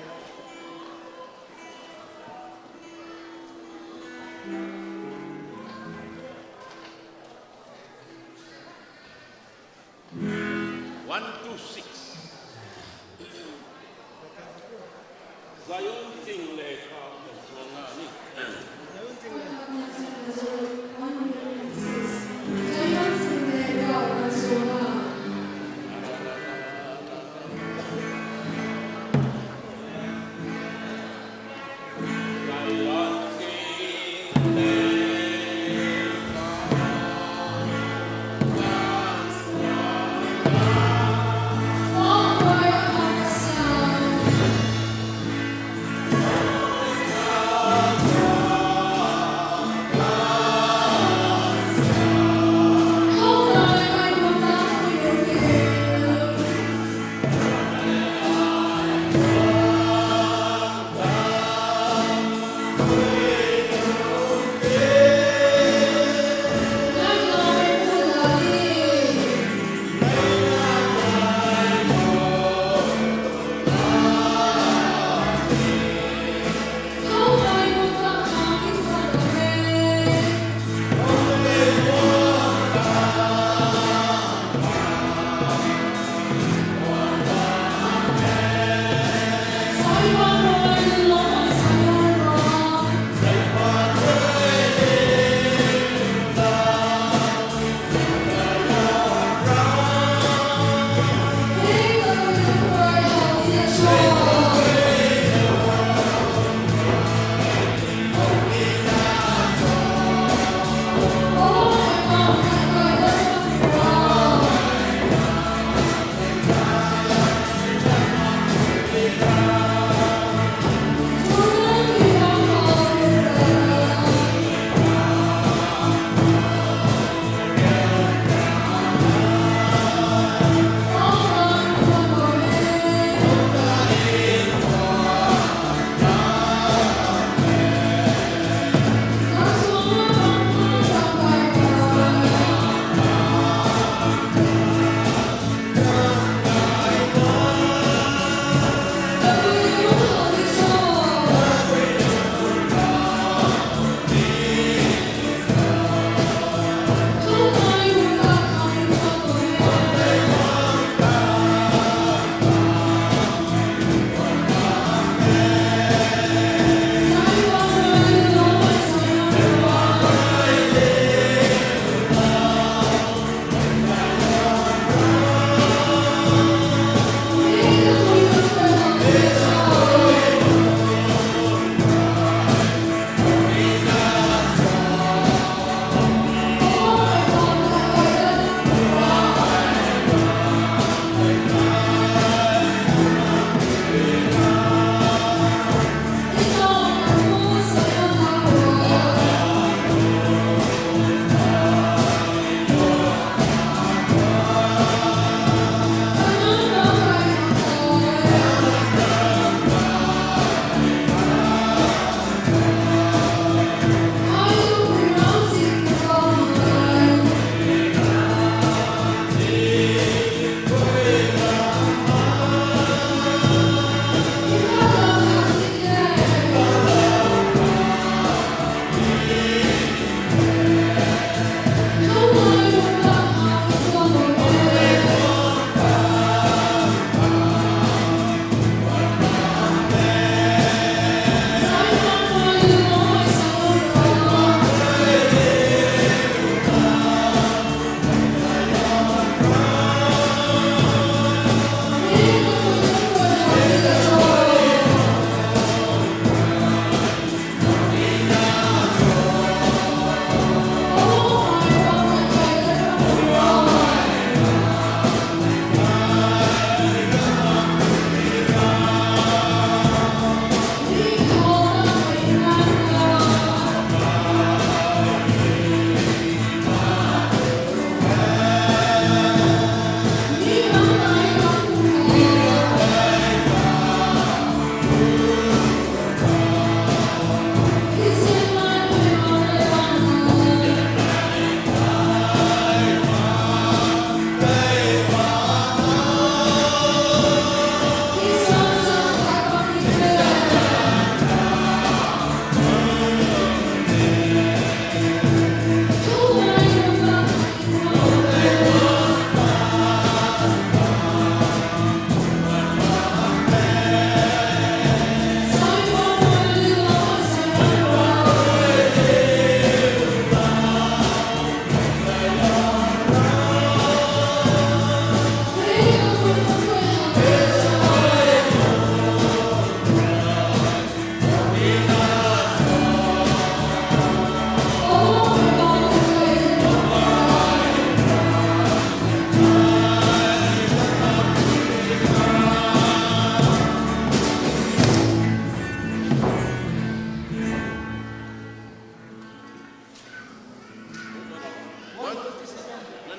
One two six. Zion Sing le ka kan suang na ni.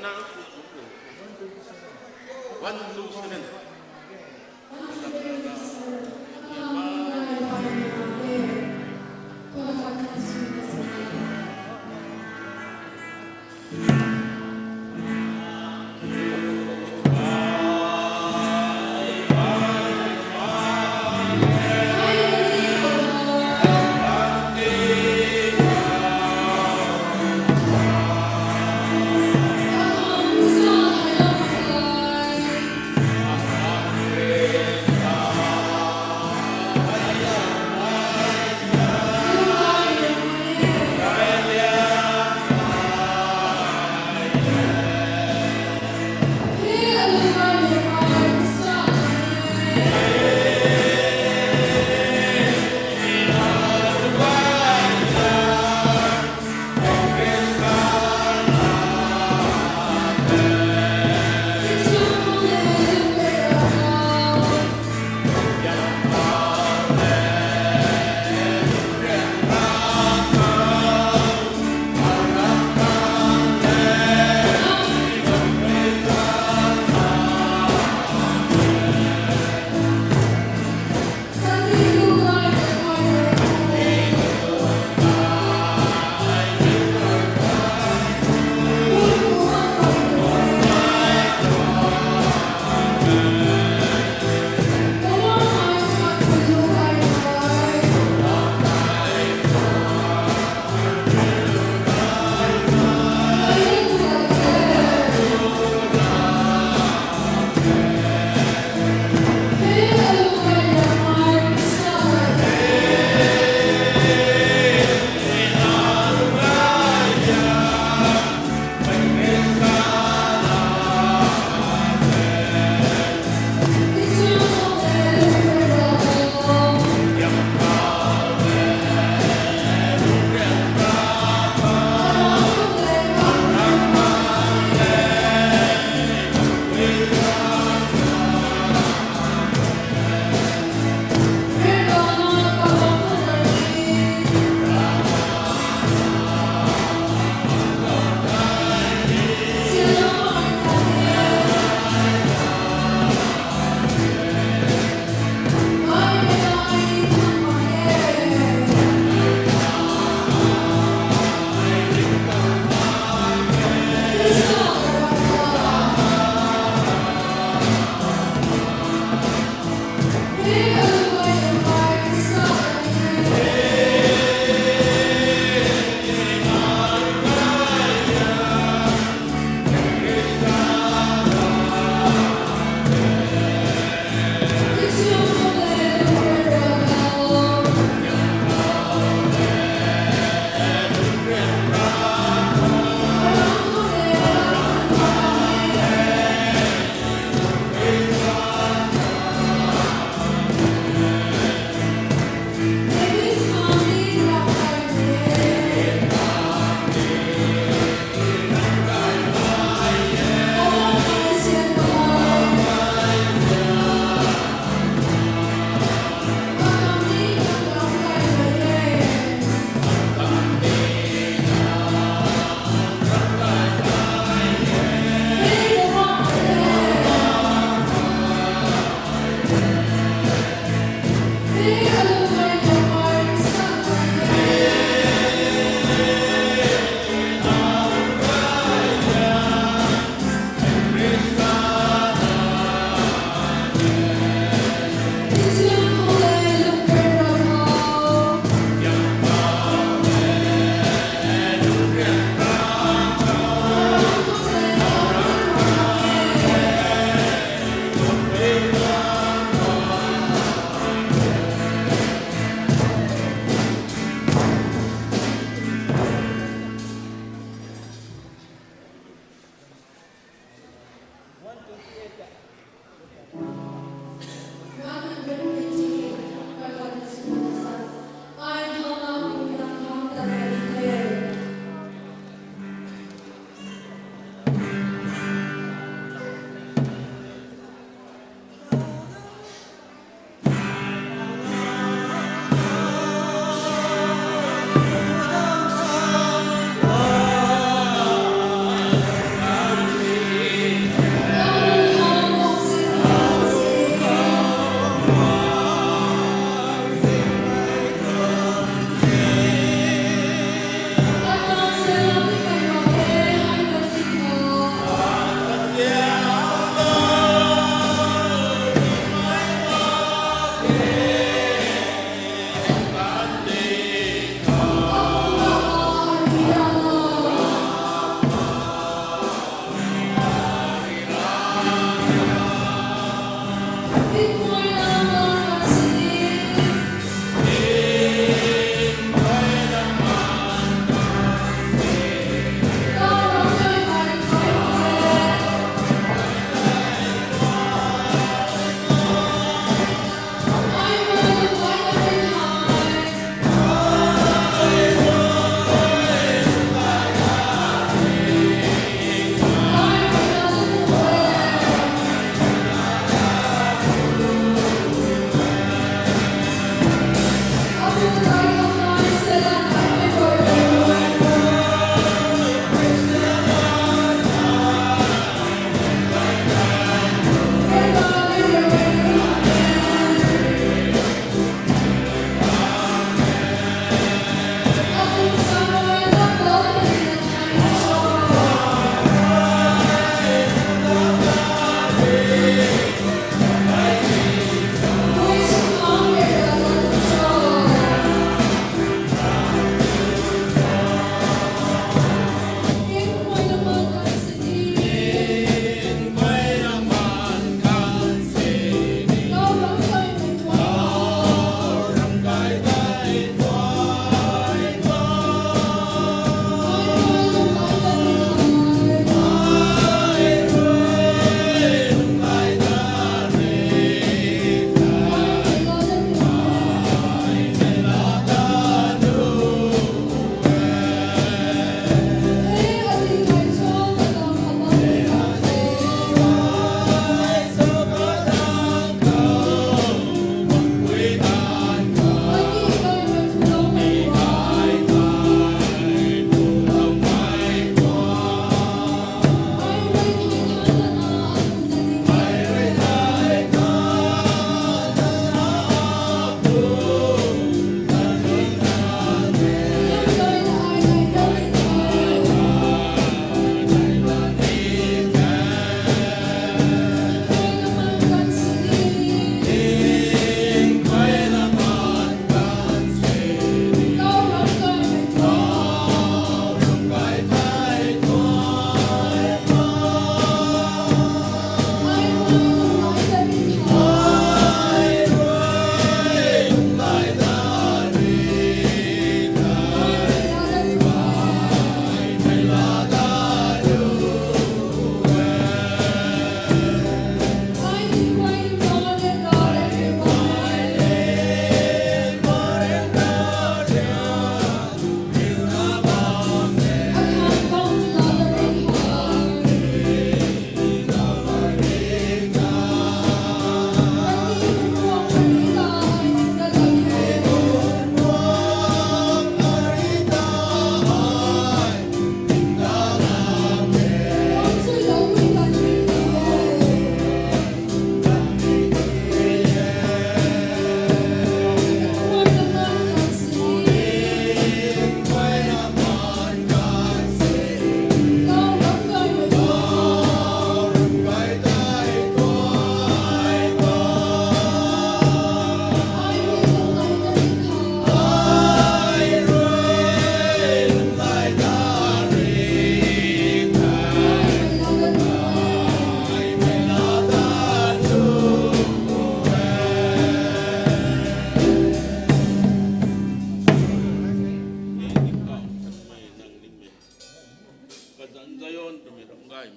One, two, seven.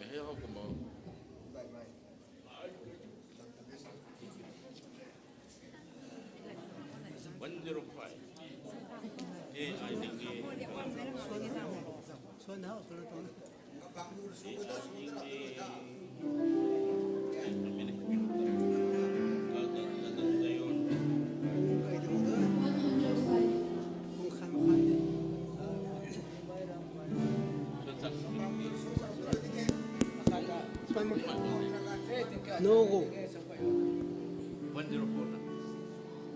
Hei hou kumna. One zero five. Hey, I think the No go. One zero four.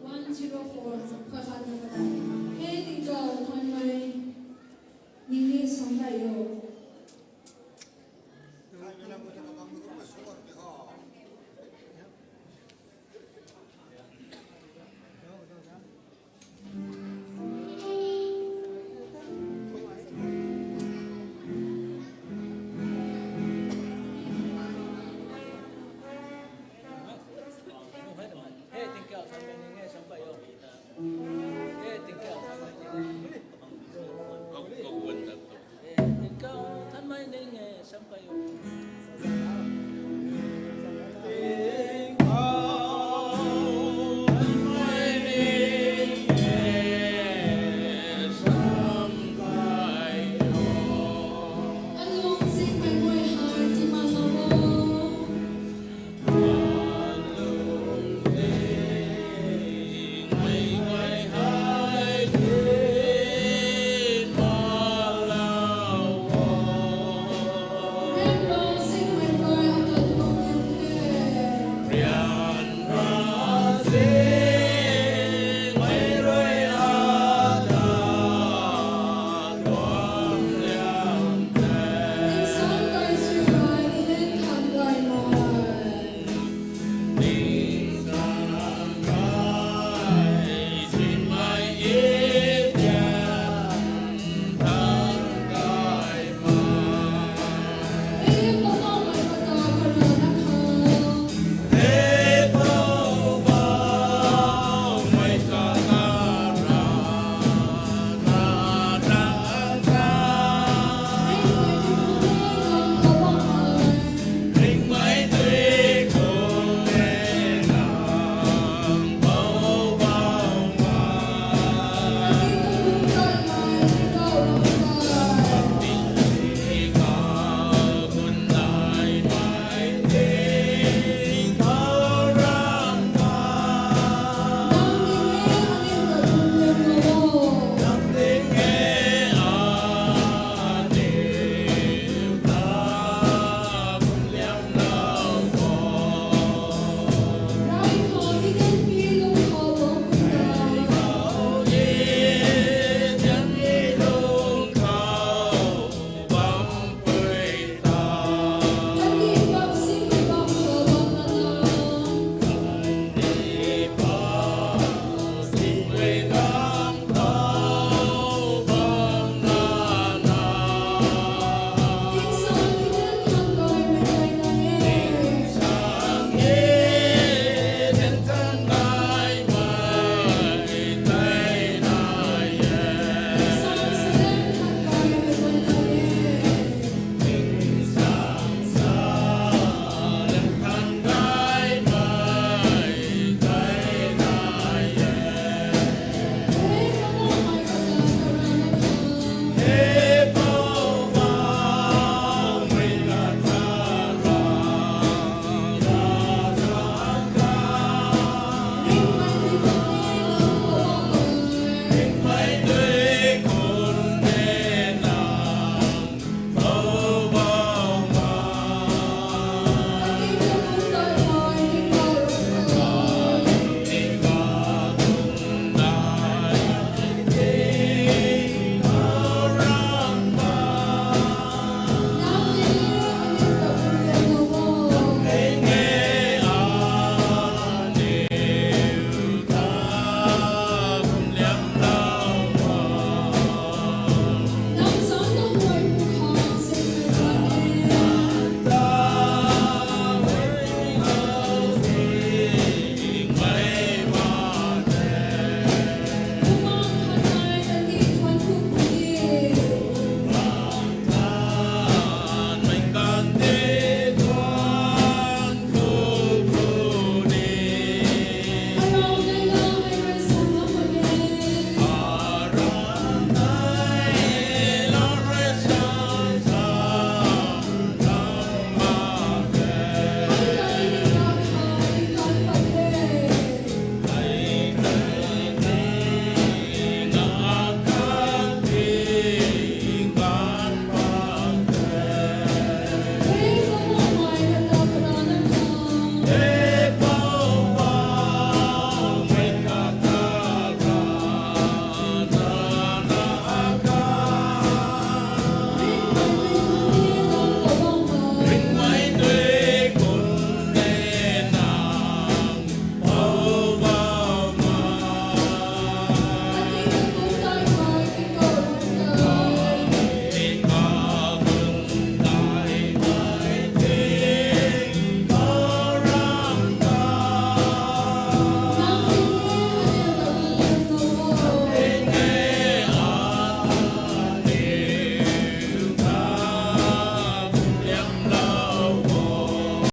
One zero four. Kakhat na kata. Hey, tingkauh thanmei. Ningni sangdai yo.